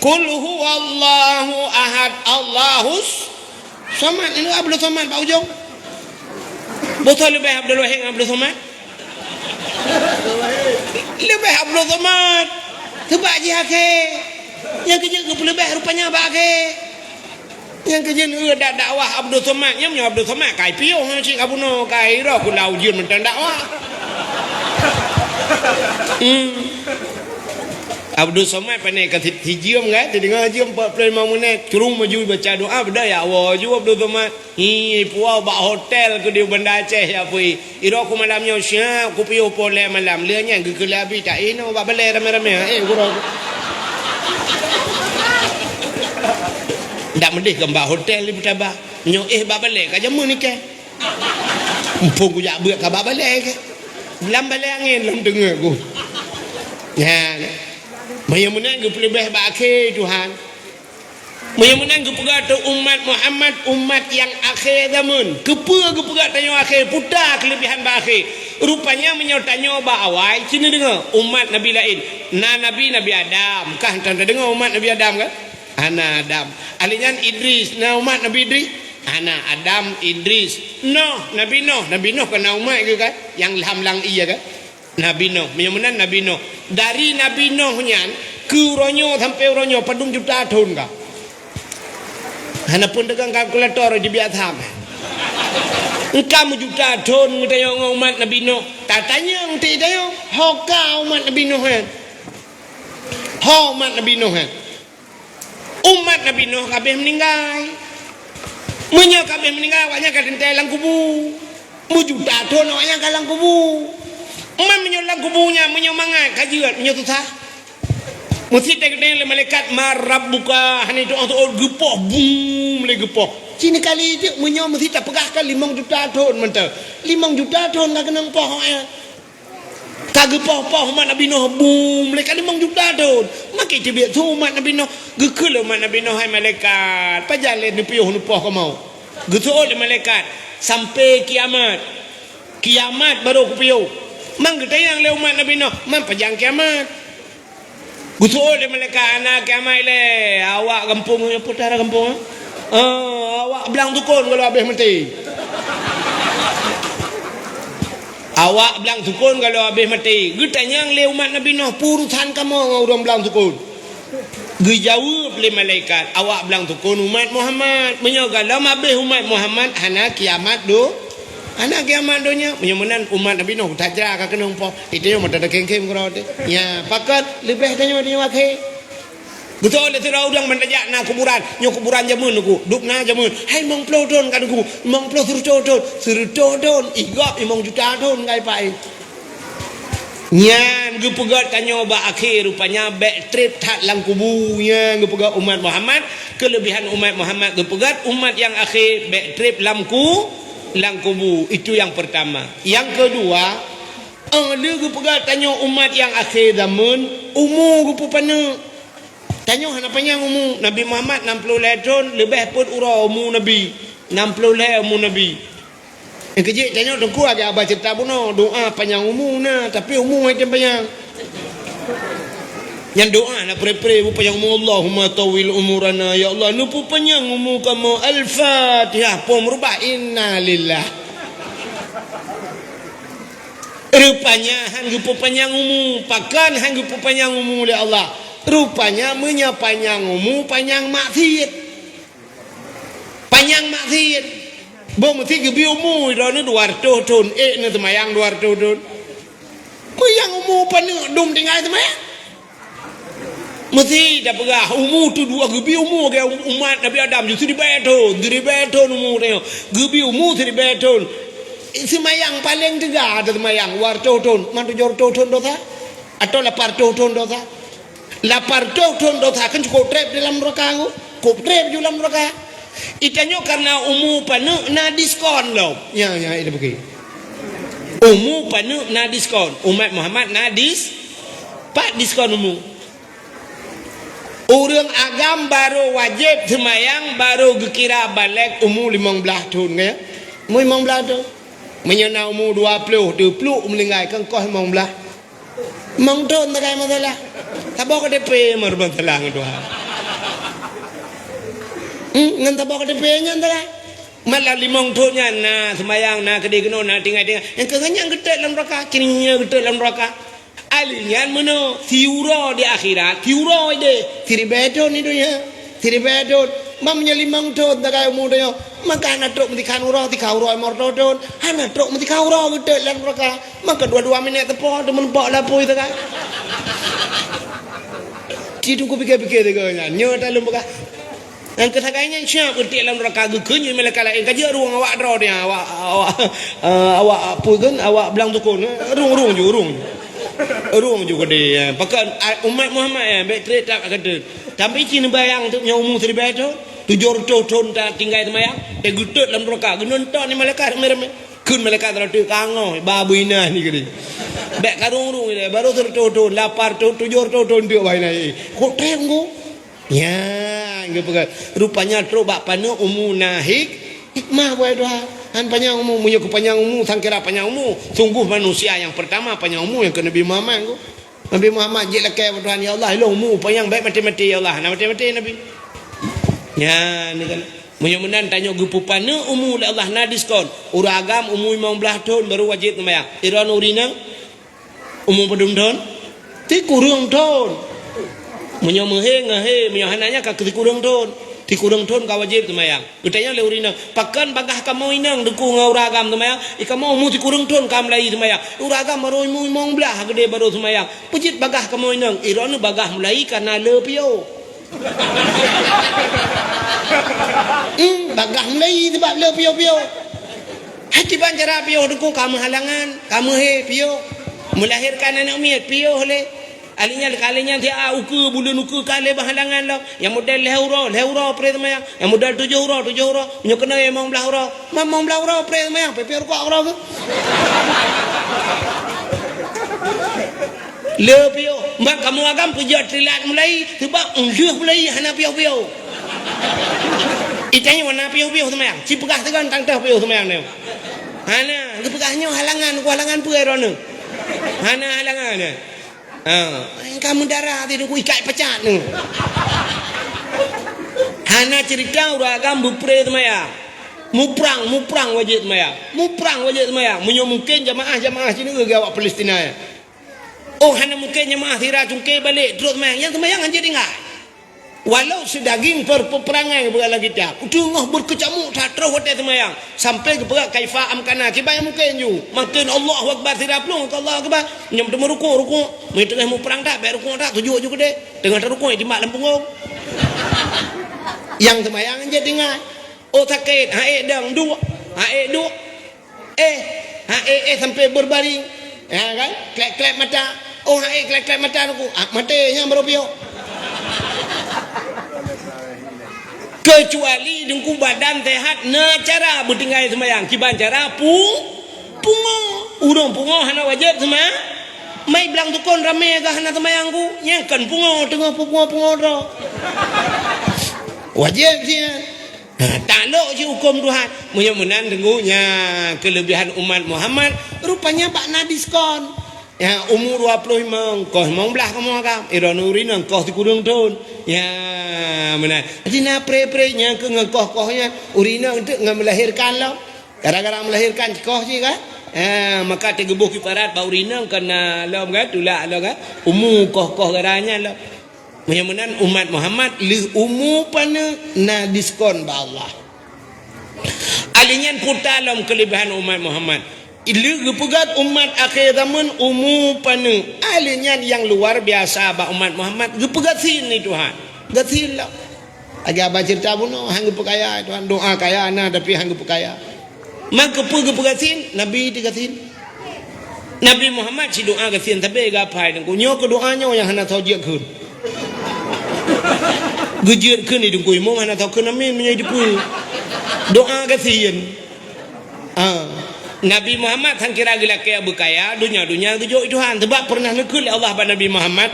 Qul huwallahu ahad, Allahus Somad. Ini Abdus Somad bak ujong. Beutôi leubeh Abdul Wahid ngon Abdus Somad? Leubeh Abdul Somad. Seubab jih akhé. Nyang keujeuet geupeuleubeh rupanya bak akhé. Nyang keujeuet, eh, dak dakwah Abdul Somad. Nyang nyoe Abdul Somad kai piôh nyoe cit ka bunoe, kai roh kula ujeuen mantong dakwah. Hmm. Abdul Somad pané ka si-, sijeuem kan? Teudeungoe jeuem empat puluh lima menit. Curung maju baca doa, beda ya Allah ju Abdul Somad. Hi, puwoe bak hotel keu di Banda Aceh ya pui. Iroku malam nyoe siap kupiôh poh lhèe malam. Lheueh nyan geukheun lé Abi, "Tak inoe bak balèe ramè-ramè, eh, gurèe." Ndak meudeh keu bak hotel di Putaba. Nyoe, eh, bak balèe ka jameun ikèe. Muphom kujak beuet ka bak balèe kèe. Lam balèe angén lom teungeut ku. Nyan. Meunyoe meunan geupeuleubeh bak akhé Tuhan. Meunyoe meunan geupeugah teuh umat Muhammad, umat nyang akhé zaman. Keupeue geupeugah tanyoe akhé? Peue keuleubihan bak akhé? Rupanya meunyoe tanyoe bak awai, ci neudeungoe umat nabi laén. Na nabi, Nabi Adam. Kah tan tadeungoe umat Nabi Adam kan? Hana Adam. Ahli nyan Idris. Na umat Nabi Idris? Hana Adam, Idris. Noh, Nabi Noh. Nabi Noh kan na umat geuh kan? Nyang lam lang ie kan? Nabi Nuh, meunyoe meunan Nabi Nuh. Dari Nabi Nuh nyan keu uroe nyoe sampoe uroe nyoe padum juta thon ka? Hana pun teugang kalkulator jibiasa meh. Engka meujuta thon geutanyoe ngon umat Nabi Nuh. Tatanyong ti tanyoe, ho ka umat Nabi Nuh nyan? Ho umat Nabi Nuh nyan? Umat Nabi Nuh ka abéh meuninggai. Meunyoe ka abéh meuninggai, awaknyan ka teuntèe lam kubu. Meujuta thon awaknyan ka lam kubu. Man meunyoe lam kubu nyan, meunyoe mangat ka jeuet, meunyoe susah. Meusi teukeudéng lé malaikat, "Man rabbuka?" Hana jitu'oh-tu'oh, geupoh, bum, lé geupoh. Ci neukali teuk, meunyoe meusi tapeugah ka limong juta thon mantong. Limong juta thon ka keunong poh awaknyan. Ka geupoh-poh umat Nabi Nuh, bum, lé ka limong juta thon. Makai teubiet su umat Nabi Nuh. Geukheun lé umat Nabi Nuh, "Hai malaikat, pajan lé neupiôh neupoh kamoe?" Geuseuôt lé malaikat, "Sampoe kiamat. Kiamat barô kupiôh." Man geutanyong lé umat Nabi Nuh, "Man pajan kiamat?" Geuseuôt lé malaikat, "Hana kiamat ilèe, awak gampông nyoe." Peue tara gampông, eh? Ah, awak blang sukon goh lom abéh maté. Awak blang sukon goh lom abéh maté. Geutanyong lé umat Nabi Nuh, "Peue urusan kamoe ngon ureueng blang sukon?" Geujaweueb lé malaikat, "Awak blang sukon umat Muhammad. Meunyoe goh lom abéh umat Muhammad, hana kiamat do-, hana kiamat donya." Meunyoe meunan umat Nabi Nuh, tajra ka keunong poh. Itu nyang mata dakeng-keng keudroe teuh. Nya, pakon leubeh tanyoe, tanyoe akhé. Beutôi lé sidroe ureueng ban tajak na kuburan. Nyoe kuburan jameun Teungku. Dub na jameun. Hai limong ploh thon ka Teungku. Limong ploh, seureutôh thon. Seureutôh thon. Igop limong juta thon ka ipak, eh. Nyan geupeugah tanyoe bak akhé, rupanya bèk trép that lam kubu. Nyan geupeugah umat Muhammad. Keuleubihan umat Muhammad geupeugah umat nyang akhé bèk trép lam ku-, lam kubu. Itu yang pertama. Yang kedua, eh, lé geupeugah tanyoe umat nyang akhé zaman, umu geupeupaneuk. Tanyoe hana panyang umu. Nabi Muhammad nam ploh lhèe thon, leubeh peuet uroe umu Nabi. Nam ploh lhèe umu Nabi. Nyang keujeuet tanyoe Teungku, agai haba ceurita bunoe, doa panyang umu na, tapi umu han tem panyang. Nyan doa na pre-pre, beupanyang umu, "Allahumma tawwil umurana, ya Allah, neupeupanyang umu kamoe." Al-Fatihah, poh meurubah, innalillah. Rupanya han geupeupanyang umu, pakon han geupeupanyang umu lé Allah. Rupanya meunyoe panyang umu, panyang maksiet. Panyang maksiet. Boh meusi geubi umu, droeneuh dua reutôh thon, ék neuseumayang dua reutôh thon. Meunyoe umu paneuk dum tinggai seumayang. Meusi tapeugah umu tu dua geubi umu lagèe umat Nabi Adam, ju siribèe thon, siribèe thon umu tanyoe. Geubi umu siribèe thon. Seumayang paleng teuga ata seumayang, dua reutôh thon, man tujoh reutôh thon dosa? Atawa lapan reutôh thon dosa? Lapan reutôh thon dosa kan cukôp trép di lam nuraka nyoe. Cukôp trép ju lam nuraka. Itanyoe karena umu paneuk na diskon lom. Nya, nya, itu bukti. Umu paneuk na diskon. Umat Muhammad na dis-, pat diskon umu. Ureuëng agam barô wajéb seumayang barô geukira balek umu limong blaih thon, ka? Umu limong blaih thon. Meunyoe na umu dua ploh, teupluek meuninggai, kan koh limong blaih. Limong thon takai masalah. Saboh K T P meuruban salah ngon Tuhan. Hmm, ngon saboh K T P nyan takai. Malah limong thon nyan na seumayang, na keudeh keunoe, na tinggai-tinggai. Nyang keu nyan geutot lam neuraka, kini nyan geutot lam neuraka. Ahli nyan meunoe, siuroe di akhirat, siuroe deh, siribèe thon di donya, siribèe thon. Mam nyoe limong thon takai umu donya, maka hana trok meutikha uroe, tikha uroe limong reutôh thon, hana trok meutikha uroe geutot lam neuraka. Maka dua-dua minèt teupok, teumeuneupok lapui takai. Ci Teungku pikir-pikir tiga nyan, nyoe taleuem peugah. Nyang keusagai nyan siap geutot lam neuraka geukheun nyoe malaikat laén ka jeuet rueng awak droe dia, awak, awak, eh, awak peue kheun, awak blang tukon, eh, rueng, rueng ju, rueng ju. Rueng ju keudeh, eh. Pakon, ah, umat Muhammad, eh, bèk trép that ka teut. Tapi ci neubayang teuk nyoe umu siribèe thon, tujoh reutôh thon tatinggai seumayang, teuh geutot lam neuraka, geunonton ni malaikat ramé-ramé. Kheun malaikat rot teuk ka ngoh, ba beuinan ni keudeh. Bèk ka rueng-rueng ilèe, barô sireutôh thon, lapan reutôh, tujoh reutôh thon teuk ba inan. Kok trép ngku? Nyan geupeugah, rupanya trok bak paneuk umu na hik-, hikmah buet Tuhan. Han panyang umu, meunyoe keu panyang umu, sangkira panyang umu. Sungguh manusia nyang peurtama panyang umu nyang keu Nabi Muhammad tu. Nabi Muhammad jeuet lakèe bak Tuhan, "Ya Allah, ilôn umu panyang bèk maté-maté, ya Allah." Hana maté-maté Nabi. Nyan kan. Meunyoe meunan tanyoe geupeupaneuk umu lé Allah na diskon. Ureueng agam umu limong blaih thon barô wajéb seumayang. Droeneuh ureueng inong? Umu padum thon? Sikureueng thon. Meunyoe meuhé, ngeuhé, meunyoe hana nyan ka keu sikureueng thon. Sikureueng thon ka wajéb seumayang. Geutanyong lé ureueng inong, "Pakon bagaih kamoe inong Teungku ngon ureueng agam seumayang? I kamoe umu sikureueng thon ka mulai seumayang. Ureueng agam barô umu limong blaih geudeh barô seumayang. Peue jeuet bagaih kamoe inong?" "I droeneuh bagaih mulai kareuna le piôh." Hmm, bagaih mulai sabab le piôh-piôh. Hai kiban cara piôh Teungku, ka meuhalangan, ka meuhé piôh. Meulahérkan aneuk miet piôh lé. Ahli nyan, ahli nyan siat ukeue, buleuen ukeue ka lé beuhalangan lom. Nyang model lhèe uroe, lhèe uroe pré seumayang. Nyang model tujoh uroe, tujoh uroe. Meunyoe keunoe limong blaih uroe, limong blaih uroe pré seumayang, pih-pih rukok uroe keuh. Le piôh, bak kamoe agam peue jeuet teulat mulai, sabab lheueh mulai hana piôh-piôh. I tanyoe na piôh-piôh seumayang, ci peugah sigoe tang teuh piôh seumayang nyoe. Hana, geupeugah nyoe halangan, ku halangan peue droeneuh? Hana halangan nyan. Ha, ka meudara ti Teungku, ikat pacat nyoe. Hana cerita ureueng agam beupré seumayang. Muprang, muprang wajéb seumayang. Muprang wajéb seumayang. Meunyoe mungken jamaah-jamaah sineuk geuh awak Palestina nyan. Oh, hana mungken jamaah sira cungké balek, trok seumayang. Nyang seumayang hanjeuet tinggai. Walau seudaging per-, peperangai geupeugah lam kitab. Teungoh beukeucamuk that troh watèe seumayang. Sampai geupeugah kaifa amkana. Kiban nyang mungken ju. Mungken Allahu Akbar sira plueng keu Allahu Akbar. Nyoe teuma rukuk, rukuk. Meunyoe teungoh muprang that, bèk rukuk that, tujoh ju keudeh. Teungoh tarukuk, timbak lam punggong. Nyang seumayang hanjeuet tinggai. Oh sakét, haék dong, duek. Haék duek. Eh, ha, eh, eh, sampai berbaring. Ya kan? Klep-klep mata. Oh, ha, eh, klep-klep mata Teungku. Ah, maté nyang baru piôh. Kecuali Teungku badan sehat, na cara beutinggai seumayang. Kiban cara pu-, pungo. Ureueng pungo hana wajéb seuma-, mai blang tukon ramé gah hana seumayang ku. Nyang kon pungo teungoh pungo-pungo droe. Wajéb siat. Ha, taklok cit hukôm Tuhan. Meunyoe meunan Teungku, nyan keuleubihan umat Muhammad, rupanya bak na diskon. Ya, umu dua ploh limong, koh limong blaih kamoe agam. Droeneuh ureueng inong koh sikureueng thon. Ya, meunan. Jadi na pré-pré nyang keu ngon koh-koh nyan, ureueng inong teuk ngon meulahérkan lom. Gara-gara meulahérkan koh cit kan? Ha, maka teugeuboh kiparat bak ureueng inong kon na lom kan, tulak lom kan. Umu koh-koh gara nyan lom. Meunyoe meunan umat Muhammad lheueh umu paneuk na diskon bak Allah. Ahli nyan puta lom keuleubihan umat Muhammad. Lheueh geupeugöt umat akhé zaman umu paneuk. Ahli nyan nyang luar biasa bak umat Muhammad geupeugöt sin lé Tuhan. Geusin lom. Lagèe haba ceurita bunoe, han geupeukaya Tuhan, doa kaya na tapi han geupeukaya. Maka peue geupeugöt sin? Nabi teuh geusin. Nabi Muhammad sidoa geusin sabe geuhafai Teungku. Nyoe keu doa nyoe nyang hana soe jeuet kheun. Geujeuet kheun di Teungku Imum hana soe kheun amin meunyoe jipeue. Doa geusin. Ah. Nabi Muhammad sang kira geulakèe beukaya, donya-donya geujok Tuhan. Sebab pernah neukheun lé Allah bak Nabi Muhammad,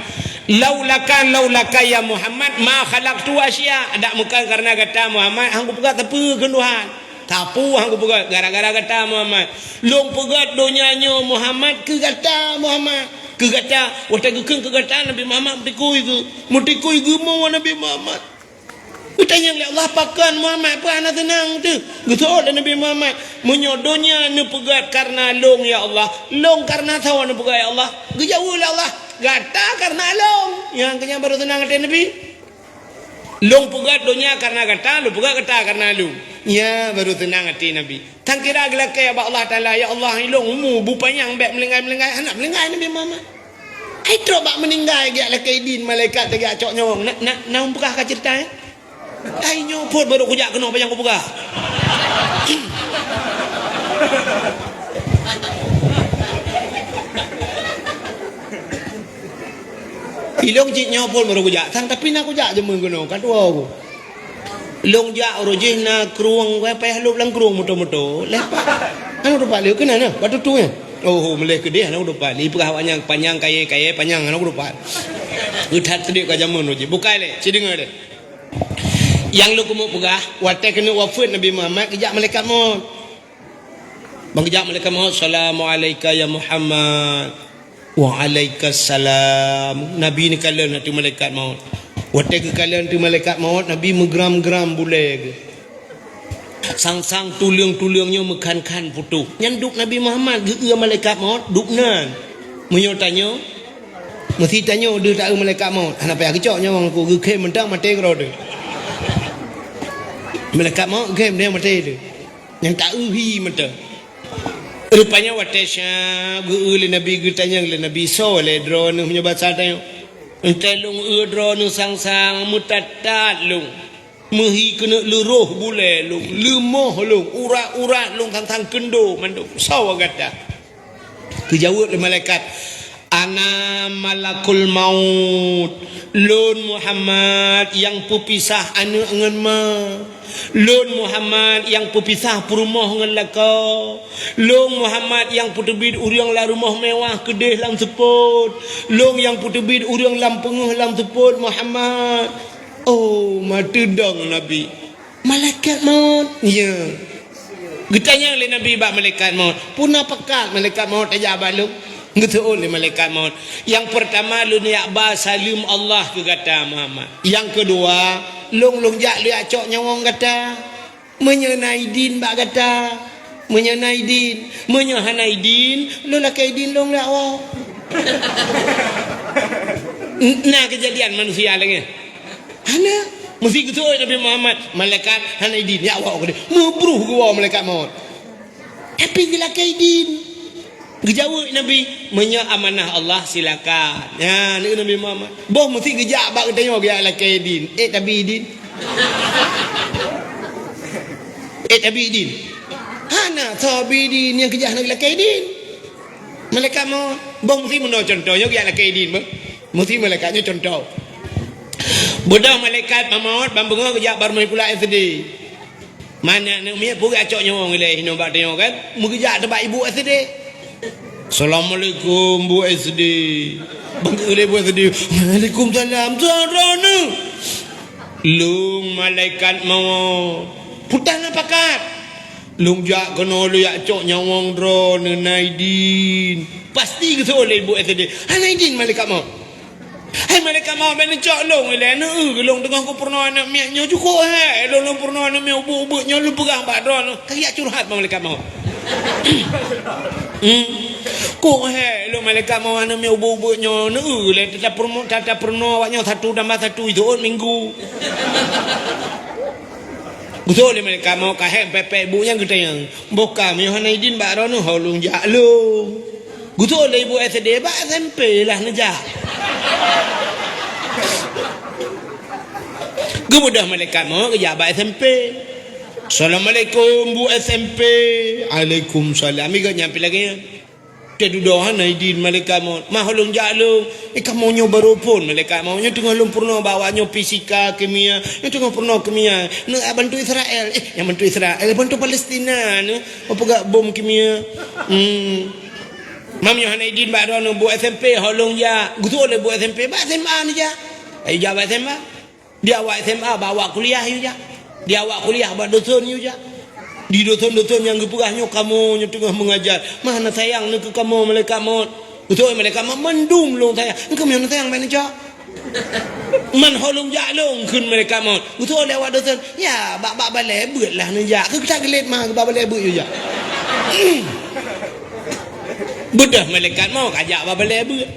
"Laulaka, laulaka ya Muhammad, ma khalaqtu asya." Dak meukan karena gata Muhammad, han kupeugah sapeue keu Tuhan. Sapeue han kupeugah gara-gara gata Muhammad. Lôn peugah donya nyoe Muhammad keu gata Muhammad. Keu gata, watèe geukheun keu gata Nabi Muhammad meutikui geu. Meutikui geumoe Nabi Muhammad. Geutanyong lé Allah, "Pakon Muhammad, peue hana seunang teuh?" Geuseuôt lé Nabi Muhammad, "Meunyoe donya neupeugah karena lôn ya Allah, lôn karena soe neupeugah ya Allah?" Geujaweueb lé Allah, "Gata karena lôn." Nyang keunyan baru seunang até Nabi. "Lôn peugah donya karena gata, lôn peugah gata karena lôn." Nyan baru seunang até Nabi. Tan kira geulakèe bak Allah Taala, "Ya Allah, ilôn umu bu panyang bèk meulinggai-meulinggai." Hana meulinggai Nabi Muhammad. Ai trok bak meuninggai geujak lakèe idin malaikat geujak cok nyawöng. Na, na, na peugah ka ceurita, eh? Ai nyoe phon baru kujak keunoe panyang kupeugah. Ilôn cit nyoe phon baru kujak, sang tapi na kujak jameun keunoe, ka tuwo ku. Lôn jak uroe jih na krueng, wai payah lôb lam krueng moto-moto. Leupah. Hana dupat lé, keunan na, bak tutu nyan. Oh, meuleh keudeh hana dupat lé. Peugah awaknyan panyang kayèe-kayèe panyang hana dupat. Geuthat teudiek ka jameun uroe jih. Bukai lé, ci deungö lé. Nyang lôn keumeung peugah, watèe keuneuk wafeuet Nabi Muhammad, geujak malaikat maut. Ban geujak malaikat maut, "Salamu alaika ya Muhammad." "Wa alaika salam." Nabi neukalon ateueh malaikat maut. Watèe geukalon ateueh malaikat maut, Nabi meugram-gram bulèe geuh. Sang-sang tuleueng-tuleueng nyoe meukhan-khan putôh. Nyan duek Nabi Muhammad geu-eu malaikat maut, duek nan. Meunyoe tanyoe, meusi tanyoe deuh ta-eu malaikat maut. Hana payah geucok nyawöng ku, geukhém mantong maté keudroe teuh. Malaikat maut geukhém deuh maté teuh. Nyang ta-eu hi mantong. Rupanya watèe syab geu-eu lé Nabi, geutanyong lé Nabi, "Soe lé droeneuh?" Meunyoe basa tanyoe, "Enteuk lôn eu droeneuh sang-sang, meutat-tat lôn. Meuhi keuneuk leuroh bulèe lôn, leumoh lôn, urat-urat lôn sang-sang keundo mandum. Soe gata?" Geujaweueb lé malaikat, "Ana malakul maut." Lôn Muhammad nyang peupisah aneuk ngon ma. Lôn Muhammad nyang peupisah peurumoh ngon lakoe. Lôn Muhammad nyang peuteubiet ureueng lam rumoh mewah keudeh lam seupôt. Lôn nyang peuteubiet ureueng lam peungeuh lam seupôt Muhammad. Oh, meuteudong Nabi. Malaikat maut, ya. Geutanyong lé Nabi bak malaikat maut, "Puna pakat malaikat maut tajak bak lôn?" Geuseuôt lé malaikat maut, "Nyang peurtama lôn jak ba saleuem Allah keu gata Muhammad. Nyang keudua, lôn lôn jak lôn jak cok nyawöng gata. Meunyoe na idin bak gata, meunyoe na idin, meunyoe hana idin, lôn lakèe idin lôn jak woe." N-, na keujadian manusia lagèe nyan? Hana. Meusi geuseuôt Nabi Muhammad, malaikat hana idin, jak woe keudeh. Meubruh geuwoe malaikat maut. Tapi geulakèe idin. Geujaweueb Nabi, "Meunyoe amanah Allah, silakan." Nyan, Nabi Muhammad. Boh meusi geujak bak geutanyoe geujak lakèe idin. Eh, tabi idin. Eh, tabi idin. Hana, tabi idin nyang keujak hana geulakèe idin. Malaikat maut, boh meusi meunoe cuntoh, nyoe geujak lakèe idin, boh. Meusi malaikat nyoe cuntoh. Beudôh malaikat maut, ban beungoh geujak bak rumoh sikula S D. Mana aneuk miet peugah cok nyawöng ilèe hinoe bak tanyoe kan? Meugeujak teubak ibu S D. "Assalamualaikum, Bu S D." Bangke lé Bu S D. "Waalaikumsalam, soe droeneuh?" "Lôn malaikat maut." "Peue tan na pakat?" "Lôn jak keunoe lôn jak cok nyawöng droeneuh na idin." Pasti geuseuôt lé ibu S D. "Hana idin malaikat maut." "Hai malaikat maut, bèk neucok lôn ilèe, neueu lôn teungoh kupeurunoe aneuk miet nyoe, cukôp hék lôn, lôn peurunoe aneuk miet ubeut-ubeut nyoe, lôn peugah bak droeneuh." Ka geujak curhat bak malaikat maut. Hmm. "Cukôp hék lôn malaikat maut, aneuk miet ubeut-ubeut nyoe, neueu lé, tata peurunoe, tata peurunoe awak nyoe satu tambah satu, jeuet minggu." Geuseuôt lé malaikat maut, ka hék pèpè ibu nyan geutanyong, "Boh ka meunyoe hana idin bak droeneuh, ho lôn jak lôn." Geuseuôt lé ibu S D, "Bak S M P lah neujak." Geubeudôh malaikat maut geujak bak S M P. "Assalamualaikum, Bu S M P." "Waalaikumsalam." Iga nyan pih lagèe nyan. Teududoe hana idin malaikat maut. "Mah lôn jak lôn." "Eh, kamoe nyoe barô phôn malaikat maut. Nyoe teungoh lôn peurunoe bak awak nyoe fisika, kimia. Nyoe teungoh peurunoe kimia. Neubantu Israel." "Eh, nyang bantu Israel, bantu Palestina nyoe. Peugah bom kimia." Hmm. Mam nyoe hana idin bak droeneuh buet S M P, ho lôn jak. Geutuwoe lé buet S M P, bak S M A neujak. Ayo jak bak S M A. Di awak S M A, bak awak kuliah yue jak. Di awak kuliah, bak dosen yue jak. Di dosen-dosen nyang geupeugah nyoe kamoe nyang teungoh meungajar. Mah na sayang neuh keu kamoe malaikat maut. Geutuwoe malaikat maut, mandum lôn sayang. Engkau meunan sayang bak neucok. Man ho lôn jak lôn kheun malaikat maut. Geutuwoe lé awak dosen, ya, bak, bak balée beuet lah neujak. Keu geutak geulet ma, bak balée beuet yue jak. Beudôh malaikat maut ka jak bak balée beuet.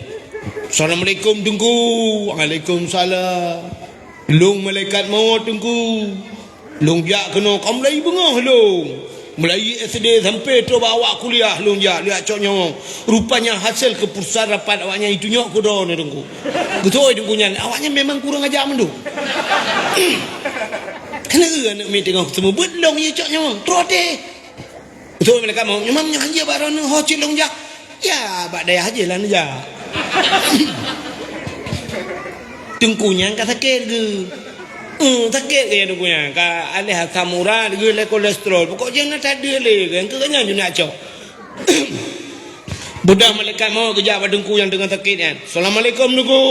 "Assalamualaikum, Teungku." "Waalaikumsalam." "Lôn malaikat maut, Teungku." Lôn jak keunoe ka mulai beungoh lôn. Mulai S D sampai trok bak awak kuliah lôn jak, jak cok nyawöng. Rupanya hasil keputusan rapat awaknyan itunyok keu droeneuh Teungku. Beutôi Teungku nyan, awaknyan memang kurang ajar mandum. Keuneuk aneuëk miet teungoh seumeubeuet lôn ie cok nyawöng. Troh teh. Beutôi malaikat maut, nyoe mam nyoe hanjeuet bak droeneuh ho cit lôn jak. Ya, bak dayah jih lah neujak. Teungku nyan ka sakét geuh. Hmm, sakét geuh ya teungku nyan. Ka aléh asam urat geuh lé kolesterol. Pokok jih na that deuh lé geuh. Keu nyan ju nak cok. Beudôh malaikat maut geujak bak teungku nyang teungoh sakét nyan. "Assalamualaikum, Teungku."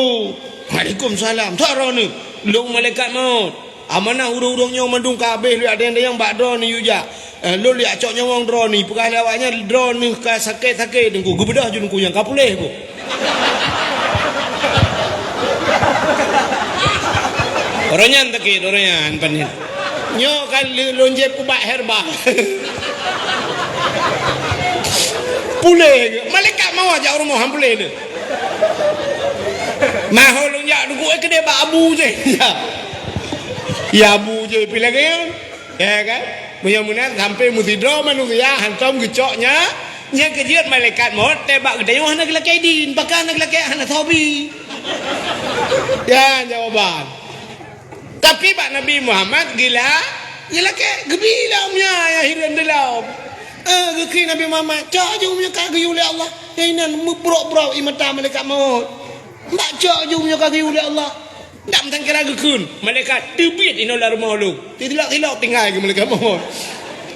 "Waalaikumsalam." "Soe droeneuh?" "Lôn malaikat maut." "Amanah ureuëng-ureuëng nyoe mandum ka habéh lé, ada nyang bak droeneuh yue jak. Eh, lôn jak cok nyawöng droeneuh." Peugah lé awaknyan, "Droeneuh ka sakét-sakét, Teungku." Geubeudôh ju teungku nyan ka puléh, Bu. Uroe nyan sakét, uroe nyan panen. Nyoe ka lé-, lôn jép ubat herba. Puléh geuh. Malaikat maut jak u rumoh han puléh lé. Mah ho lôn jak teungku, eh, keudéh bak abu jih. Ya. Ya abu jih pi lagée nyan. Ya kan? Meunyoe meunan sampai meusidroe manusia hantom geucok nya, nyang keujeuet malaikat maut teuh bak geutanyoe hana geulakée idin, pakon hana geulakée, hana soe bi. Ya jawaban. Tapi bak Nabi Muhammad geula, geulakée, geubi lom nya, ya hireuen dilom. Eh, geukheun Nabi Muhammad, cok ju meunyoe ka geuyue lé Allah. Nyang inan meubrok-brok ie mata malaikat maut. Bak cok ju meunyoe ka geuyue lé Allah. Dak meusangkira geukheun, malaikat teubiet inoe lam rumoh lôn. Tilok-tilok tinggai keu malaikat maut.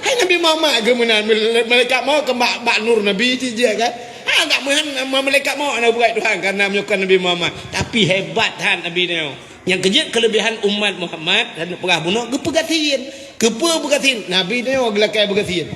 Hai Nabi Muhammad keu meunan, malaikat maut keu bak, bak nur Nabi cit jih kan. Ha, dak meuhan malaikat maut hana beuet Tuhan karena meunyoe kon Nabi Muhammad. Tapi hebat that Nabi nyoe. Nyang keujeuet keuleubehan umat Muhammad, dan peugah bunoe geupeugasien. Keupeue beugasien? Nabi nyoe geulakée beugasien.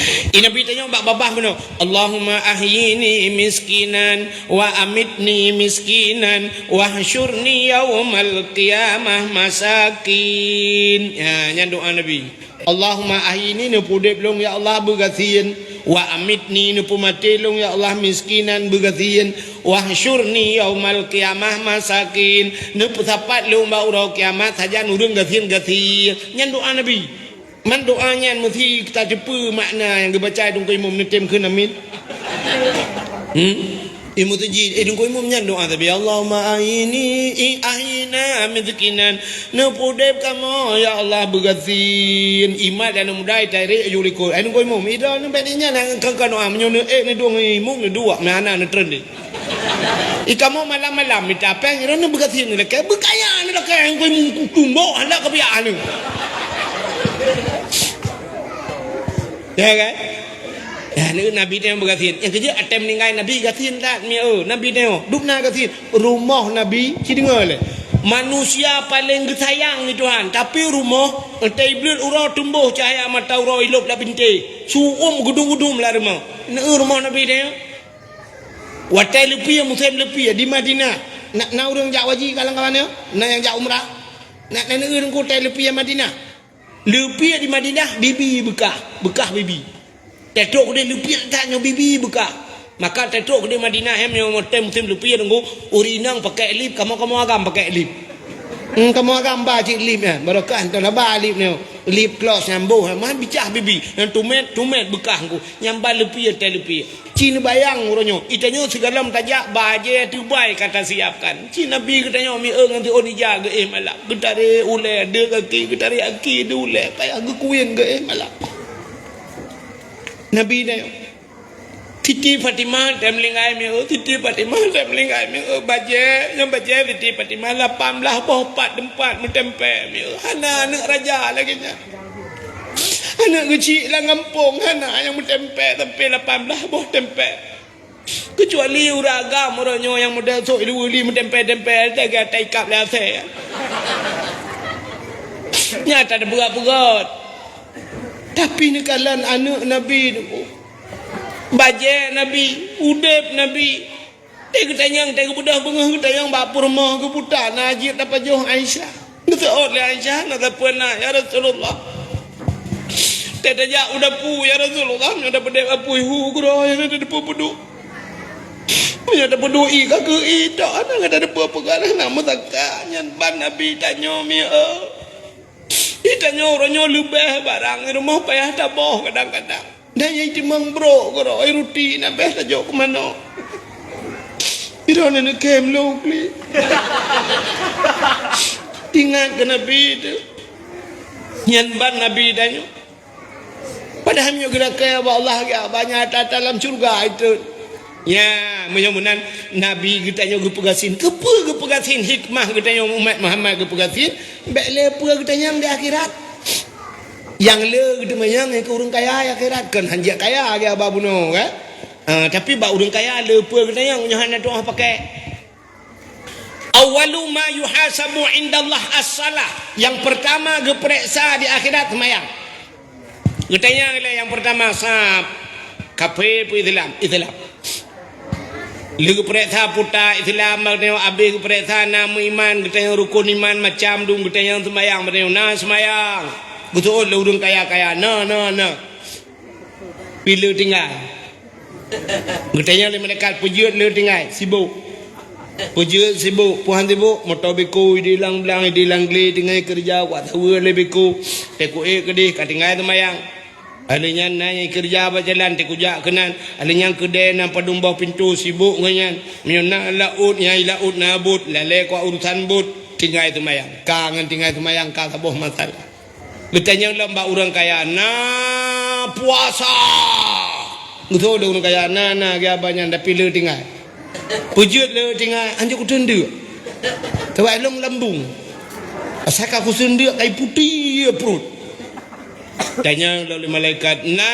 Di Nabi tanyoe bak babah bunoe, "Allahumma ahyini miskinan wa amitni miskinan wahsyurni yaumal qiyamah masakin." Ya, nyan doa Nabi. "Allahumma ahyini," neupeudeb lôn ya Allah beugasien, "wa amitni," neupeumaté lôn ya Allah miskinan beugasien, "wahsyurni yaumal qiyamah masakin," neupeusapat lôn bak uroe kiamat sajan ureuëng gasien-gasien. Nyan doa Nabi. Man doa nyan meusi tateupeue makna nyang geubaca Teungku Imum neutem kheun amin. Hmm? Imum Tajwid, eh, Teungku Imum nyan doa tapi, "Allahumma ahyini, i ahyina miskinan." Neupudeb kamoe, ya Allah, beugasien. Imat dan muda itarek ju likot. Ai Teungku Imum, ida neubek nyan kan doa meunyoe neu eh neudong Imum neuduek, meuhana neutreun deh. Ikamoe malam-malam mita péng, droeneuh beugasien lakée, beukaya lakée, Teungku Imum tumbok handak keubiak aneuk. Ya kan? Ya, ni Nabi teuh beugasien. Nyang keujeuet até meuninggai Nabi gasien that mi, eh, Nabi teuh. Dubna gasien. Rumoh Nabi, ci deungoe lé. Manusia paleng geusayang ni Tuhan, tapi rumoh, entah iblih uroe tumboh cahya mata uroe ilop lam bintéh. Su'um gudum-gudum lam rumoh. Ni rumoh Nabi teuh. Watée leupie, musém leupie di Madinah, na, na ureuëng jak haji ka lam kawan nyoe? Na nyang jak umrah? Na, na neueu teungku watée leupie Madinah? Leupie di Madinah, bibi beukah, beukah bibi. Teutôk keudeh leupie that nyoe bibi beukah. Maka teutôk keudeh Madinah, hem nyoe watée musém leupie teungku, ureuëng inong pakai lip, kamoe-kamoe agam pakai lip. Hmm, kamoe agam ba cit lip nyan, barokah entah na ba lip nyoe. Lip gloss nyang boh, mah bicah bibi, nyang tumet, tumet beukah teungku. Nyang ba leupie, tée leupie. Ci neubayang uroe nyoe, geutanyoe sigohlom tajak bajée teubai ka tasiapkan. Ci Nabi geutanyoe mi-e ngon siôn ija geuéh malam. Geutarek ulée, deuek gaki, geutarek gaki, deuek ulée, payah geukuyuen geuéh malam. Nabi tanyoe. Siti Fatimah tem linggai mi-e, Siti Fatimah tem linggai mi-e bajée, nyang bajée Siti Fatimah lapan blaih boh pat teumpat meutempé mi-e. Hana aneuk raja lagée nyan. Aneuk geuchik lam gampông hana nyang meutempé sampai lapan blaih boh tempé. Keucuali ureuëng agam uroe nyoe nyang model sok ilu-ili meutempel-tempel lagée ata ikab lé asée. Nyan ata teupeugah-peugah. Tapi neukalon aneuëk Nabi nyoe, bajée Nabi, udeb Nabi. Teuh geutanyong, teuh geubeudôh beungoh geutanyong bak peurumoh geuputa na jeuet tapajoh Aisyah. Geuseuôt lé Aisyah, na sapeue na, "Ya Rasulullah, teuh tajak u dapu, ya Rasulullah, nyoe tapeudeb apui hu keudroe, nyoe tadeupeu peuduek. Meunyoe tapeuduek ié ka keu ié tok, hana gata deupeu peugah na meusakat." Nyan ban Nabi tanyoe mieu. Itanyoe uroe nyoe leubeh barang di rumoh payah taboh kadang-kadang. Dan nyang timang brok keudroe ruti na beh tajok keu manok. Droeneuh neukém lôn klik. Ingat keu Nabi teuh. Nyan ban Nabi tanyoe. Padahai meunyoe geulakée bak Allah, geuh banyak ata-ata lam syeuruga itu. Nya, meunyoe meunan Nabi geutanyoe geupeugasien. Keupeue geupeugasien? Hikmah geutanyoe umat Muhammad geupeugasien, bék le peue geutanyong di akhirat. Nyang le geuteumanyong keu ureuëng kaya di akhirat, kon hanjeuet kaya lagée haba bunoe, kan? Ah, tapi bak ureuëng kaya le peue geutanyong, nyoe hana tuah pakai. Awwalu ma yuhasabu indallah as-salah. Yang pertama geupeuriksa di akhirat seumayang. Geutanyong lé nyang pertama, sab, kafé peue Islam? Islam. Lheueh geupeuriksa puta Islam, bak tanyoe abéh geupeuriksa na meuiman, geutanyong rukon iman macam dum, geutanyong seumayang, bak tanyoe na seumayang. Geuseuôt lé ureuëng kaya-kaya, na, na, na. Pih le tinggai. Geutanyong lé malaikat, peujeuet le tinggai, sibok. Peujeuet sibok, peue han sibok, moto beko idéh lam blang, idéh lam glé tinggai keureuja, kuat saweue lé beko, teukuék keudéh ka tinggai seumayang. Alheuh nyan na nyang keureuja bak jalan, teukujak keunan. Alheuh nyan keudée na padum boh pintoe sibok ngon nyan. Meunyoe na laôt, nyang i laôt na bot, lalée kuat urusan bot, tinggai seumayang. Ka ngon tinggai seumayang ka saboh masalah. Geutanyong lom bak ureuëng kaya, "Na puasa?" Geutanyong lé ureuëng kaya, "Na, na," geuh haba nyan, tapi le tinggai. Peujeuet le tinggai, hanjeuet kuteundeuk. Teuwai lom lambung. Asai ka kuseundeuk kai putéh pruet. Tanyong lom lé malaikat, "Na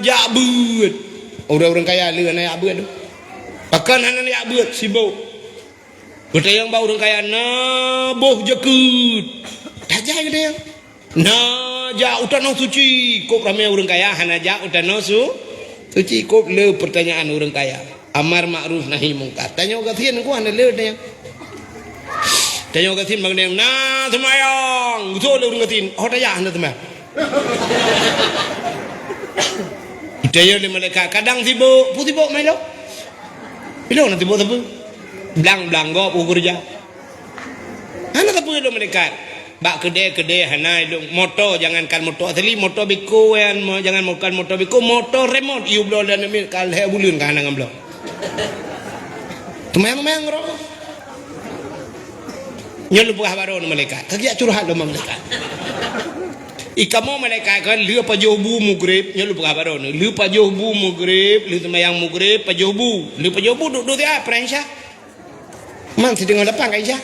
jak beuet?" Ureuëng-ureuëng kaya le hana jak beuet tu. Pakon hana jak beuet? Sibok. Geutanyong bak ureuëng kaya, "Na boh jakeuet?" Tajak geutanyong. "Na jak u tanoh suci?" Kôb ramé ureuëng kaya hana jak u tanoh su-, suci. Kôb le peurtanyaan ureuëng kaya. Amar makruf nahi mungkar. Tanyoe gasien ku hana le tanyong. Tanyoe gasien bak geutanyong, "Na seumayang?" Geuseuôt lé ureuëng gasien. Oh, tajak hana seumayang. Geutanyong lé malaikat, "Kadang sibok." Peue sibok, Mailo? Ilong na sibok sapeue? Blang-blang gob u keureuja. Hana sapeue lôn malaikat. Bak keudée-keudée hana ilong. Moto, jangankan moto asli, moto beko nyan, mo-, jangankan moto beko, moto remot, yue bloe lam miet ka lhée buleuen ka hana ngon bloe. Teumayang-mayang roh. Nyoe lôn peugah bak droeneuh malaikat. Ka geujak curhat lom malaikat. I kamoe malaikat kan lheueh pajoh bu mugreb, nyoe lôn peugah bak droeneuh. Lheueh pajoh bu mugreb, lheueh seumayang mugreb, pajoh bu. Lheueh pajoh bu duek-duek siat, peurang Isya. Man siteungoh lapan ka Isya.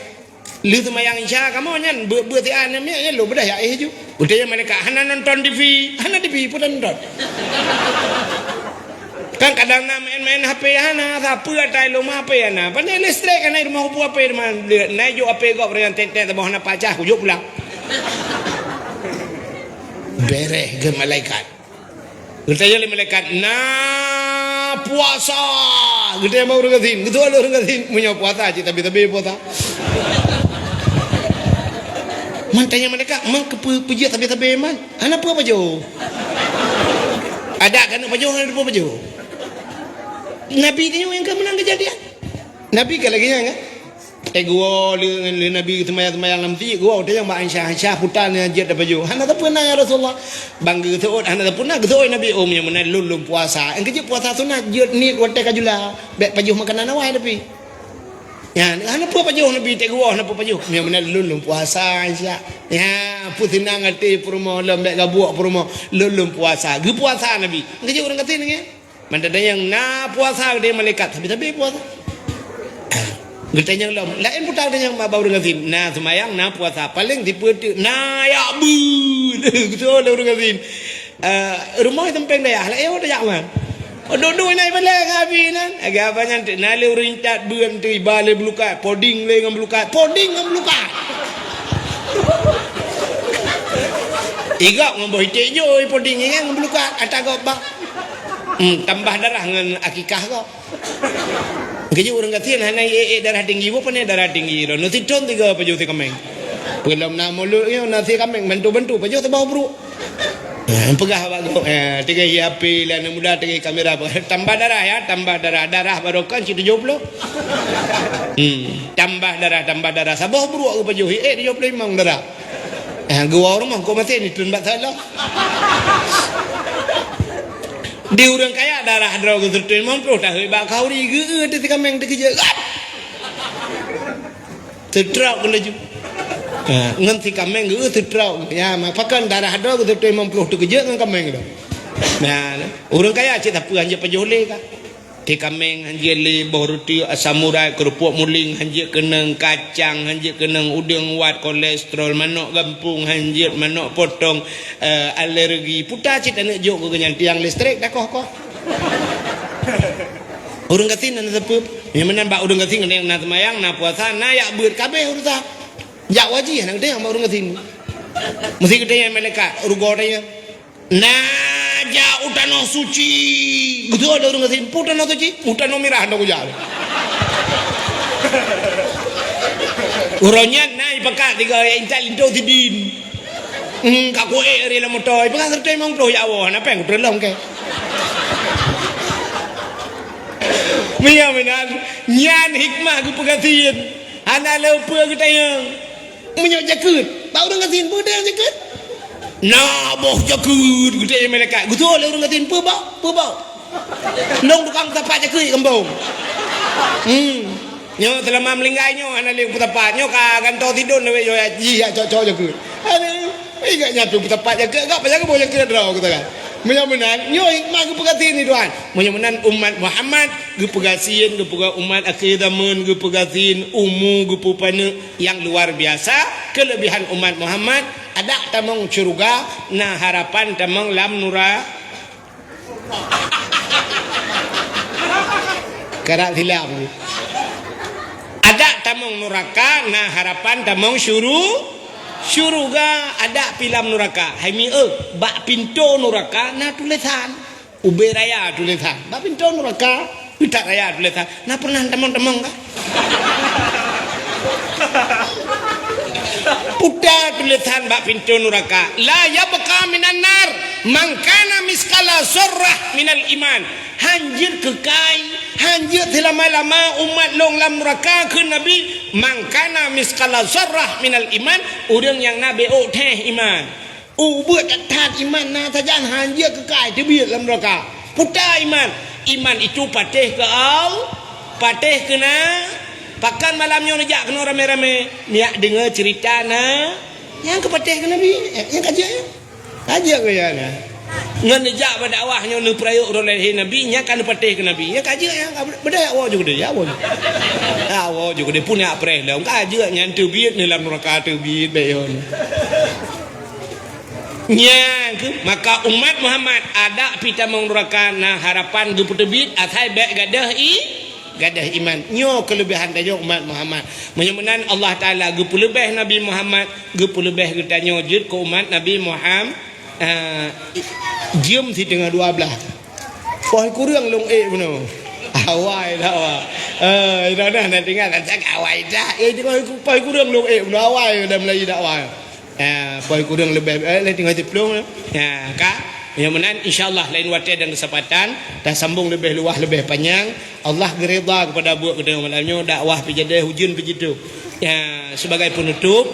Lheueh seumayang Isya kamoe nyan, beuet-beuet siat nyan miet, nyan lôn beudah jak éh ju. Geutanyong malaikat, "Hana nonton T V?" "Hana T V, peue nonton?" Kan kadang na main-main H P hana, sapeue ata ilong ma H P hana. Pane listrik hana i rumoh peue H P teuma. Na jok H P gob ringan tet-tet saboh hana pacah, kujok pulang. Bereh geuh malaikat. Geutanyong lé malaikat, "Na puasa?" Geutanyong bak ureuëng gasien. Geutanyong lé ureuëng gasien, "Meunyoe puasa, cit sabe-sabe puasa." Man tanyong malaikat, "Man keupeue peujeuet sabe-sabe man?" Hana peue pajoh. Adak keuneuk pajoh, hana peue pajoh. Nabi tanyoe nyang ka meunan keujadian. Nabi ka lagée nyan kan? Teuguwoe lé, lé Nabi seumayang-seumayang lam meuseujid, guwoe tanyong bak Aisyah, "Aisyah, peue tan nyang jeuet tapajoh?" "Hana sapeue na, ya Rasulullah." Ban geuseuôt hana sapeue na, geuseuôt Nabi, "Oh, meunyoe meunan lôn lôn puasa." Nyang keujeuet puasa sunat, jeuet niet watée ka jula. Bék pajoh makanan awai tapi. Nyan, hana peue pajoh Nabi, teuguwoe hana peue pajoh. "Meunyoe meunan lôn lôn puasa, Aisyah." Nyan, peue seunang até peurumoh lom, bék gabuek peurumoh, "Lôn lôn puasa." Geupuasa Nabi. Geujak ureuëng gasien nyan. Mantong tanyong na puasa geutanyong malaikat, sabe-sabe puasa. Geutanyong lom, laén puta geutanyong bak ureuëng gasien, na seumayang, na puasa, paleng sipeue teuk, na jak beuet. Geutanyong lé ureuëng gasien. Eh, rumoh i sampéng dayah, laén tajak man. Duek-duek na ibalée ngon Abi nan. Lagée haba nyan teuk na lé ureuëng intat beuet teuh iba lé beulukat, poding lé ngon beulukat, poding ngon beulukat. Igok ngon boh iték jôi poding ingat ngon beulukat ata gob bak. Hmm, tambah darah ngon akikah gob. Keujeuet ureuëng gasien hana ék-ék darah tinggi, boh pane darah tinggi droe. Neu sithon tiga pajoh si kaméng. Peulom na mulod nyoe na si kaméng bantu-bantu pajoh teuboh bruek. Eh, peugah bak gob, eh, teugeh H P lé aneuk muda, teugeh kamera, tambah darah ya, tambah darah. Darah baroe kan cit tujoh ploh. Hmm, tambah darah, tambah darah. Saboh bruek geupajoh, eh, tujoh ploh limong darah. Eh, geuwoe rumoh kok maté ni tun bak salah. Di ureuëng kaya darah droe geuseutôt limong ploh tahôi bak khauri geu-eu teuh si kaméng teukeujeuet. Teutrok laju. Ha, ngon si kaméng geu teutrok. Ya, ma pakon darah droe geuseutôt limong ploh teukeujeuet ngon kaméng droe. Nah, ureuëng kaya cit sapeue hanjeuet pajoh lé ka. Si kaméng hanjeuet lé, boh ruti asam urat, keurupuk muling hanjeuet keunong, kacang hanjeuet keunong, udeueng wat, kolesterol, manok gampông hanjeuet, manok potong, eh, alergi. Puta cit aneuk jok keu nyan tiang listrik dah koh-koh. Ureuëng gasien na sapeue. Nyang meunan bak ureuëng gasien na seumayang, na puasa, na jak beuet, kabeh urusan. Jak wajih na geutanyoe bak ureuëng gasien. Meusti geutanyoe malaikat, rugoe tanyoe. Na jak u tanoh suci. Geutanyoe ureuëng gasien, peue tanoh suci? U tanoh mirah na kujak. Uroe nyan na ipakat tiga intat linto sidin. Hmm, ka kuék ré lam moto, ipeugah seutôt limong ploh ya Allah, hana péng kuteulong kèe. Meunyoe meunan, nyan hikmah geupeugasien. Hana lé peue geutanyoe. Meunyoe jakeuet, bak ureuëng gasien peue teuh jakeuet? Na boh jakeuet geutanyoe malaikat. Geutanyoe lé ureuëng gasien peue bak? Peue bak? Lôn tukang tapak jakeuet gampông. Hmm. Nyoe seulama meulinggai nyoe hana lé peutapat. Nyoe ka gantoe sidon lawét nyoe jih jak cok-cok jakeuet. Aduh, ingat nyan pih peutapat jakeuet, gak payah geuboh jakeuet droe geutanyoe. Meunyoe meunan, nyoe hikmah geupeugasien ni Tuhan. Meunyoe meunan umat Muhammad geupeugasien, geupeugah umat akhé zaman, geupeugasien, umu geupeupaneuk nyang luar biasa. Keuleubehan umat Muhammad, adak tamong syeuruga, na harapan tamong lam nura-, Karab silap. Adak tamong nuraka, na harapan tamong syuru-, syuruga, adak pih lam nuraka. Hai mi eu, bak pintoe nuraka na tulésan. Ubé raya tulésan. Bak pintoe nuraka, utak raya tulésan. Na pernah tamong-tamong ka? Puta tulésan bak pintoe nuraka, "La yabqa minan nar man kana misqala zarrah minal iman." Hanjeuet keukai, hanjeuet seulama-lama umat lôn lam nuraka, kheun Nabi, "Man kana misqala zarrah minal iman," ureuëng nyang na bék ôk theh iman. Ubeut that-that iman na sajan hanjeuet keukai teubiet lam nuraka. Puta iman. Iman itu patéh keu Allah, patéh keu na. Pakon malam nyoe neujak keunoe ramé-ramé, neujak deungoe ceurita na nyang keupatéh keu Nabi. Nyang ka jeuet nyan. Ka jeuet keu nyan na. Ngon neujak bak dakwah nyoe neupeurayeuk uroe lahé Nabi, nyang ka neupatéh keu Nabi. Nyang ka jeuet nyan, ka beudaya woe ju keudeh, ya woe ju. Ya woe ju keudeh, pun jak preh lom. Ka jeuet nyan teubiet neuh lam nuraka teubiet bék yon. Nyang kheueh, maka umat Muhammad adak pih tamong nuraka na harapan geupeuteubiet asai bék gadôh i-, gadôh iman. Nyoe keuleubehan tanyoe umat Muhammad. Meunyoe meunan Allah Taala geupeuleubeh Nabi Muhammad, geupeuleubeh geutanyoe jeuet keu umat Nabi Muham-, eh, jeuem siteungoh dua blaih. Poh kureueng lôn ék bunoe. Awai dakwah. Eh, inoe na tinggai, tak awai dah. Eh, poh kureueng lôn ék bunoe, awai dah mulai dakwah. Eh, poh kureueng leubeh, eh, lé tinggai siplôh. Eh, ka? Nyang meunan, insya Allah, lain watée dan keusempatan, tasambong leubeh luwah, leubeh panyang. Allah geuridha keupada buet geutanyoe malam nyoe, dakwah pih jadi, ujeuen pih jitu. Eh, sebagai penutup,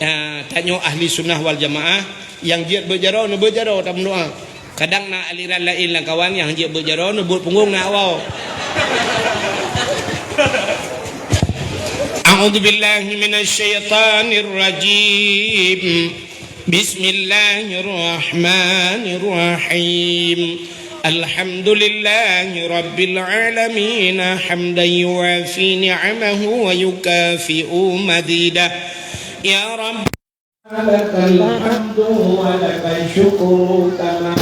eh, tanyoe ahli sunnah wal jamaah, nyang jeuet beuet jaroe, neubeuet jaroe, tameudoa. Kadang na aliran laén lam kawan nyang jeuet beuet jaroe, neubeuet punggong na awai. A'udzubillahi minasyaitonirrajim. Bismillahirrahmanirrahim. Alhamdulillahi rabbil alamin, hamdan yuwafi ni'amahu wa yukafi'u mazidah. Ya Rabb لك الحمد ولك الشكر كما